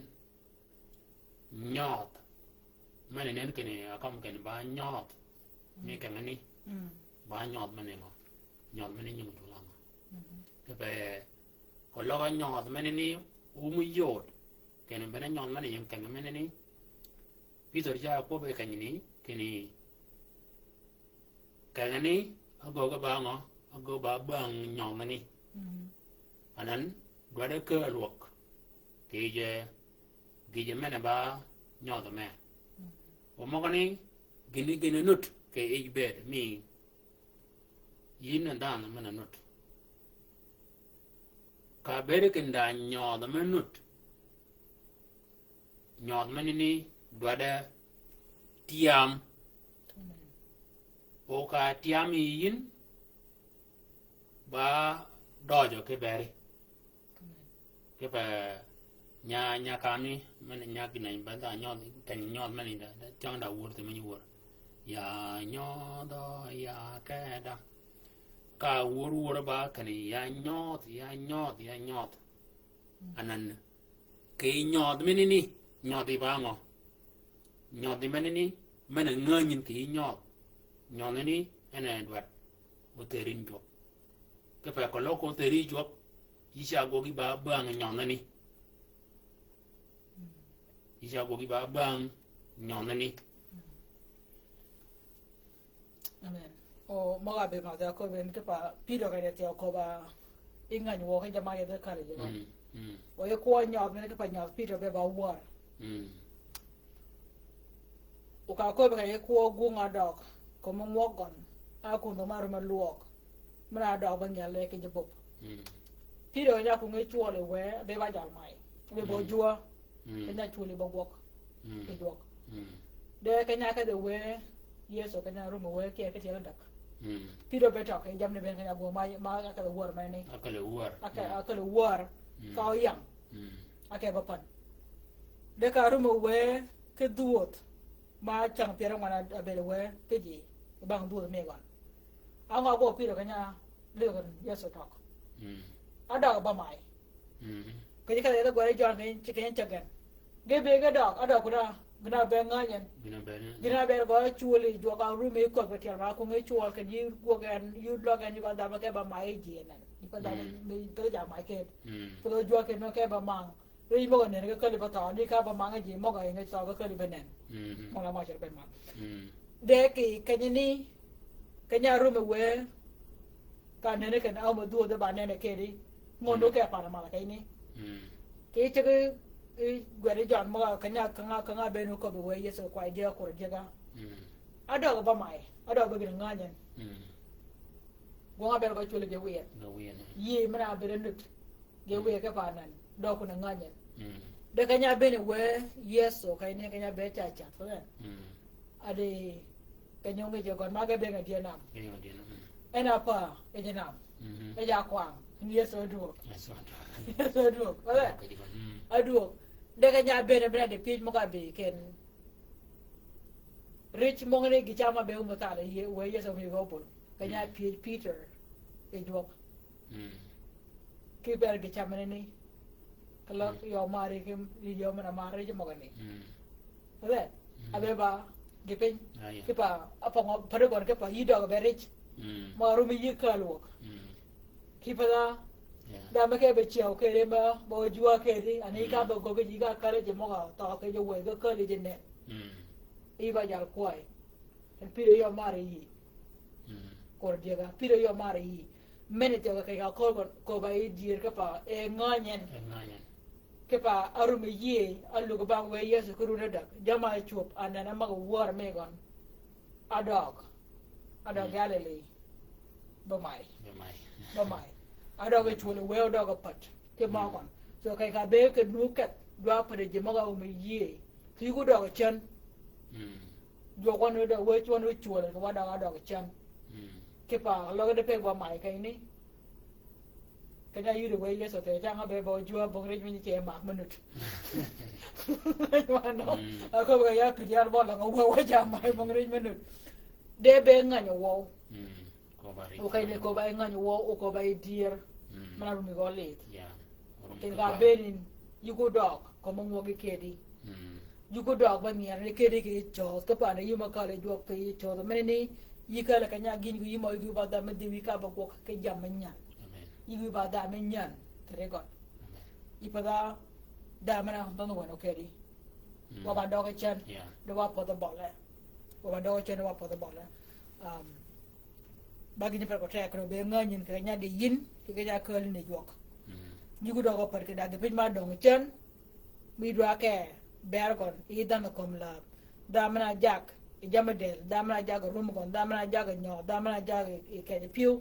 nyøødh. Men-a nen kinni, a kømmi kinni ba nyøødh. Mi kengeni. Mm. Ba nyøødh men-a ngø. Nyøødh men-a nying cwøl á ngø. Mhm. Kipe, keløg nyøødh men-a ni, um yod. Kinni bene nyøødh men-a ying keng men-a ni. Pïtør ca kwøb e kenyi ni, kinni, kengeni, agöggi ba ngø, agöggi ba bäng nyøødheni. Mhm. Anan, dwaddi ke lwøg. Kì yij, kì yij men-a ba nyøødh me. Mhm. O møgani, gïn-a, gïn-a nut, kì yij bëëd, mi, yïn a dhanhø men-a nut. Ka bëëd kinni da nyøødh me nut. Nyøødh menani dwaddi tyam. Amen. O ka tyam yi yïn, ba døjø ki bëri. Amen. Kipe nya, nya kami, men nya gïn-a ba dha nyøødh, keny nyøødh meni da, da, tyang da wör thimi nyi wör. Ya nyøødh, ya keda. Ka wör wör ba kinni, ya nyøødh, ya nyøødh, ya nyøødh. Anan, kì yij nyøødh menani, nyøødhi ba ngø. Nyøødhi menani, men-a ngänyin kì yij nyøødh. Nyøødhani, en a dwaddi, otheri yïn jwøk. Kipe keløg otheri yï jwøk, yï ca gwøg yï ba bäng nyøødhani. Yï ca gwøg yï ba bäng nyøødhani. Amen. O, møg-a be madh ya köbben kipe Pïtør keny-a thyew köbb-a, i ngäny wøw ki jamm-a yethi kali ji ba. Mm, mm. O, yi kwøb nyøødh men kipe nyøødh Pïtør be ba wär. Mm. O ka köbbi keny-a yi kwøb gwøng-a døøg, kömi ngwøg gøn, a kundhø ma rum a lwøg. Mena døøg ba ngyel le ki jaböb. Mm. Pïtør keny-a kwøb ngi cwøl yi wë, be ba jal may. Be ba jwø. Mm. Keny-a cwøl yi ba gwøg. Mm. Ki jwøk. Mm. De keny-a kedhi wë, Yëso keny-a rum wë, ki, ki tyel adäg. Mm. Pïtør be tøg, yi jammì ni bënn keny-a gwøg ma, ma ákele wär meni. Ákele wär. Áke-, mm. Ákele wär. Mm. Ka óyäng. Mm. Akeb apan. De ka arum wë ki dhuoth ma cäng pyär angwen abëëd wë ki ji, bang dhuoth mi gøn. Angø agwøg pïr keny a lïdhi keny Yëso tøg. Mm. Adøg ba may. Mm. Keny ka lïdhi gwed Jøn keny, ci keny cäg gen. Ge bëgg adøg, adøg kuna, gïn a bëgg ngänyi en. Gïn a bëgg ngänyi en. Gïn a bëgg gø cwøl yi jwøk arum yi ködh kì tyel ma kwøng yi cwøl keny yi gwøg en, yi løg en, yi ba dham ke ba may yi ji en. Yi ba dham, mm, yi ba dham may ked. Mm. Pwødh jwøk keny ke ba mang. Ri møg-a nen ke käli ba thøø, ni ka ba mang ji møg-a ying thøø ke käli ba nen. Mhm. Møg-a ma cir ba mang. Mm. De kì kenyani, keny a arum wë, ka nen keny a áum dhwödhi ba nen kedi. Ngøn du, mm, ke pan mal kenyani. Mm. Kì ceg, eh, gwed Jøn møg-a keny a, keny a, keny a bënn köbbi wë Yëso kway dyëg-a kur dyëg-a. Mm. Adøg ba may, adøg ba gïn ngänyi en. Mm. Gwøng a bëëd gø cwøl ji wiy. Gø wiy ni. Yï men-a bëëd nud. Ge, mm, wiy ke panan, døg kun ngänyi en. Mm. De keny a bënn wë Yëso, keny ni keny a bënn ca cath, fø en. Mm. Adi, keny ongi je gøn ma ge bënn a dye nam. Ge bënn a dye nam, mm. En a pa, e je nam. Mhm. E ja kwang, ni Yëso adwøg. Yëso adwøg. Yëso adwøg, fø en. Adwøg, mm. Adwøg. De keny a bënn, bënn a di pyëj møg-a bï ken. Rij møgani gï cam a be um thal yi, wë Yëso mi gø bul. Keny a, mm, pyëj Pïtør, e jwøk. Mm. Ki ber gï cam ni ni. Ka løg, mm, yø mari ki, yø men-a mar rij møgani. Mm. Abe, mm, abe ba, gï piny. Ah, yeah. Ki pa, apøngø, padi gøn ki pa, yï døg be rij. Mm. Ma rum yï kal wøg. Mm. Ki pa da, yeah, da me ke be ciew kedi ma, ba jwa kedi, ani ka, mm, be gø ki yï ka kal ji møg-a, thøø ke ji wë, ka kal ji nen. Mm. Yï ba jal kway. En pïr yø mar yï. Mm. Kur dyëg-a, pïr yø mar yï. Meni thyew kì ka kor ko, ko ba yi dyër ki pa, e ngänyi en. E ngänyi en. Ki pa arum yïe, alug bang wë Yëso ki run adäg. Jamm-a cwöb, anan a mag wör mi gøn. Adøg. Adøg, mm, Galili. Ba may. Ba may. Ba may. Adøg, mm, cwøl wë, adøg apat. Ki mø, mm, gøn. So kì ka be ki nu keth, dwa pat ji møg-a um yïe. Ki gu døg cen. Mm. Jwøk wøn wë døg, wë cwøn wë cwøl, kì wa døg adøg cen. Mm. Ki pa, løg de pe ba may kenyani. Keny a yudi wë Yëso te, cang a be ba jwa bong rij mi ce mak minut. Mano. Mm. A ko ba ya pidi ar ba la ngø wë, wë ja may bong rij minut. De be ngänyi wøw. Mm. Köbb-a rij. O keny ni köbb-a ngänyi wøw, o köbb-a dyër. Mm. Møn-a rumi gø lidh. Yeah. Keny ka bënn, yï gu døg, kømmi ngwøgi kedi. Mm. Yï gu døg ba myër ni kedi kì cööth, ki pa ni yï mø kal yi jwøk kì cööth. Meni ni, yï kal keny a gïn gu yï mø yï gu ba dham mi dhiw yï ka ba gwøg ki jammì nyan. Amen. Yï gu ba dham mi nyan, kì ri gøn. Amen. Yï pa dha, dham møn-a dhønh wøn o kedi. Mm. Wa ba døg cen, yeah, di wa pödhi bøle. Wa ba døg cen, di wa pödhi bøle. Um, ba gïn per ko tek, kì be ngänyi en, kì keny a di yïn, kì keny a källi ni jwøk. Mm. Yï gu døg apat kì dag, piny ma døng cen, mi dwa ke, ber gøn, yi dhanhø kömi läb. Dha møn-a jag, yi jammì dël, dha møn-a jag rum gøn, dha møn-a jag nyø, dha møn-a jag yi kej pyëw.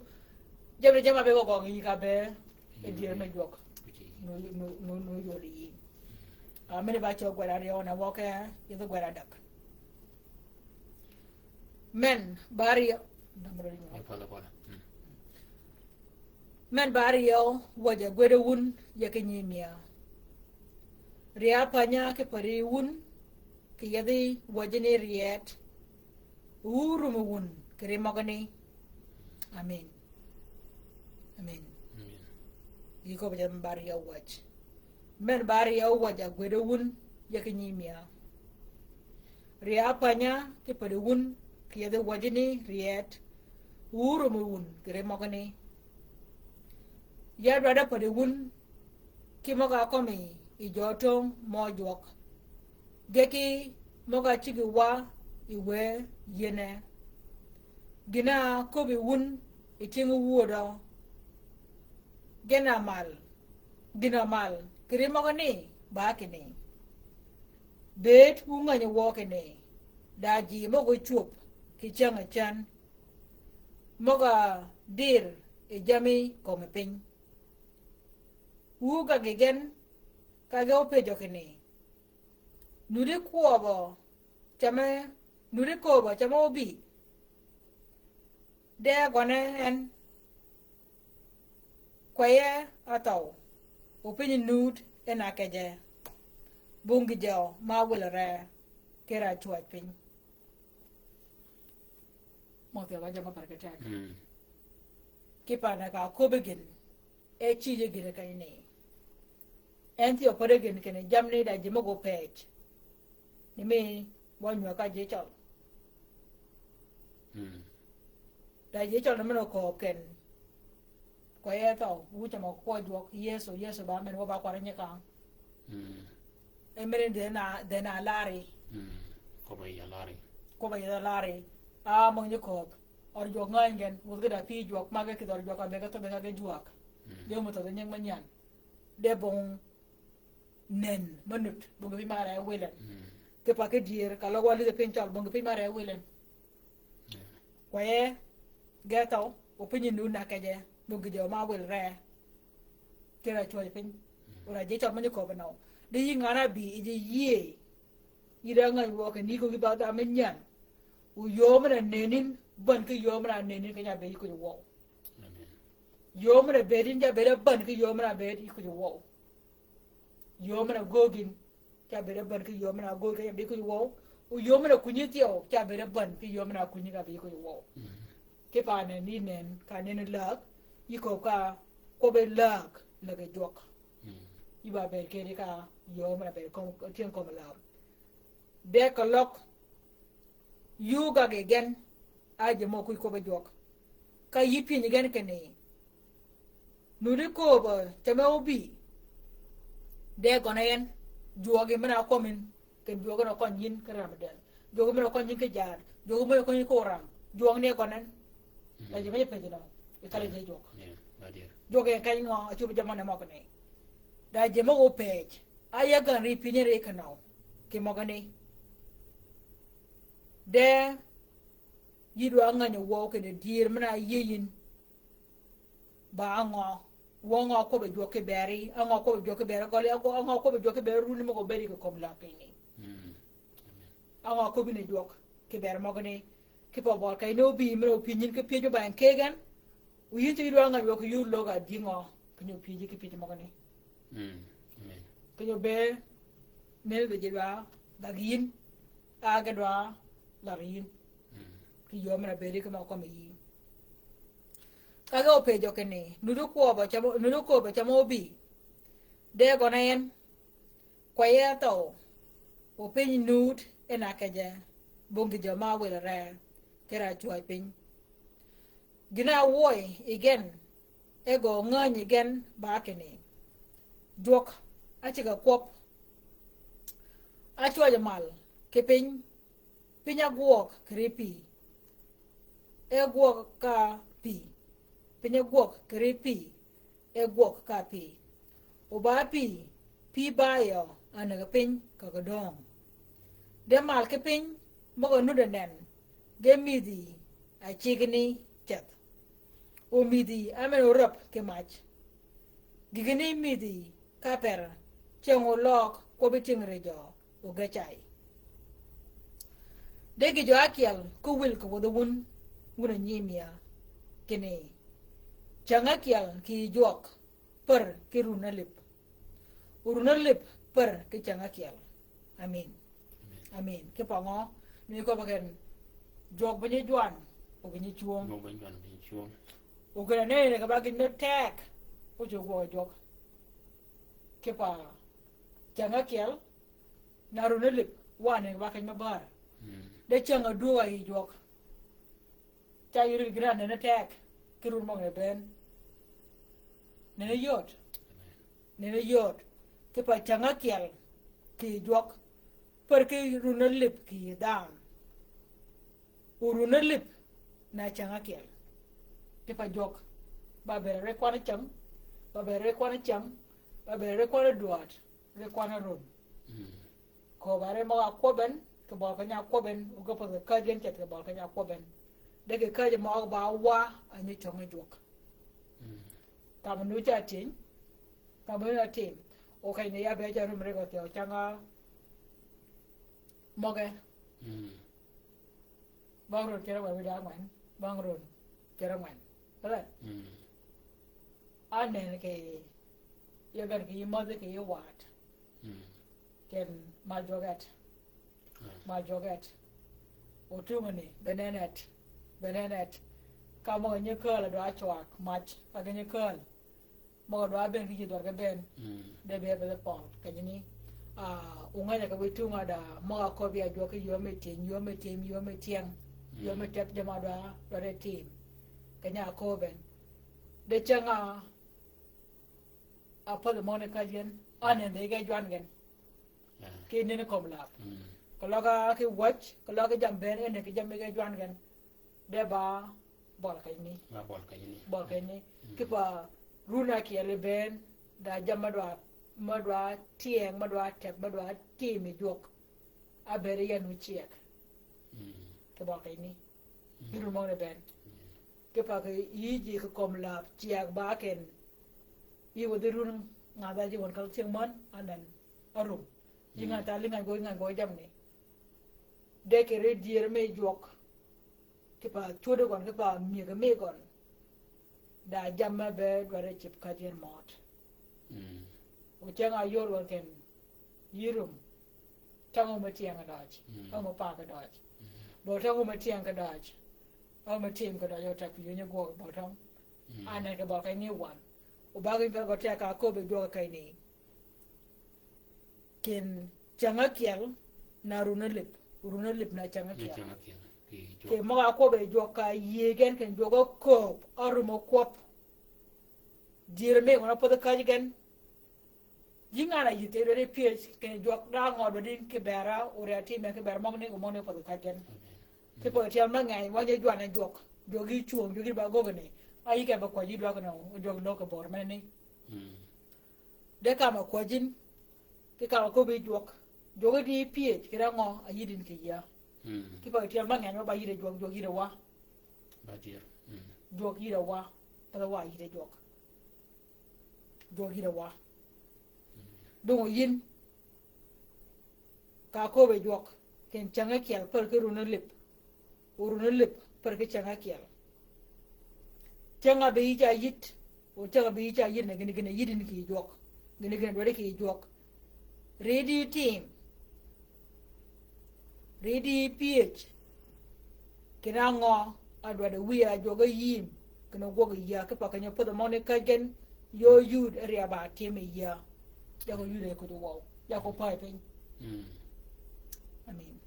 Jammì, jammì a be gø gøn yï ka be, yi dyër mi jwøk. Mm. Nu, nu, nu, nu yodi yï. A, meni ba cøg gwed aryøw na wøke, yïdhi gwed adäg. Men ba aryøw, mm. Men ba aryøw wäjji agwed wun yi ki nyimïa. Rye apanya ki pädi wun, kì yethi wäjji ni ryet, wu rumi wun kì ri møgani. Amen. Amen. Amen. Gï köbbi jam ba aryøw wäj. Men ba aryøw wäjji agwed wun yi ki nyimïa. Rye apanya ki pädi wun, kì yethi wäjji ni ryet, wu rumi wun kì ri møgani. Ya dwaddi pädi wun, ki møg-a kømmi yi jø töng mø jwøk. Ge ki møg-a ciggi wa yi wë yïëne. Gïn-a köbbi wun yi tyëng wödø. Gen-a mal, gïn-a mal, kì ri møgani ba kinni. Bëëd wu ngänyi wø kinni, da ji møg-a cwöb kì cäng-a cän. Møg-a dir yi jammì kömi piny. Wu gag yi gen, ka ge ópëjjø kinni. Nuddi kwøbbø, camme, nuddi kööbø, camme óbï. De gønne en, kweye athøw, opiny nud en a kejje. Bung gïjø ma wël re, kere a cwäj piny. Mø thyew ba jø mø par ki teg. Mm. Kipaane ka köbbi gïn, e cïje gïn keny ni. En thyew pödde gïn kinni jammi da ji møg-a opëëj. Ni mi wa nywäg ka ji cøl. Mm. Da ji cøl ni men okööb ken. Kwøb yie thøw, wu cam-a kwøb jwøk, Yëso, Yëso ba men wa ba kwar nyi kang. Mm. E men dhen a, dhen a lari. Mm. Kwøb-a yie lari. Kwøb-a yie lari. A møg nyi kööb. Ød jwøk ngäny gen, wuth ki da pï jwøk, magi kidh ød jwøk a be ka thøbbe ka ge jwäg. Mm. Ge mø thøbbe nying me nyan. De bong nen, me nud, bong pï mare wïlen. Mm. Kipa ki dyër, ka løg wa lidhi piny cøl, bong pï mare wïlen. Yeah. Kwøb yie, ge thøw, o piny nud na kejje, bong gïjø ma wël re. Kere a cwäj piny. Mm. O da ji cøl me nyi kööb nøw. Di yï ngan-a bï, i ji yïëy. Yï da ngäny wø kinni kööb gï ba dha me nyan. O yöö men-a nenni, bän ki yöö men-a nenni, keny-a be yï kuj wøw. Amen. Yöö men-a bëëd yïn ca bëëd a bän ki yöö men-a bëëd yï kuj wøw. Yöö men-a göög yïn, ca bëëd a bän ki yöö men-a göög yïn, ca bëëd kuj wøw. O yöö men-a kunyi thyew, ca bëëd a bän ki yöö men-a kunyi ka bëëd kuj wøw. Mm. Kipaane ni nen, ka nen läg, yï kööb ka, kwøbbi läg, läg jwøk. Mm. Yï ba bëëd kedi ka, yöö men-a bëëd kömi, tyëng kömi läg. De keløg, yuu gag yi gen, a ji mø kuj kwøbbi jwøk. Ka yï pyënyi gen kinni. Nuddi kööbø, cam-a óbï. De gøn-a en, jwøk yi men-a ákwøm yïn, ken jwøk en okøny yïn ki ram däl. Jwøk yi men-a okøny yïn ki jaad, jwøk yi men-a okøny yïn ki oram. Jwøk ni gøn en. Mm. Da ji me ji pëjji nøw. I kal-a ji jwøk. Yeah, adier. Jwøk en keny ngø, a cub jammani møgani. Da ji møg-a opëëj. A ya gäny ri pyënyi ri kinøw. Ki møgani. De, yï dwa ngänyi wøw kinni dyër men-a áyïëy yïn. Ba á ngø. Wø á ngø kwøbbi jwøk ki beri. Á ngø kwøbbi jwøk ki beri. Gøli á ngø kwøbbi jwøk ki beri runi møg-a obëëdi kì kömi läg piny ni. Mm. Amen. Á ngø kwøbbi ni jwøk ki beri møgani. Kipa bøl ka yïn óbï men-a opyëj yïn ki pyëj mø ba en kee gen. O yïn thyew yï dwa ngänyi wø kì yï olög a dï ngø. Keny-a opyëji ki pyëj møgani. Mm. Amen. Keny-a obëëd, nenni ji dwa, dhag yïn, a ge dwa, lar yïn. Mm. Ki yöö men-a bëëdi ki mø kwømmi yï. Ka ge opëjjø kinni, nuddi kwøbø cam-a, nuddi kööbø cam-a óbï. De gøn-a en, kwøb yie thøw, o piny nud en a kejje, bong gïjø ma áwil re, kere a cwäj piny. Gïn-a áwøy yi gen, e gø ngänyi gen ba kinni. Jwøk, áceg-a kwøb. Ácwajø mal, ki piny, piny ágwøg kì ri pï. E gwøg ka pï. Piny ágwøg kì ri pï. E gwøg ka pï. O ba pï, pï ba yø, ánäg piny, ka gø döng. De mal ki piny, møg-a nudd-a nen, ge mïdhi, a cigni, ceth. O mïdhi, a men-a óräb ki mac. Gïgni mïdhi, ka per, cäng oløg, kwøbbi tyëng ri jø, o ge cay. De gïjø ákyel, ko wil kì wädhi wun, wun a nyimïa, kinni, cäng ákyel kì yij jwøk, pär ki run álïp. Run álïp pär ki cäng ákyel. Amin. Amin. Amin. Kipa ngø, ni köbbi gen, jwøk be nyi jwan, o ge nyi cwöng. Jwøk be nyi jwan, o ge nyi cwöng. O ge nyi ne, ne ka ba gïn me teg, o cwöng gwøg jwøk. Kipa cäng ákyel, na run álïp, wa ne ka ba keny me bär. Mm. De cäng ádwög a yij jwøk. Ca yï ri gïn-a nene teg, ki run møgani bënn. Nene yöt. Nene yöt. Kipa cäng ákyel, kì yij jwøk. Pär ki run álïp kì yij dhanhø. O run álïp, na cäng ákyel. Kipa jwøk. Ba bëëd ri kwan cäng. Ba bëëd ri kwan cäng. Ba bëëd ri kwan dwäd. Ri kwan run. Mm. Kööb a ri møg-a kwøb en, kì bøl keny-a kwøb en, o ge pädh kì käjji en ceth kì bøl keny-a kwøb en. De kì käjji møg-a ba wa, a nyi cäng jwøk. Mm. Ka mø nu ca tyëny, ka mø nu ca tim. O keny-a ya be ca rum ri gø thyew cäng-a møge. Mm. Bang run cere wä wïdá ngwen, bang run cere ngwen. Kale? Mm. Anen kì Jø gen kì yï mädhi kì yï waat. Mm. Ken mal jwøk et. Ah. Mal jwøk et. Otungø ni, benen et. Benen et. Ka møg-a nyi kääl a dwa cwag, mac, ka ge nyi kääl. Møg-a dwa ben ki ji dwar ge ben. Mm. De be be pøl, kenyi ni. Ah, ong'eny a ke wiy tungø da, møg-a köbbi a jwøk ki yöö me tim, yöö me tim, yöö me tim. Mm. Yöö me tep jamm-a dwa, dwa de tim. Keny-a köbben. De ceng-a, a pädhi møgani käjji gen, a nenni ge jwan gen. Ah. Ki nenni kömi läb. Mm. Keløg ki wäj, keløg ki jammì bënn, en ki jammì ge jwan gen. De ba bøl kenyni. Ba bøl kenyni. Bøl kenyni. Mm. Kipa run ákyel bënn, da jammì me dwa, me dwa tyëng, me dwa teg, me dwa tim yi jwøk. A bëëd yi yan wu cyëg. Mm. Kì bøl kenyni. Mm. Yï run møgani bënn. Mm. Kipa kì yï ji kì kömi läb cyëg ba ken. Yï wädhi run ngan-a ji wøn kal tyëng møn, anan, arum. Yï ngan-a tali ngan-a gø, ngan-a gø jammì ni. De kì ri dyër me jwøk. Kipa cwöddi gøn, kipa myëg mi gøn. Da jammì be dwaddi cïb käjji gen mød. Mm. O ceng-a yöl gøn ken yï rum. Tang-a me tyëng kì døøj. Mm. Tang-a me pa kì døøj. Mm. Bø tang-a me tyëng kì døøj. Tang-a me tim kì døøj, o teg pï yï nyi gwøg bø tang. Mm. Anan kì bøl kenyni wan. O ba gen kì gø teg ka köbbi jwøk kenyni. Ken cäng ákyel na run álïb, run álïb na cäng ákyel. Na cäng ákyel. Kì jwøk. Kì møg-a kwøbbi jwøk ka yïëy gen ken jwøk ákööb, árum ákwøb. Dyër mi gøn ápödhi käjji gen. Ji ngan-a yïdhi dwaddi pyëj, ken jwøk da ngø dwaddi kì bera, o ri atim en kì bera møgani, o møgani pödhi käjji gen. Amen. Kipe tyel me ngeny, wa ji jwan e jwøk. Jwøk yi cwöng, jwøk yi ba gøggi ni. A yï ke be kwäjji dwag ni, jwøk løg kì bör meni. Mm. De ka-a kwäjji, ki ka-a köbbi jwøk. Jwøk yi di pyëj, kì da ngø, a yïddi kì yïa. Mm. Kipe tyel me ngeny, wa ba yïddi jwøk, jwøk yïddi wa. Ba tyel. Mm. Jwøk yïddi wa. Pe wa yïddi jwøk. Jwøk yïddi wa. Mm. Dong yïn. Ka köbbi jwøk, ken cäng ákyel pär ki run álïb. O run álïb pär ki cäng ákyel. Cäng-a be yï ca yïd, o cäng-a be yï ca yïd ne gïn gïn, yïddi kì jwøk. Gïn gïn dwaddi kì jwøk. Ri di tim. Ri di pyëj. Kinni ngø a dwaddi wiy a jwøk áyïm. Kinni gwøg yïa, kipe keny-a pödhi møgani käjji gen, yöö yud e riab a tim yi yïa. Jakø yud e kudhi wøw. Jakø päj piny. Mm. Amen.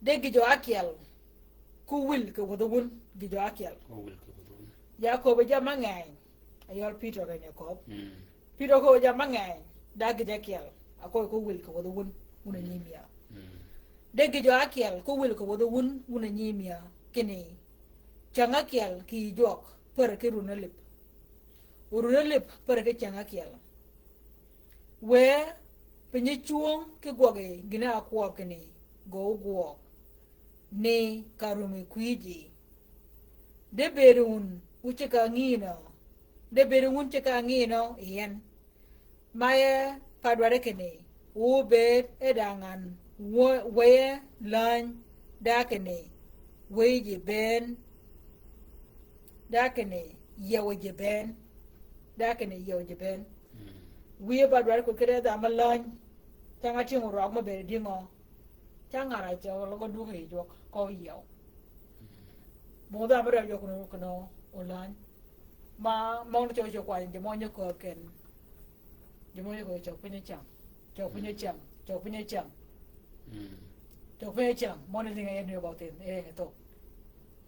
De gïjø ákyel. Ku wil kì wädhi wun, gïjø ákyel. Ku wil kì wädhi wun. Ya köbbi jammì me ngeny. Ayøl Pïtø gen ya köbbi. Mm. Pïtø köbbi jammì me ngeny, da gïjø ákyel. Aköbbi ku wil kì wädhi wun, wun a nyimïa. Mm. De gïjø ákyel, ku wil kì wädhi wun, wun a nyimïa. Kinni, cäng ákyel kì jwøk, pär ki run álïb. Run álïb, pär ki cäng ákyel. Wë, piny cwöng ki gwøg yi, gïn-a ákwøb kinni, gø ógwøg. Ni ka rumi kwïjji. De bëëd wun wu ceg ka ngïnø. De bëëd wun ceg ka ngïnø yi en. Ma ye pa dwaddi kinni, wu bëëd e da ngan, wë-, wëye läny, da kinni, wëy ji bënn, da kinni, yiew ji bënn, da kinni, yiew ji bënn. Mm. Wiye ba dwaddi ko kede dha me läny, cäng-a tyëng orwag me bëëd dïngø. Cäng-a rac cø løg duk yi jwøk, kö yiew. Bung dha me rø jwøk nu, kinu, olany. Ma, møgø ni cø cø kwany, ji mø nyi kööb ken. Ji mø nyi kööb cø piny cam. Cø piny cam. Cø piny cam. Mm. Cø piny cam. Mø ni lïnge en ni ba thin, en ni thok.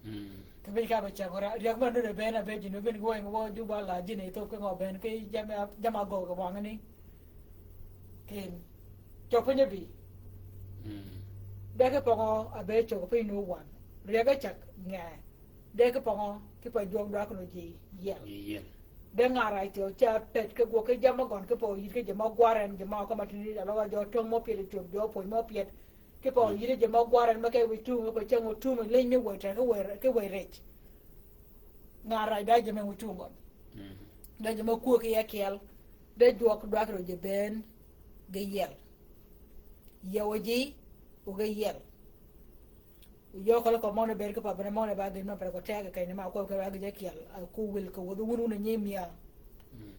Mm. Kì bënn ka be cäng ora, ryäg mø nure bënn a be ji nu bënn gwøng wø ju ba la ji ni thok ke ngø bënn, ki jamm-a, jamm-a gø ke wang ni. Ken. Cø piny bï. Mm. De ki pøngø a be cø piny nu wan. Ryäg a cäg ngee. De ki pøngø, kipe jwøk dwag nu ji yiel. Ji yiel. De ngar-a thyew ca pëd ki gwøg ki jamm-a gøn kipe oyïd ki ji mø gwarren, ji mø kømmi tïni, aløg jø töng mø pyed, tyom jø pwöj mø pyed. Kipe oyïd ji mø gwarren, me ke wiy tung, kipe cäng otum, leny mi wëy teg, ki wëy, ki wëy rëc. Ngar-a da ji me wiy tung gøn. Mm. Da ji mø kwöb ki ákyel. De jwøk dwag ru ji bënn, ge yiel. Yiew ji, o ge yiel. Yø køl kø møgø ni bëëd ki pa bënn møgø ni ba gïn mø pere ko teg keny ni ma kwøb ke ba gïj ákyel, a ku wil kì wädhi wun wun a nyimïa. Mm.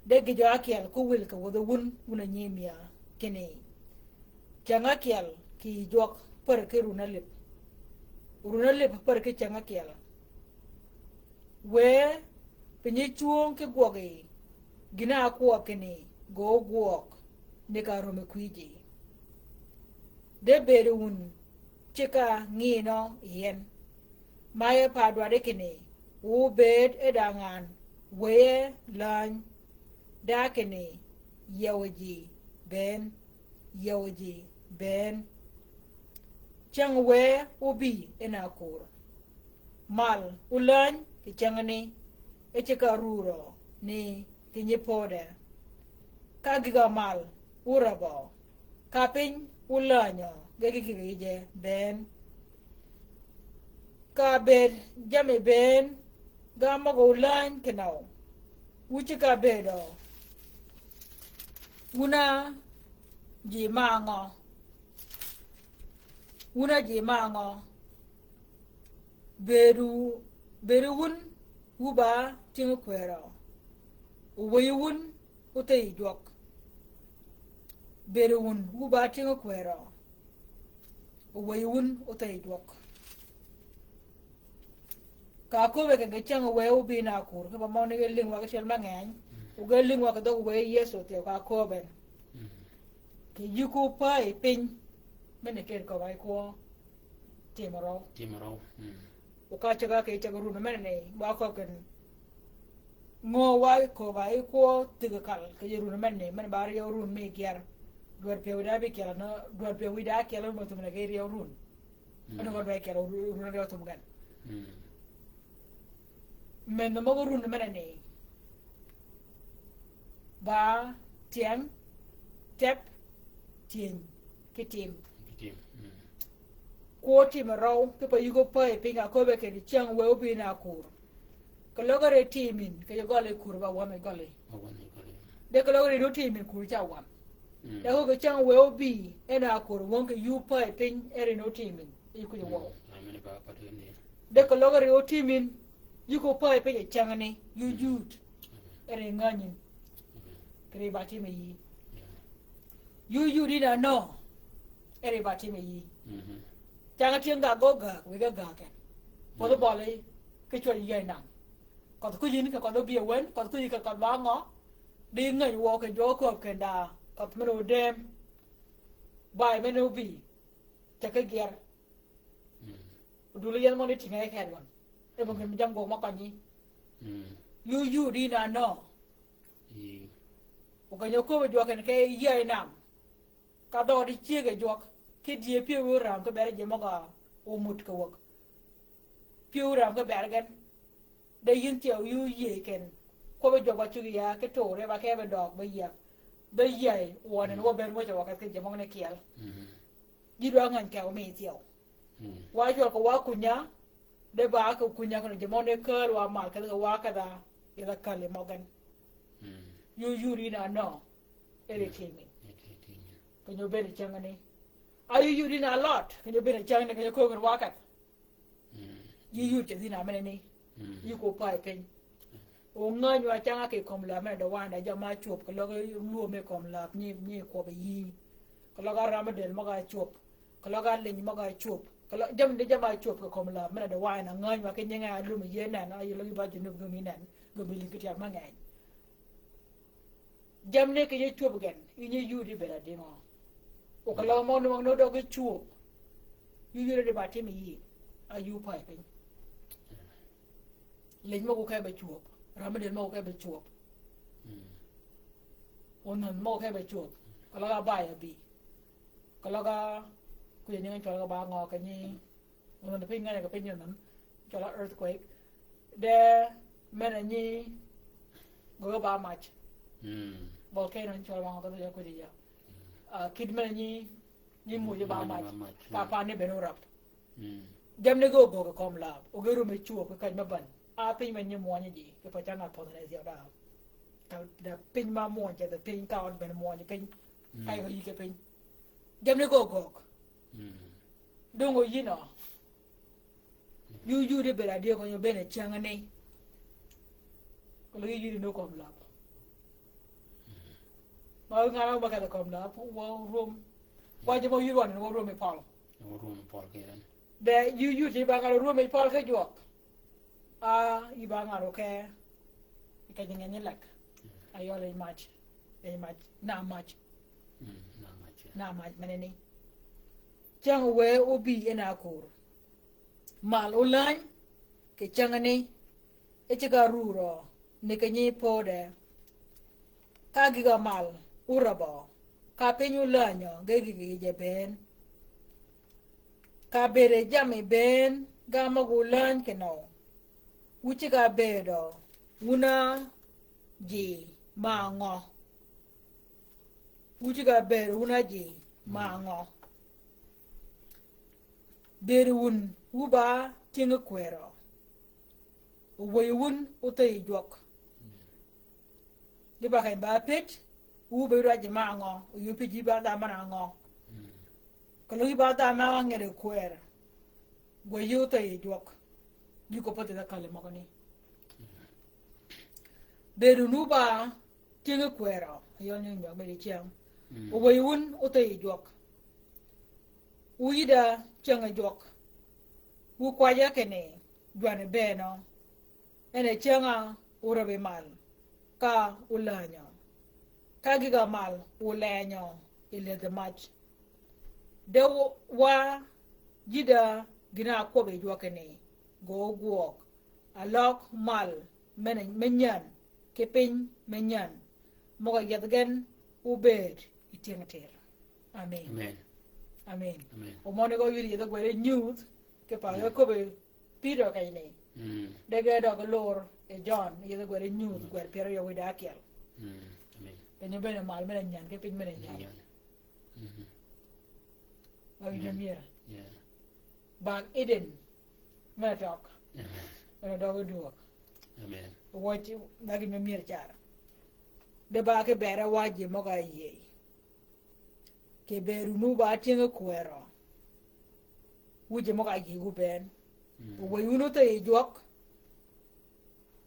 De gïjø ákyel ko wïl kì wädhi wun, wun a nyimïa kinni, cäng ákyel kì yij jwøk pär ki run álïp. Run álïp pär ki cäng ákyel. Wë, piny cwöng ki gwøgi, gïn-a ákwøb kinni, gø gwøg, ni ka römi kwïji. De bëëd wun, ceg ka ngïnø yi en. Ma e pa dwaddi kinni, wu bëëd e da ngan, wëye läny, da kinni, yiew ji bënn, yiew ji bënn. Cäng wë óbï en akur. Mal óläny kì cängani, e ceg ka rurø ni kì nyi pödde. Ka gïg-a mal órabø, ka piny ólanyø ge ki gïg-a yije bënn. Ka bëëd jammì bënn, ga møg-a óläny kinøw. Wu ceg ka bëëdø. Wun a ji ma ngø? Wun a ji ma ngø? Bëëdu, bëëdu wun wu ba tyëng kwërø. Owëyi wun óthëyi jwøk. Bëëdu wun wu ba tyëng kwërø. Owëyi wun óthëyi jwøk. Ka köbbe kì gï cäng wë óbï na kur, kì ba møgø ni ge lïng wa ki tyel ma ngeny, o ge lïng wa kì dhøg wë Yëso thyew ka köbbe. Mm. Kì yï ko pa yi piny, men-a ked köbba yi kwø. Timø røw. Timø røw. Mm. O ka ceg-a kì ceg run men-a ni, ba köbbe kinni. Ngø wa köbba yi kwø thïg kal, kì yij run men-a ni, men-a ba ryew run mi gyer. Dwäd pyëw wïdá ábïkyel nø, dwäd pyëw wïdá ákyel nø mø thum na ge ryew run. Mm. Anu ka dwäd kyel ru-, run ryew thum gen. Mm. Men-a møg-a run men-a ni. Ba, tyëng, tep, tyëny, ki tim. Ki tim. Mm. Kwø timø røw, kì pa yï ko pa yi piny ka köbbe kinni cäng wë óbï na kur. Keløg ri timin, kì yij gøl yi kur ba wam yi gøl yi. Ba wam yi gøl yi. De keløg ri no timin kur ca wam. Mm. De ko kì cäng wë óbï, en a kur wøng kì yï pa yi piny, en ri no timin. Yï kuj wøw. Mm. Amen. Ba, ba, de ni. De keløg ri no timin, yï ko pa yi piny yi cängani, yï yud. Amen. En ri ngänyin. Amen. Kì ri ba tim yi. Yeah. Yï yud yïn a nø. En ri ba tim yi. Mhm. Cäng tyëng ga gø gäg, wïge gäg en. Pödhi bøli, kì cwäy yäy nam. Kødh kuj yïn kì kødh óbï wen, kødh kuj yïn kì kødh ba ngø. Di ngeny wø kì jwøk köbbe kinda, kødh men-a ódëm. Bay men-a óbï. Ceg ki gyer. Mm. Odul yeth møn-a tïnge yi ked gøn. E mø gïn mi jam gwøg mø kønyi. Mm. Yï yud yïn a nø. Yï. O geny-a köbbe jwøk en kì yäy nam. Ka dhøødi cyëggi jwøk, ki dye pyëw ram ki bër ji møg-a ómut kì wäg. Pyëw ram ki bër gen. De yïn thyew yï óyïëy ken. Kwøbbi jwøk ba cuggi ya, ki turri ba kebe døøg, be yäg. Be yäy, wøn en wø bënn wëcce wø keth ki ji møgani kyel. Mhm. Ji dwa ngäny kewø mi thyew. Mm. Wa cwøl kì wa kunya, de ba kì kunya kinø ji møgani käl wa mal kedhi kì wa kedha, yedha käl yi møgen. Mm. Yï yud yïn a nø. Eri timi. Eri timi. Keny-a óbëëd cängani. A yï yud yïn a lot, keny-a óbëëd cängani, keny-a köbbi wa keth. Mm. Yï yud ceg yïn a menani. Mm. Yï ko pa yi piny. O ngäny wa cäng-a kì kömi läb men-a dawanda jamm-a ácwöb, keløg lwömi kömi läb nyi, nyi kwøbbi yï. Keløg arammi dël møg-a ácwöb. Keløg aliny møg-a ácwöb. Keløg jamm-a di jamm-a ácwöb kì kömi läb men-a dawanda, ngäny wa ki nyinge alum yï nen, a yï løg yï ba junub gømi nen, gømi lïng ki tyel me ngeny. Jammì ni kì yij cwöb gen, yïn yï yudi bëëd adïngø. O keløg møgø ni møgø ni døg yij cwöb. Yï yudi di ba timi yï, a yï pa yi piny. Liny møgø kebe cwöb, rammi dël møgø kebe cwöb. Mm. Onhänh møgø kebe cwöb, keløg a bay abï. Keløg a, kuja nyinge cwøl kì ba ngø kì nyi, Onhänh piny ngäny kì piny onhänh, cwøl-a earthquake. De men-a nyi gø ba mac. Mm. Volcano cwøl ba ngø kì dhø ja kwëdhi ja. Mm. Ah, kid men-a nyi, nyi muj ba mac. Ba mac. Ka pan ni ben orab. Mm. Jammì ni gø gø kì kömi läb. O ge rum yi cwöb kì kany me bän. A piny men nyi mwønyi ji, kì pa cang a pödhø ne zi da. Ka da piny ma mwønyi, da piny ka ød ben mwønyi piny. Mm. Ay gø yï kì piny. Jammì ni gø gø. Mm. Dong oyïn nø. Yï yudi bëëd adïngø keny-a óbëëne cängani. Keløg yï yudi ni kömi läb. Wa ngan-a ba kedhi kömi da, wa rwöm. Wa ji mø yï rwøm ni wa rwöm yi pøl. Wa rwöm yi pøl kì yij. Be yï yï ti ba ngan-a rwöm yi pøl ki jwøk. A yï ba ngan-a ke. Kì ji ngenyø lek. A yøl yi mac. Yi mac. Na mac. Mm, na mac, ya. Na mac meneni. Cäng wë óbï en a kur. Mal ólääny kì cängani, e ceg-a rurø ni kì nyi pödø. Ka gïg-a mal órabø, ka piny óläänyø ge gïg-a yij bënn. Ka bëëd jammi bënn ga møg-a ólääny kinø. Wu ceg-a bëëdø wun-a ji ma ngø. Wu ceg-a bëëd wun-a ji ma ngø. Bëëd wun wu ba tyëng-a kwërø. Owëy wun óthëy yi jwøk. Ge ba keny ba pëj, wu be rwaj ma ngø, oyï pëj yï ba dha man-a ngø. Keløg yï ba dha ma ngede kwër. Gwøy yï óthëy yi jwøk. Yï ko pädhi dha kali møgani. Bëëd wun wu ba tyëng-a kwërø, yøl nying jwøk medi cyäng. Mm. Owëy wun óthëy yi jwøk. Wu yïd-a cäng-a jwøk. Wu kwajja kinni, jwanni bëënø. En e cäng-a órabbi mal, ka óläänyø. Ka gïg-a mal óläänyø yi ledhi mac. De wa, wa yïd-a gïn-a ákwøbbi jwøk kinni, gø ógwøg. Aløg mal me, me nyän, ki piny me nyän. Møg-a yädh gen óbëëd yi tyëng tïr. Amen. Amen. Amen. Amen. O møni gø yïd yädh gwed nyudh, ki pa ge köbbi Pïtø keny ni. Mm. De ge døg lor yi Jøn, yädh gwed nyudh, mm, gwed pyär aryew wïdá ákyel. Mm. Amen. Keny bene mal men-a nyän, ki piny men-a nyän. Nyän. Mhm. Ba wïdá myër. Yeah. Bag Eden. Men-a tøg. Amen. Men-a døg dwøg. Amen. Wøj, ba gïn me myër car. De ba ki bere wa ji møg-a yïëy. Kì bëëd wun wu ba tyëng-a kwërø. Wu ji møg-a yïëy wu bënn. Mm. Owëy wun óthëy yi jwøk.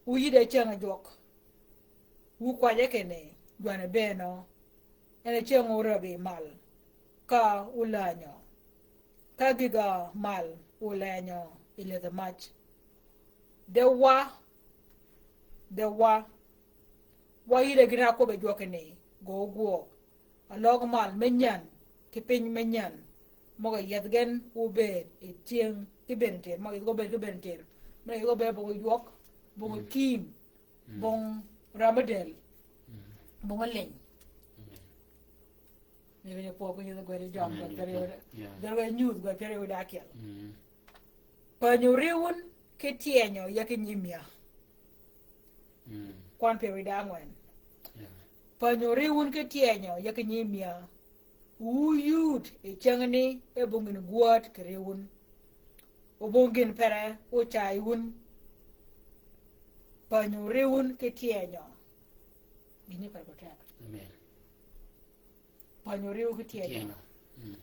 Wu yïd-a cäng-a jwøk. Wu kwajja kinni, jwanni bëënø. En e cäng-a órabbi mal. Ka óläänyø. Ka gïg-a mal óläänyø yi ledhi mac. De wa, de wa, wa yïd-a gïn-a ákwøbbi jwøk kinni, gø ógwøg. Aløg mal me nyän, ki piny me nyän, møg-a yädh gen óbëëd yi tyëng ki bënn tïr, møg-a yädh gen óbëëd ki bënn tïr. Men-a yädh gen óbëëd bong jwøk, bong, mm, kïïm, mm, bong ram-a dël, mm, bong liny. Amen. Ni bene pwøg ki yädh gwed Jøn, amen, gwed pyär aryew, yeah, gwed nyudh, gwed pyär aryew wïdá ákyel. Mm. Pänyi ori wun ki tyenyø ya ki nyiimïa. Mm. Kwan pyär wïdá ángwen. Yeah. Pänyi ori wun ki tyenyø ya ki nyiimïa. Wu yud yi cängni e bong gïn gwäd kì ri wun. O bong gïn pere ócay wun. Pänyi ori wun ki tyenyø. Gïn-a per ko tek. Amen. Pänyi ori wun ki tyenyø. Tyenyø. Mm.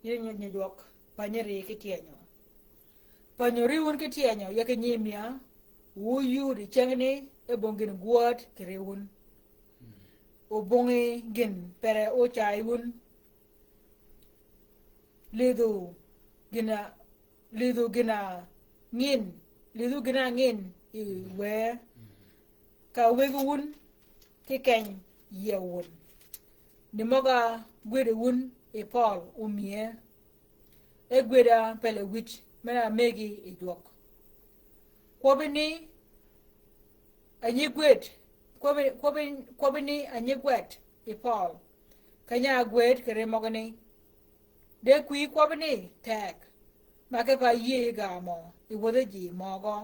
Yïn nyi, nyi jwøk, pänyi ri ki tyenyø. Pänyi ori wun ki tyenyø, ya ki nyiimïa, wu yud yi cängni, e bong gïn gwäd kì ri wun. O bong gïn pere ócay wun. Lidhu gïn-a, lidhu gïn-a ngïn, lidhu gïn-a ngïn yi wë. Ka wëggi wun ki keny yie wun. Ni møg-a gwëddi wun yi pøl ómïe. E gwëd-a pele wïj men-a mëggi yi jwøk. Kwøbbi ni a nyi gwëd, kwøbbi, kwøbbi, kwøbbi ni a nyi gwed yi pøl. Keny-a ágwëd kì ri møgani. De kwïy kwøbbani teg, ma ki pa yïëy gamø yi wäthi ji møgø,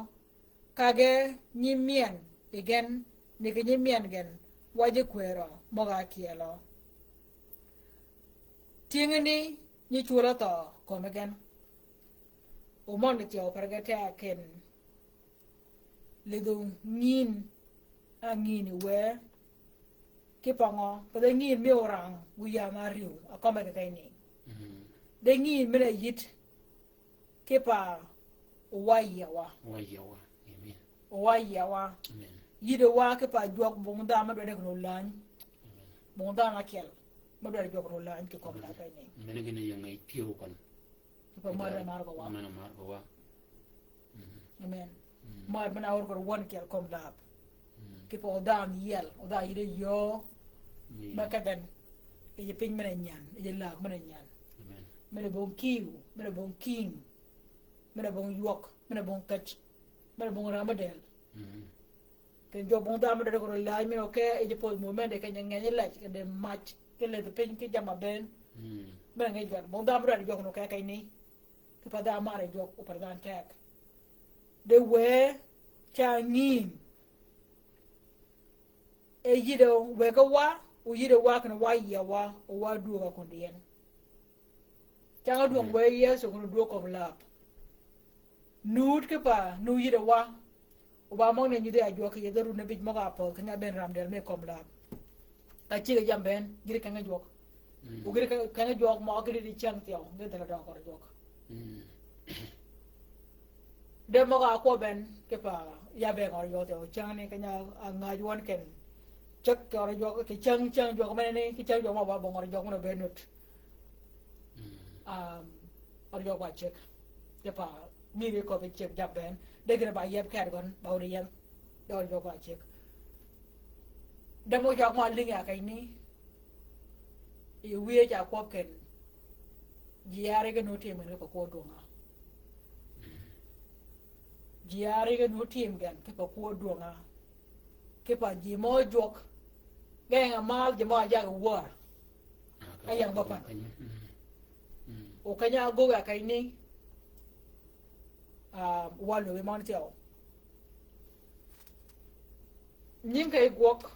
ka ge nyiimyën yi gen, ni ki nyiimyën gen, wa ji kwërø møg-a ákyelø. Tyëngeni nyi cwöl-a thøø kömi gen. O møn-a thyew per ge teg ken. Lidhu ngïn, a ngïn yi wë. Ki pøngø, pa de ngïn mi orang, wu yam árïw, a kømmi kì keny ni. Mm. De ngïn men-a yït, ki pa owa yiewa. Owa yiewa. Amen. Owa yiewa. Amen. Yïddi wa ki pa jwøk bong dhanhø me dwaddi kì nolany. Bong dhanhø ákyel me dwaddi jwøk nolany kì kömi la keny ni. Mene gïn ying-a pyëw kön. Kì pa mad-a mar gø wa. Mad-a mar gø wa. Amen. Mad men-a ör kod wøn kyel kömi lab. Kì pa odhanhø yiel, odhanhø yïddi yöö. Me kedhen. Yij piny men-a nyän, yij lak men-a nyän. Men-a bong kïw, men-a bong kïng. Men-a bong ywøk, men-a bong käj. Men-a bong ram-a dël. Kì jwøk bong dhanhø me dwaddi kod lany men-a oke, yij pödh mumende keny-a ngeny laj, kì dee mac, kì ledhi piny, kì jamm-a bënn. Men-a ngeny gøn, bong dhanhø me dwaddi jwøk nyo oke keny ni. Kì pa dhanhø mar-a jwøk, o pa dhanhø teg. De wë, ca ngïn. E yïddi wëggi wa, o yïddi wa, kì ni wa yie wa, o wa dwöög-a kun dyen. Cang-a dwøng wë Yëso kun dwöög kömi lab. Nud ki pa, nu yïddi wa. O ba møgani nyudhi ajwøk yie dhø run-a bïj møg-a pödh, keny-a bënn ram dël me kömi lab. Ka cigg-a jammì bënn, gïti keng-a jwøk. O gïti keng-a jwøk mø gïti di ceng thyew, gïti dhil-a døøg kod jwøk. De møg-a kwøb en, ki pa, ya bënn ngø jwøk thyew, ceng ni keny-a ngäj wøn ken. Ceg kì ngø jwøk, kì ceng, ceng jwøk men-a ni, kì ceng jwøk mø ba bong ngø jwøk men-a be nud. Um, ngø jwøk ba ceg. Ki pa, mïdhi köbbi ceg jammì bënn. De gïn ba yieb ked gøn, ba wun yieb. De ngø jwøk ba ceg. De mø jwøk mø lïngi a keny ni. I wïye ca kwøb ken. Ji ári gen nu tim gen ki pa kwøb dwøng-a. Ji ári gen nu tim gen ki pa kwøb dwøng-a. Ki pa ji mø jwøk. Gen-a mal ji mø ajag wör. Ayang ba pan. O keny-a ágöggi a keny ni. Ah, wa lwøggi møn thyew. Nying kì gwøg.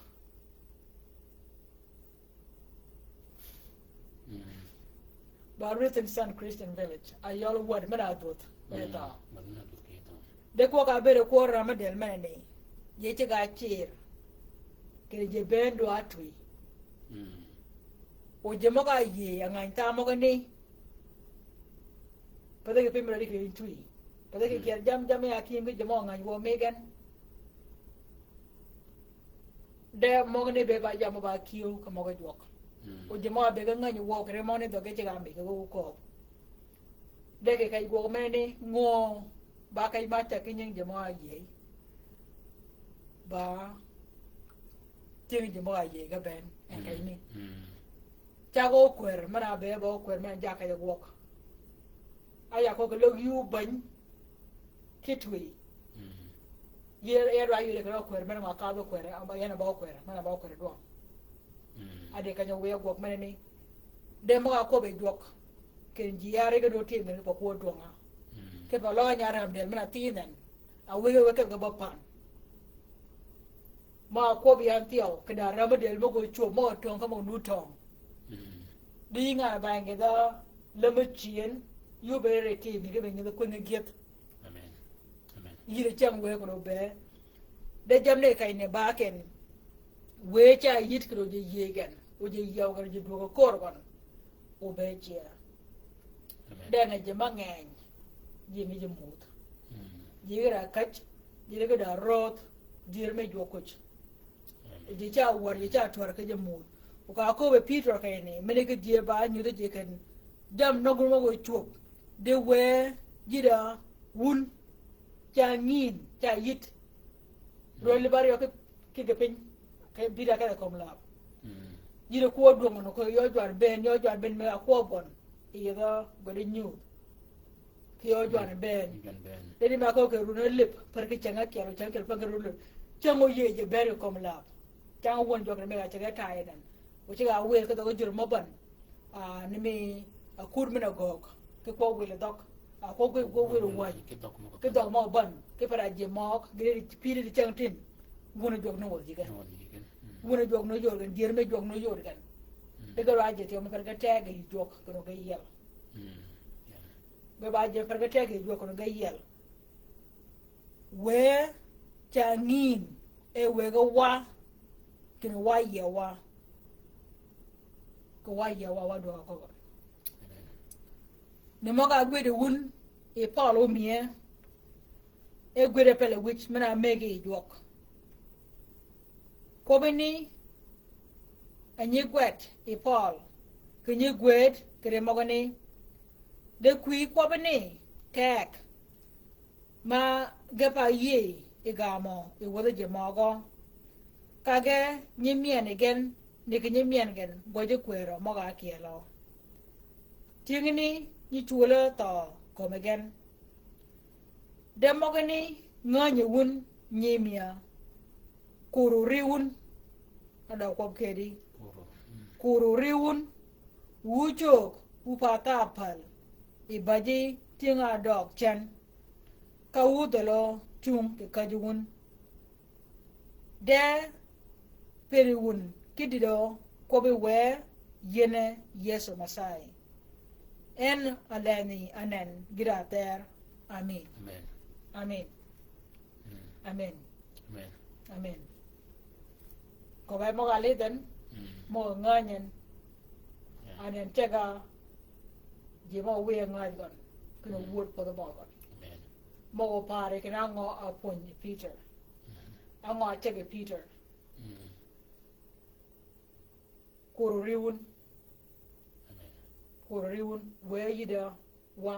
Ba Written Sun Christian Village. Ayøl wäd men-a dhwödh. Be tha. De kwøg-a ábëëd kwøb ram-a dël men-a ni. Ji ceg-a cir. Kì ji bënn dwa twi. O ji møg-a yïëy, angany tha møgani. Pathi kì pim radi kì yïn twi. Pathi kì kyel jam, jam ya kïm ki ji mø ngany wø mi gen. De møgani be ba jam ba kïw ki møg-a jwøk. O ji mø be ki ngany wø kì ri møgani dhøggi ceg-a mi ki wø kööb. De kì keny gwøg men-a ni ngö ba keny ma cag ki nying ji mø-a yïëy. Ba tyëng ji mø-a yïëy ge bënn en keny ni. Cag ókwër men-a be ba ókwër men-a jakk keny gwøg. Aya kögg kì løg yuu bäny ki twi. Yie, yie dwa yie kì ókwër men-a ma kadh ókwër, amba yen a ba ókwër, men-a ba ókwër dwøng. A di keny-a wiy gwøg men-a ni. De møg-a kwøb yi jwøk. Kì ji ári gen nu tim gen ki pa kwøb dwøng-a. Ki pa løg-a nya ram dël men-a thïn en. A wïge wë kedh ge ba pan. Ma kwøb yan thyew, kì da ram-a dël møg-a cwöb, møg-a töng ka møg-a nu töng. Di ngan-a ba ngidh-a lämi cyën, yub be ri tim, ki be ngidh-a kwëng-a gyëdh. Amen. Amen. Yïddi ceng wë kun obëë. De jammì ni keny ni ba ken. Wë ca yït kì o ji yïëy gen. O ji yiew gen, o ji dwöög kor gen. O be cyër. Amen. Deng-a ji ma ngeny. Ji mi ji muudh. Ji ki da käj. Ji ki da röödh. Dyër me jwøk kuc. Ji ca wär, ji ca twär ki ji muudh. O ka köbbi Pïtør keny ni, mene ki dyër ba nyudhi ji ken. Jammì nöggi møg-a cwöb. De wë ji da wun. Ca ngïn, ca yït. Rwöl ba ryew ki, ki ge piny, ki bïdha kedhe kömi lab. Yïddi kwøb dwøng-a nø, kì yø jwar bënn, yø jwar bënn me a kwøb gøn. Yïdhi gø di nyudh. Kì yø jwar bënn. De di ma kögg kì run-a lïp, per ki cäng ákyel, cäng ákyel per ki run-a lïp. Cäng oyïëy ji bënn kì kömi lab. Cäng wön jwøk ni me a ceg-a tayø nen. O ceg-a wël ki dhøgg-a jur mø bän. Ah, ni mi, ah, akur mi na gøøg. Ki kwøb wïl dhøg. Ah, kwøb, kwøb, kwøb wïl wäny. Ki dhøg mø bän. Ki dhøg mø bän. Ki para ji møg. Gïn di pïri di cäng tin. Wun a jwøk ni wøl ji gen. Wun a jwøk ni yod gen. Dyër mi jwøk ni yod gen. Di gø rwa ji thyew mi per ge teg yi jwøk. Gø ni ge yiel. Gø ba ji per ge teg yi jwøk. Gø ni ge yiel. Wë ca ngïn e wëggi wa, kinni wa yiëwa. Kì wa yiëwa, wa dwøg-a köggi. Ni møg-a ágwëddi wun, yi Pøøl ómïë, e gwëdde pele wïj, men-a mëggi yi jwøk. Kwøbbi ni, a nyi gwed yi pøl, kì nyi gwed kì ri møgø ni. De kwï kwøbbi ni, kek, ma ge pa yïëy yi gamø yi wäthi ji møgø. Ka ge nyi myën yi gen, ni kì nyi myën gen, gwøji kwërø møg-a ákyelø. Tyëngni nyi cwölø thøø kömi gen. De møgani ngänyi wun nyi mia. Kuru ri wun. Adø kwøb kedi. Kuru. Mm. Kuru ri wun. Wu cög, wu pa tha päl. Yi bäji tyëng-a døg cen. Ka wu dhølø cung kì käjji wun. De pedi wun kididø kwøbbi wë yïëne Yëso Messiah. En a leni anen gïr-a thër. Amin. Amen. Amin. Mm. Amin. Amen. Amin. Köbbe møg-a lidh en, mm, møg-a ngänyi en. Yeah. Anen ceg-a ji møg-a wiye ngäj gøn, kinni, mm, wuod pädhi møg gøn. Amen. Møg-a opari kinni á ngø a pwönyi Peter. Mm. Á ngø a ceg yi Peter. Mm. Kuru ri wun. Amen. Kuru ri wun. Wë yïddi wa.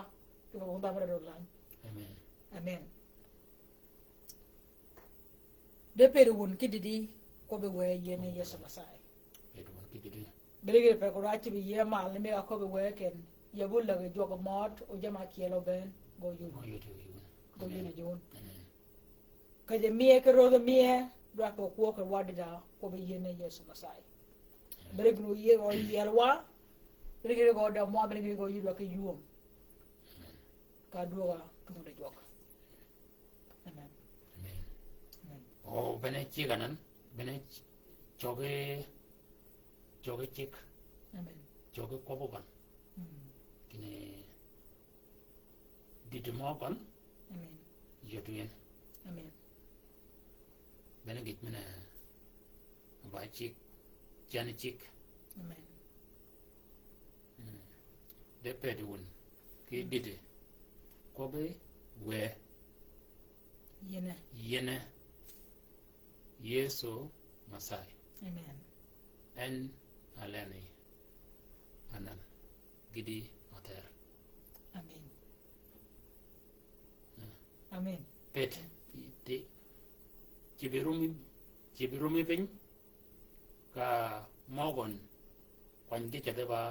Kì mø wun dhammi rø dø lany. Amen. Amen. De pedi wun kididi, kwøbbi wë yïëne Yëso Messiah. Pedi wun kididi. Bedi gïn pe kuru ácïb yi yïë mal ni mi ka kwøbbi wë ken. Yie bu läg yi jwøk mød, o jamm-a ákyel obëën, gø yud. Gø yud yi wun. Gø yud yi wun. Amen. Kì ji mie ki rodhi mie, dwaddi pe kwøb kì waddi da, kwøbbi yïëne Yëso Messiah. Amen. Bedi gïn o yie gø yiel wa, bedi gïn gø dam wa, bedi gïn gø yïd wa ki ywööm. Amen. Ka dwøg-a tung di jwøk. Amen. Amen. Amen. O, bene cigg anan, bene c-, cøgi, cøgi cigg. Amen. Cøgi kwøbbi gøn. Mm. Kinni dïdï mø gøn. Amen. Yod yin. Amen. Bene gïj men-a ba cigg, cen cigg. Amen. Mm. De pedi wun. Ki, mm, dïdï. Kwøbbi wë. Yïëne. Yïëne. Yëso Messiah. Amen. En a leni anan gïti mø thër. Amen. Eh. Amen. Pet, ti, ci bi rumi, ci bi rumi piny, ka møgøn kwany gï ceth ba,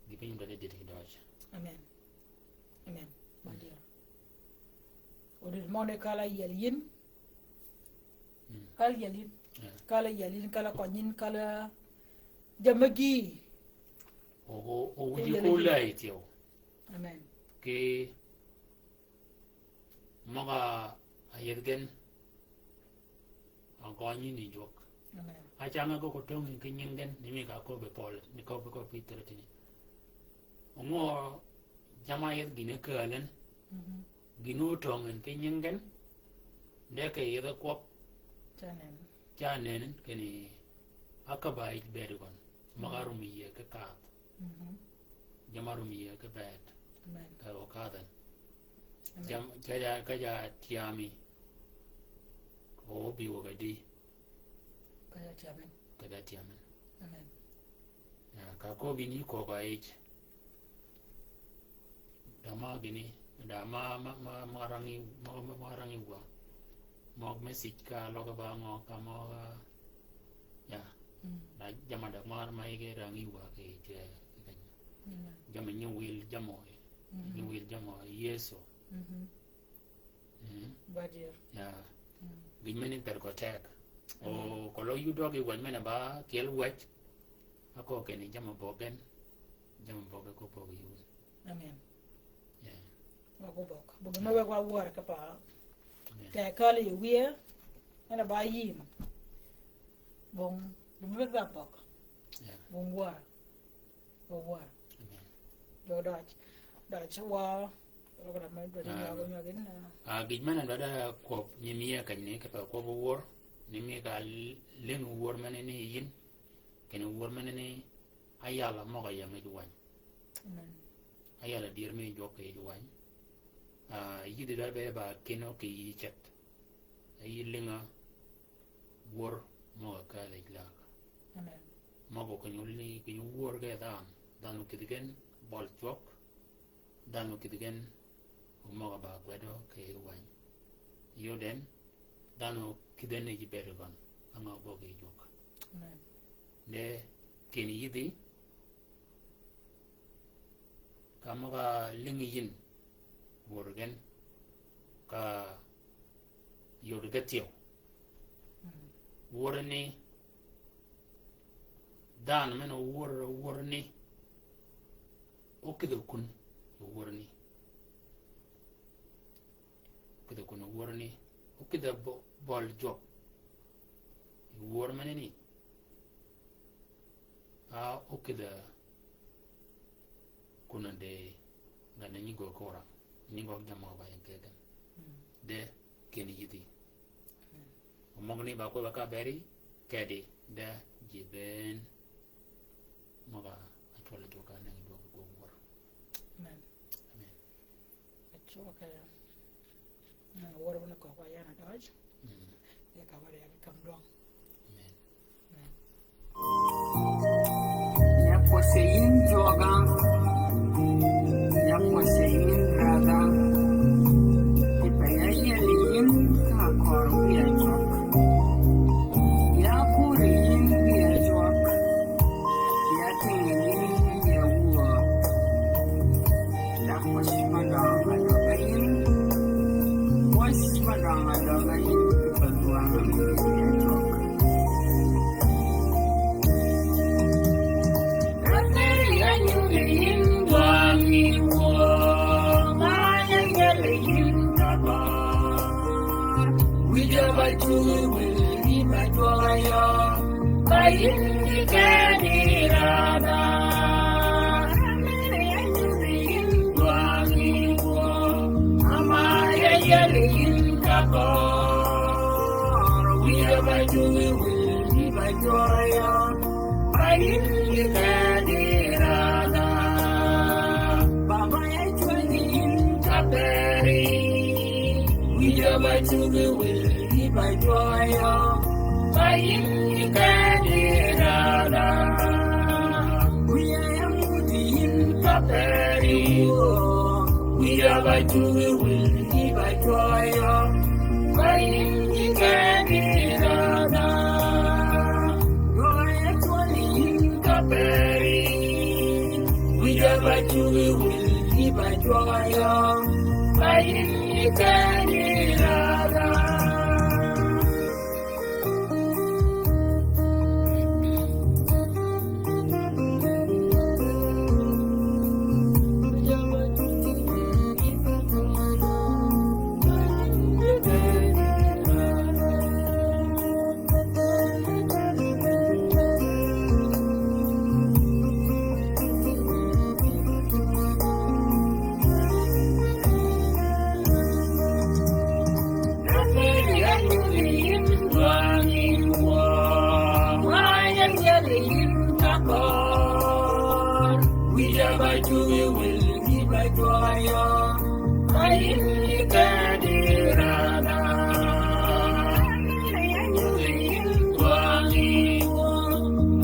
gï piny døde dit ki døøj. Amen. Amen. Mm. Madier. O dit møgøn kal-a yiel yïn. Mm. Kal-a yiel yïn. Yeah. Kal-a yiel yïn, kal-a køny yïn, kal-a jammì gï. O, o, o, o wïj yiel ko yïn. Lay thyew. Amen. Ki møg-a áyïëdh gen, a gøny yïn yi jwøk. Amen. Acang-a gø ko töng yïn ki nying gen, ni mi ka köbbi pøl, ni köbbi köbbi thëlëtini. Ongo jamm-a áyïëdh gïn-a kääl en, mhm, gïn-a ótöng en ki nying gen, de kì yïëdh kwøb. Ca nen. Ca nen kinni, a ka ba yij bëëd gøn, møg-a, mhm, rum yïëy ki kadh. Mhm. Jamm-a rum yïëy ki bëëd. Amen. Ka o kadh en. Amen. Jamm-, ka ja, ka ja tyami. O bi wøg a di. Ka ja tyami. Ka ja tyami. Amen. Ya, ka köbbi ni köög-a yij. Da mø gïni, da mø, mø, mø, mø rang yi, mø, mø, mø rang yi wa. Møg message ka løg ba ngø ka møg, ya. Mm. Da jamm-a da mø, mø yige rang yi wa kì, kì, kì. Mm. Jamm-a nyi wil jammì. Mm. Nyi wil jammì Yëso. Mhm. Mm. Badier. Ya. Mm. Gïn meni per ko teg. O, amen, ko løg yud døg yi wäj men-a ba kyel wäj. Akø kinni jamm-a bøg gen. Jamm-a bøg ko pøg yud. Amen. Yeah. Wa gubøg. Bøg, yeah, me wek wa wär ka pa. Amen. Te kal yi wiye. Ena ba yïn. Bong. Bong me wek wa bøg. Yeah. Bong wär. Bong wär. Amen. Jø døj. Døj wa. Program me døj, ah, nyøg, nyøg in, ah. Ah, gïj men-a dwaddi kwøb nyimïe keny ni, ka pa kwøb wör. Ni mi ka l-, leng wör men-a ni yïn. Kinni wör men-a ni Ayal a møg-a ying yij wany. Amen. Ayal a dyër mi jwøk kì yij wany. Ah, yïdhi da be ba kinø kì yï ceth. Yï lïnga, Wör møg-a kääl yij läg. Amen. Møg-a keny-a ni, keny-a wör ge dhanhø. Dhanhø kïdhi gen bøl jwøk. Dhanhø kïdhi gen møg-a ba gwedø kì wäny. Yod en, dhanhø kïdhi en yij bëëd gøn. Dhanhø bøg yij jwøk. Amen. De kinni yïdhi, ka møg-a lïngi yïn wör gen, ka yod ge thyew. Mm. Wör ni, dhanhø men-a wör, wör ni, ókïdhi kun, wör ni. Ókïdhi kun wör ni, ókïdhi bø-, bøl jwøk. Wör men-a ni, a ókïdhi kun a de, nga ne nyi gø kora, nyi gø jammì ba ying kegen. Mm. De kinni yïdhi. Mm. Omøgni ba kwøb-a ka bëri, kedi, de ji bënn. Møg-a cwøl jwøk a nengi dwøg gø wör. Amen. Amen. Acwøg ke, eh, wör wun köög wa yan a døj. Mm. Ye ka wär ya ki kam dwøng. Amen. Amen. Ya kwøse yïn jwøga. Ya kwøse yïn raga. Ipe ya yeli yïn ka kor wiya jwøk. Ya kuri yïn wiya jwøk. Ya tïngi yïn wiya wuö. Dak kwøc madøng adøg yïn. Kwøc madøng adøg yïn. Dak kwøc madøng adøg yïn. Wïja ba cwögi wil yï ba jwøøg yø, ba yïn gï keni rada. Amene ya nyudhi yïn dwang yï kwøb, ama ya yeli yïn ka kor. Wïja ba cwögi wil yï ba jwøøg yø, ba yïn gï keni rada. Baba ya cwögi yïn ka bëri. Wïja ba cwögi wil yï ba jwøøg yø, ba yïn gï keni rada. Wïja ya mudhi yïn ka bëri. Wïja ba cwögi wil yï ba jwøøg yø, ba yïn gï keni rada. Jwøøg ya cwøl yïn ka bëri. Wïja ba cwögi wil yï ba jwøøg yø, ba yïn gï keni rada. Wïja ba cwögi wil yï ba jwøøg yø, ba yïn gï keni rada.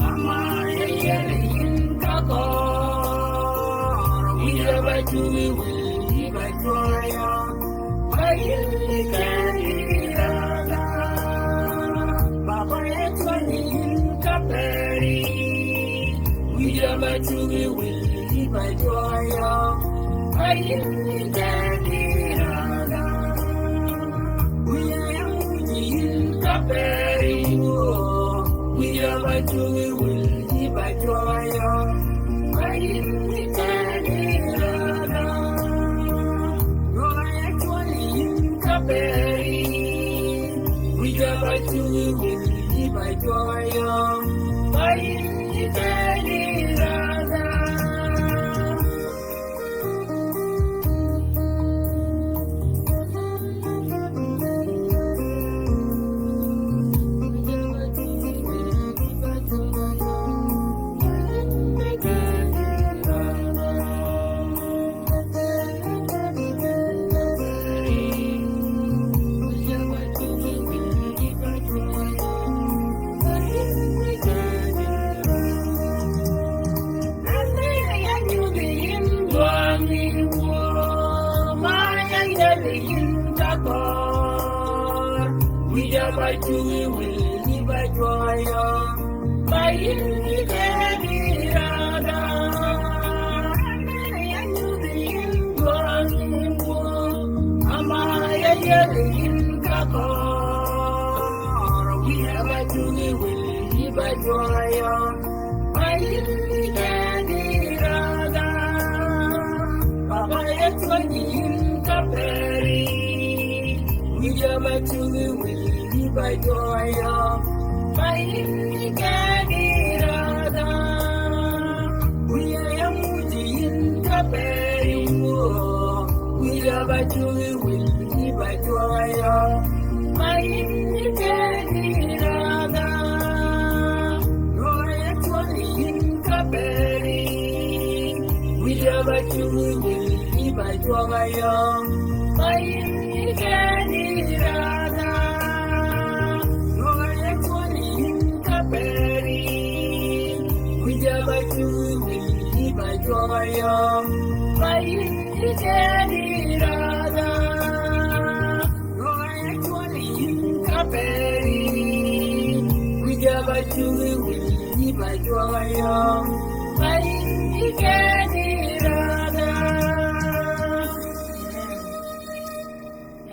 Ama ya yeli yïn ka kor. Wïja ba cwögi wil yï ba jwøøg yø, ba yïn gï keni rada. Baba ya cwögi yïn ka bëri. Wïja ba cwögi wil yï ba jwøøg yø, ba yïn gï keni rada. Wïja ya mudhi yïn ka bëri. Wïja ba cwögi wil yï ba jwøøg yø, ba yïn gï keni rada. Jwøøg ya cwøl yïn ka bëri. Wïja ba cwögi wil yï ba jwøøg yø, ba yïn gï keni rada.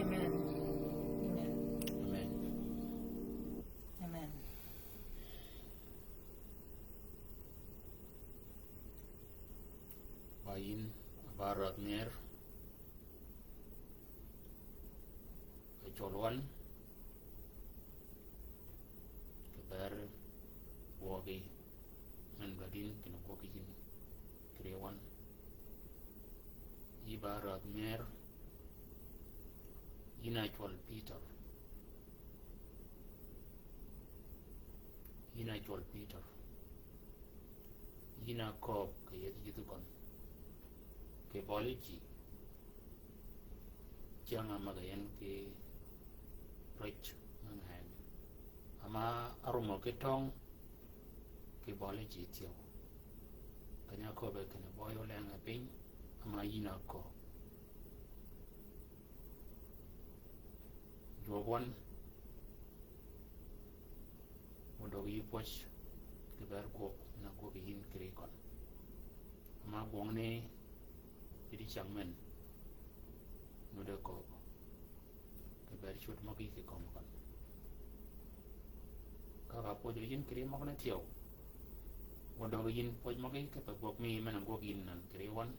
Amen. Amen. Amen. Ba yin, ba rødh mer, ba cwøl wan, kì bër gwøgi, men ba din kinni gwøgi yin, kì ri wan. Yi ba rødh mer, yin a cwøl Pïtør. Yin a cwøl Pïtør. Yin a kööb kì yethi yïdhi gøn. Kì bøli ji. Cyäng a mäg-a en ki rëc me ngeny. Ama arumø ki töng kì bøli ji thyew. Keny-a köbbe kinni bøy olenge piny, ama yin a kööb. Jwøk wan, wadøg yi pwøj, kì bër gwøg, na gwøg yin kì ri gøn. Ama gwøng ni, pï di cäng men, nuti kööb, kì bër cwöd møgí kì kömi gøn. Ka ka pwøjø yin kì ri møgani thyew, wadøg yin pwøj møgí, kì pa gwøg mi men-a gwøg yin nan kì ri wan.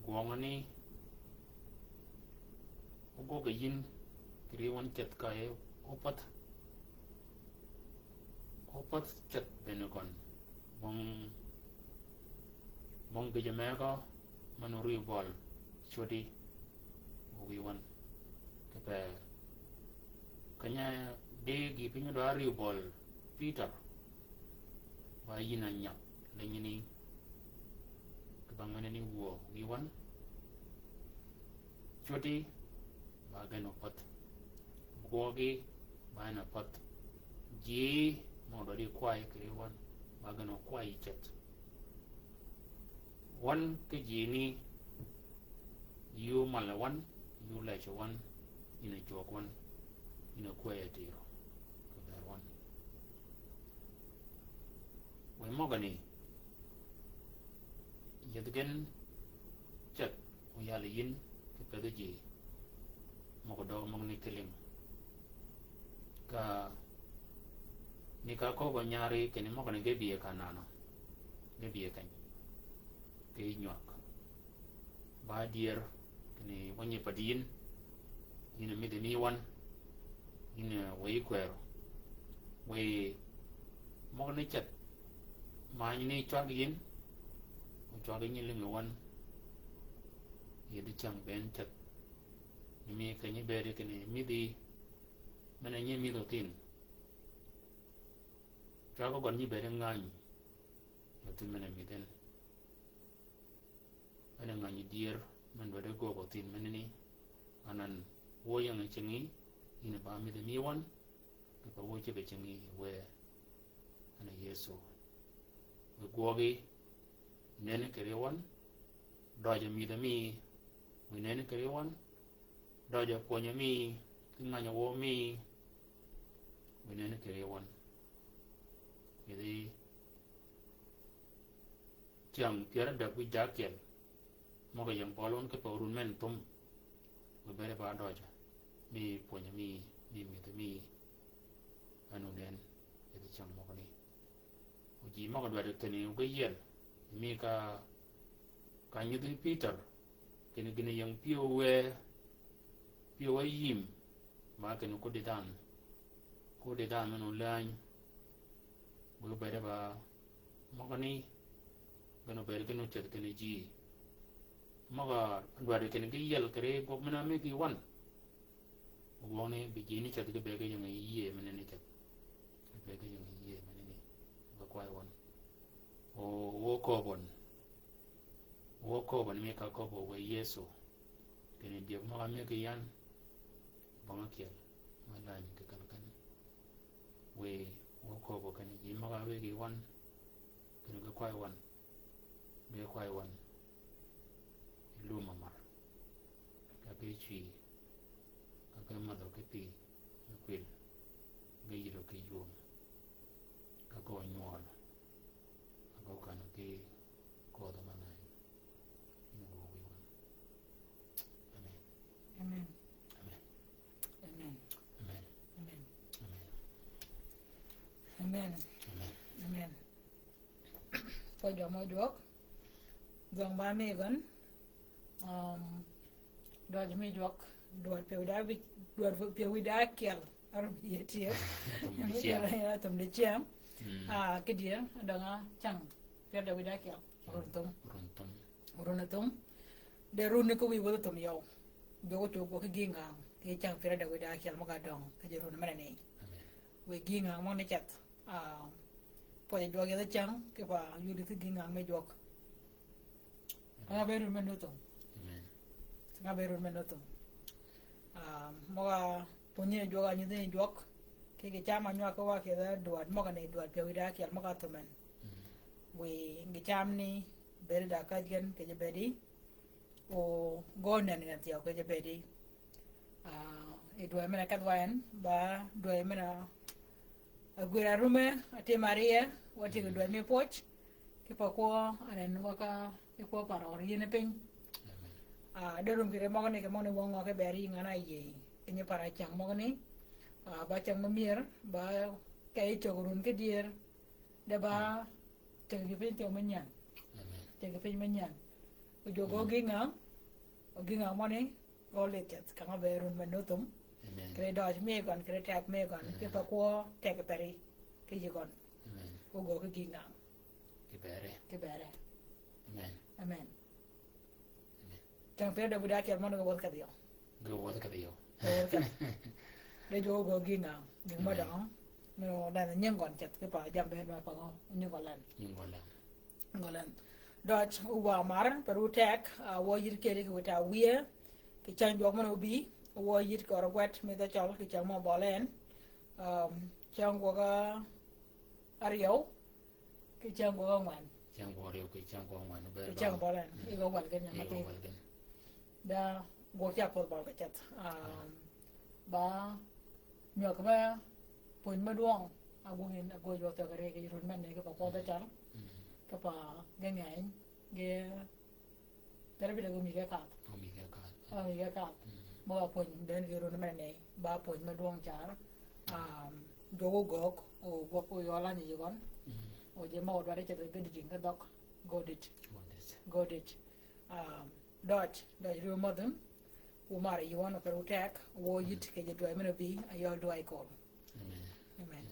Gwøng ni, ogwøg yin, kì ri wan ceth ka e, opath. Opath ceth bene gøn. Bong, bong gïjø mega, men oriw bøl, cwödi, wiy wan. Kì pe, keny-a di gï piny odwa riw bøl, Pïtør. Ba yin a nyag, liny ni, kì ba ngwene ni wuö, wiy wan. Cwödi, ba gen opath. Gwøgi, ba en opath. Ji, mø dødi kwayi kì ri wan, ba gen okwayi ceth. Wan ki ji ni, yï omalle wan, yï olejø wan, yin a jwøk wan, yin a kwäy atïr, kì bër wan. Wiy møgani, yeth gen ceth, oyal yin, kì pedhi ji, møg-a døg møgani kiling. Ka ni ka köbbi nyari kinni møgani ge bï e ka nanø, ge bï e keny. Kì yij nywag. Ba dyër, kinni wänyi pa dïn, yïn a midhi ni wan, yïn a wëyi kwërø. Wëyi møgani ceth, many ni cwag yïn, o cwag yïn lïngi wan, yïdhi cäng bënn ceth. Ni mi kenyi bëëdi kinni midhi, men-a nyi midhi othïn. Cwag gøn nyi bëëdi ngäny, othïn men-a midhi en. En a ngänyi dyër, men dwaddi göög othïn menani, anan wuö yingi cingi, yïn a ba midhi mi wan, kì pa wuö ceg cingi wë, en a Yëso. Wiy gwøgi, neni kì ri wan, døjø mïdhø mi, wiy nënni kì ri wøn, døjø pwönyø mi, ki nganyø wø mi, wiy nënni kì ri wøn. Kì dhi cyäng pyär ádäg wïj da ákyel, møg-a ying bøl wøn kipe orun men thum, wiy bëëde ba døjø, mi pwönyø mi, mi mïdhø mi, en onën, kì dhi cyäng møgø ni. O ji møg-a dwaddi kinni o ge yiel, mi ka, ka nyudhi Pïtør, kinni gïn-a ying pyëw wë, pyëw wë yïm, ba kinni ko di dhanhø, ko di dhanhø men olääny, wiy obëëde ba, møgø ni, gïn obëëd kinni ocedh kinni ji. Møg-a dwaddi kinni ge yiel kì ri gwøg men-a mi ki wøn. Gwøg ni bï ji ni ceth ge bëgg ying yïëy men ni ceth. Ge bëgg ying yïëy men ni. Ge kway wøn. O, o köbøn. O köbøn mi ka köbø wë Yëso. Kinni dyëg møg-a mi ki yan. Bong ákyel. Mø lany kì kal kani. Wiy, o köbø kinni ji møg-a wë ki wøn. Kinni ge kway wøn. Ge kway wøn. Yi lum amar. Ka ge cwi. Ka ge madhø ki pï. Ge kwïl. Ge yïdø ki ywöng. Ka ge onywøl. Ka ge okanø ki ködhø manani. Yïn wø wiy wøn. Amen. Amen. Amen. Amen. Amen. Amen. Amen. Amen. Amen. Pwøj jwøk mø jwøk. Dhwøng ba mi gøn. Um, dwaddi mi jwøk. Dwaddi pyëw da wïj, dwaddi pyëw wïj da ákyel. Arum yie tyëg. Athum dicyäng. Athum dicyäng. Mm. Ah, kidyëg, dønga cyäng. Pyär da wïj da ákyel. Run thum. Run thum. Run thum. De run ni ko wiy wødhi thum yøw. Jwøk ocwög gwøg ki gïngang. Ki cyäng pyär da wïj da ákyel møg-a døng. Ki ji run men ni. Amen. Wiy gïngang mø ni ceth. Ah, pwøj jwøk yethi cyäng, kipa yudi ki gïngang me jwøk. Amen. Ka be run men ni thum. Amen. Ka be run men ni thum. Ah, møg-a pwönyi jwøk, a nyudhi jwøk. Ki gï cam a nywag ki wa kì dha dwaddi møg-a ni dwaddi pyëw wïj da ákyel møg-a thum men. Mm. Wiy gï cam ni bëëd da käj gen kì ji bëëdi. O gø nenni ngan thyew kì ji bëëdi. Ah, yi dwäy men-a kedh wa en, ba dwäy men-a, a gwir arume, a tim aryë, wa tyeg dwäy mi pwøj, kipa kwø, anen wa ka, ki kwø pa røg yïn piny. Amen. Ah, de rum kì ri møgø ni, kì møgø ni wøng ngø ki beri ngan-a yïëy, kì nyi para cyäng møgø ni, ah, ba cyäng mø myër, ba ke yi cög run ki dyër, de ba, mm, tyeg kì piny thyew me nyän. Amen. Tyeg kì piny me nyän. O jwøk gø gïngang, o gïngang mø ni, gø lidh ceth, ka ngø be run men ni thum. Amen. Kì ri døj mi gøn, kì ri teg mi gøn, amen, kipa kwø teg peri, ki ji gøn. Amen. O gø ki gïngang. Kì beri. Kì beri. Amen. Amen. Amen. Cyäng pyär da wïj da ákyel mø ni ge wødh kedhi yøw. Ge wødh kedhi yøw. Ge wødh kedhi. De jwøk gø gïngang. Gïng mø, amen, døng. Mø dhanhø nying gøn ceth kipa jam be me pa gø. Nying gø len. Nying gø len. Nying gø len. Døj u wa mar, per wu teg, ah, wø yït keli kì wita wïye. Kì cyäng jwøk men obï, wø yït kì ørø gwed, mi dhø cøl, kì cyäng mø bøl en. Um, cyäng gwøg aryøw, kì cyäng gwøg angwen. Cyäng gwøg aryøw, kì cyäng gwøg angwen. Kì cyäng bøl en. Mm. Yi gø wal gen nyamatin. Yi gø wal gen. Da gwøg ca koth bøl ka ceth. Um, ba nywag ba pwöny me dwøng. A gwøg in, a gwøg jwøk thøg ri kì run men ni kipa kwø dhø cøl. Mm. Kipa ge ngeny, ge Dere bï de gø mïge kadh. Gø mïge kadh. Gø mïge kadh. Mm. Ba pwöny den kì run men ni, ba pwöny me dwøng car. Um, jwøk ogøg, o gwøg o yøl ányi yi gøn. Mm. O je mø odwaddi ceth ge dï jing ke dhøg. Gø dït. Gø dït. Gø dït. Um, døj, døj ri omødhun. Omar yi gøn o per otek, wø yït kì ji dwäy men obï, a yøl dwäy kor. Amen. Amen.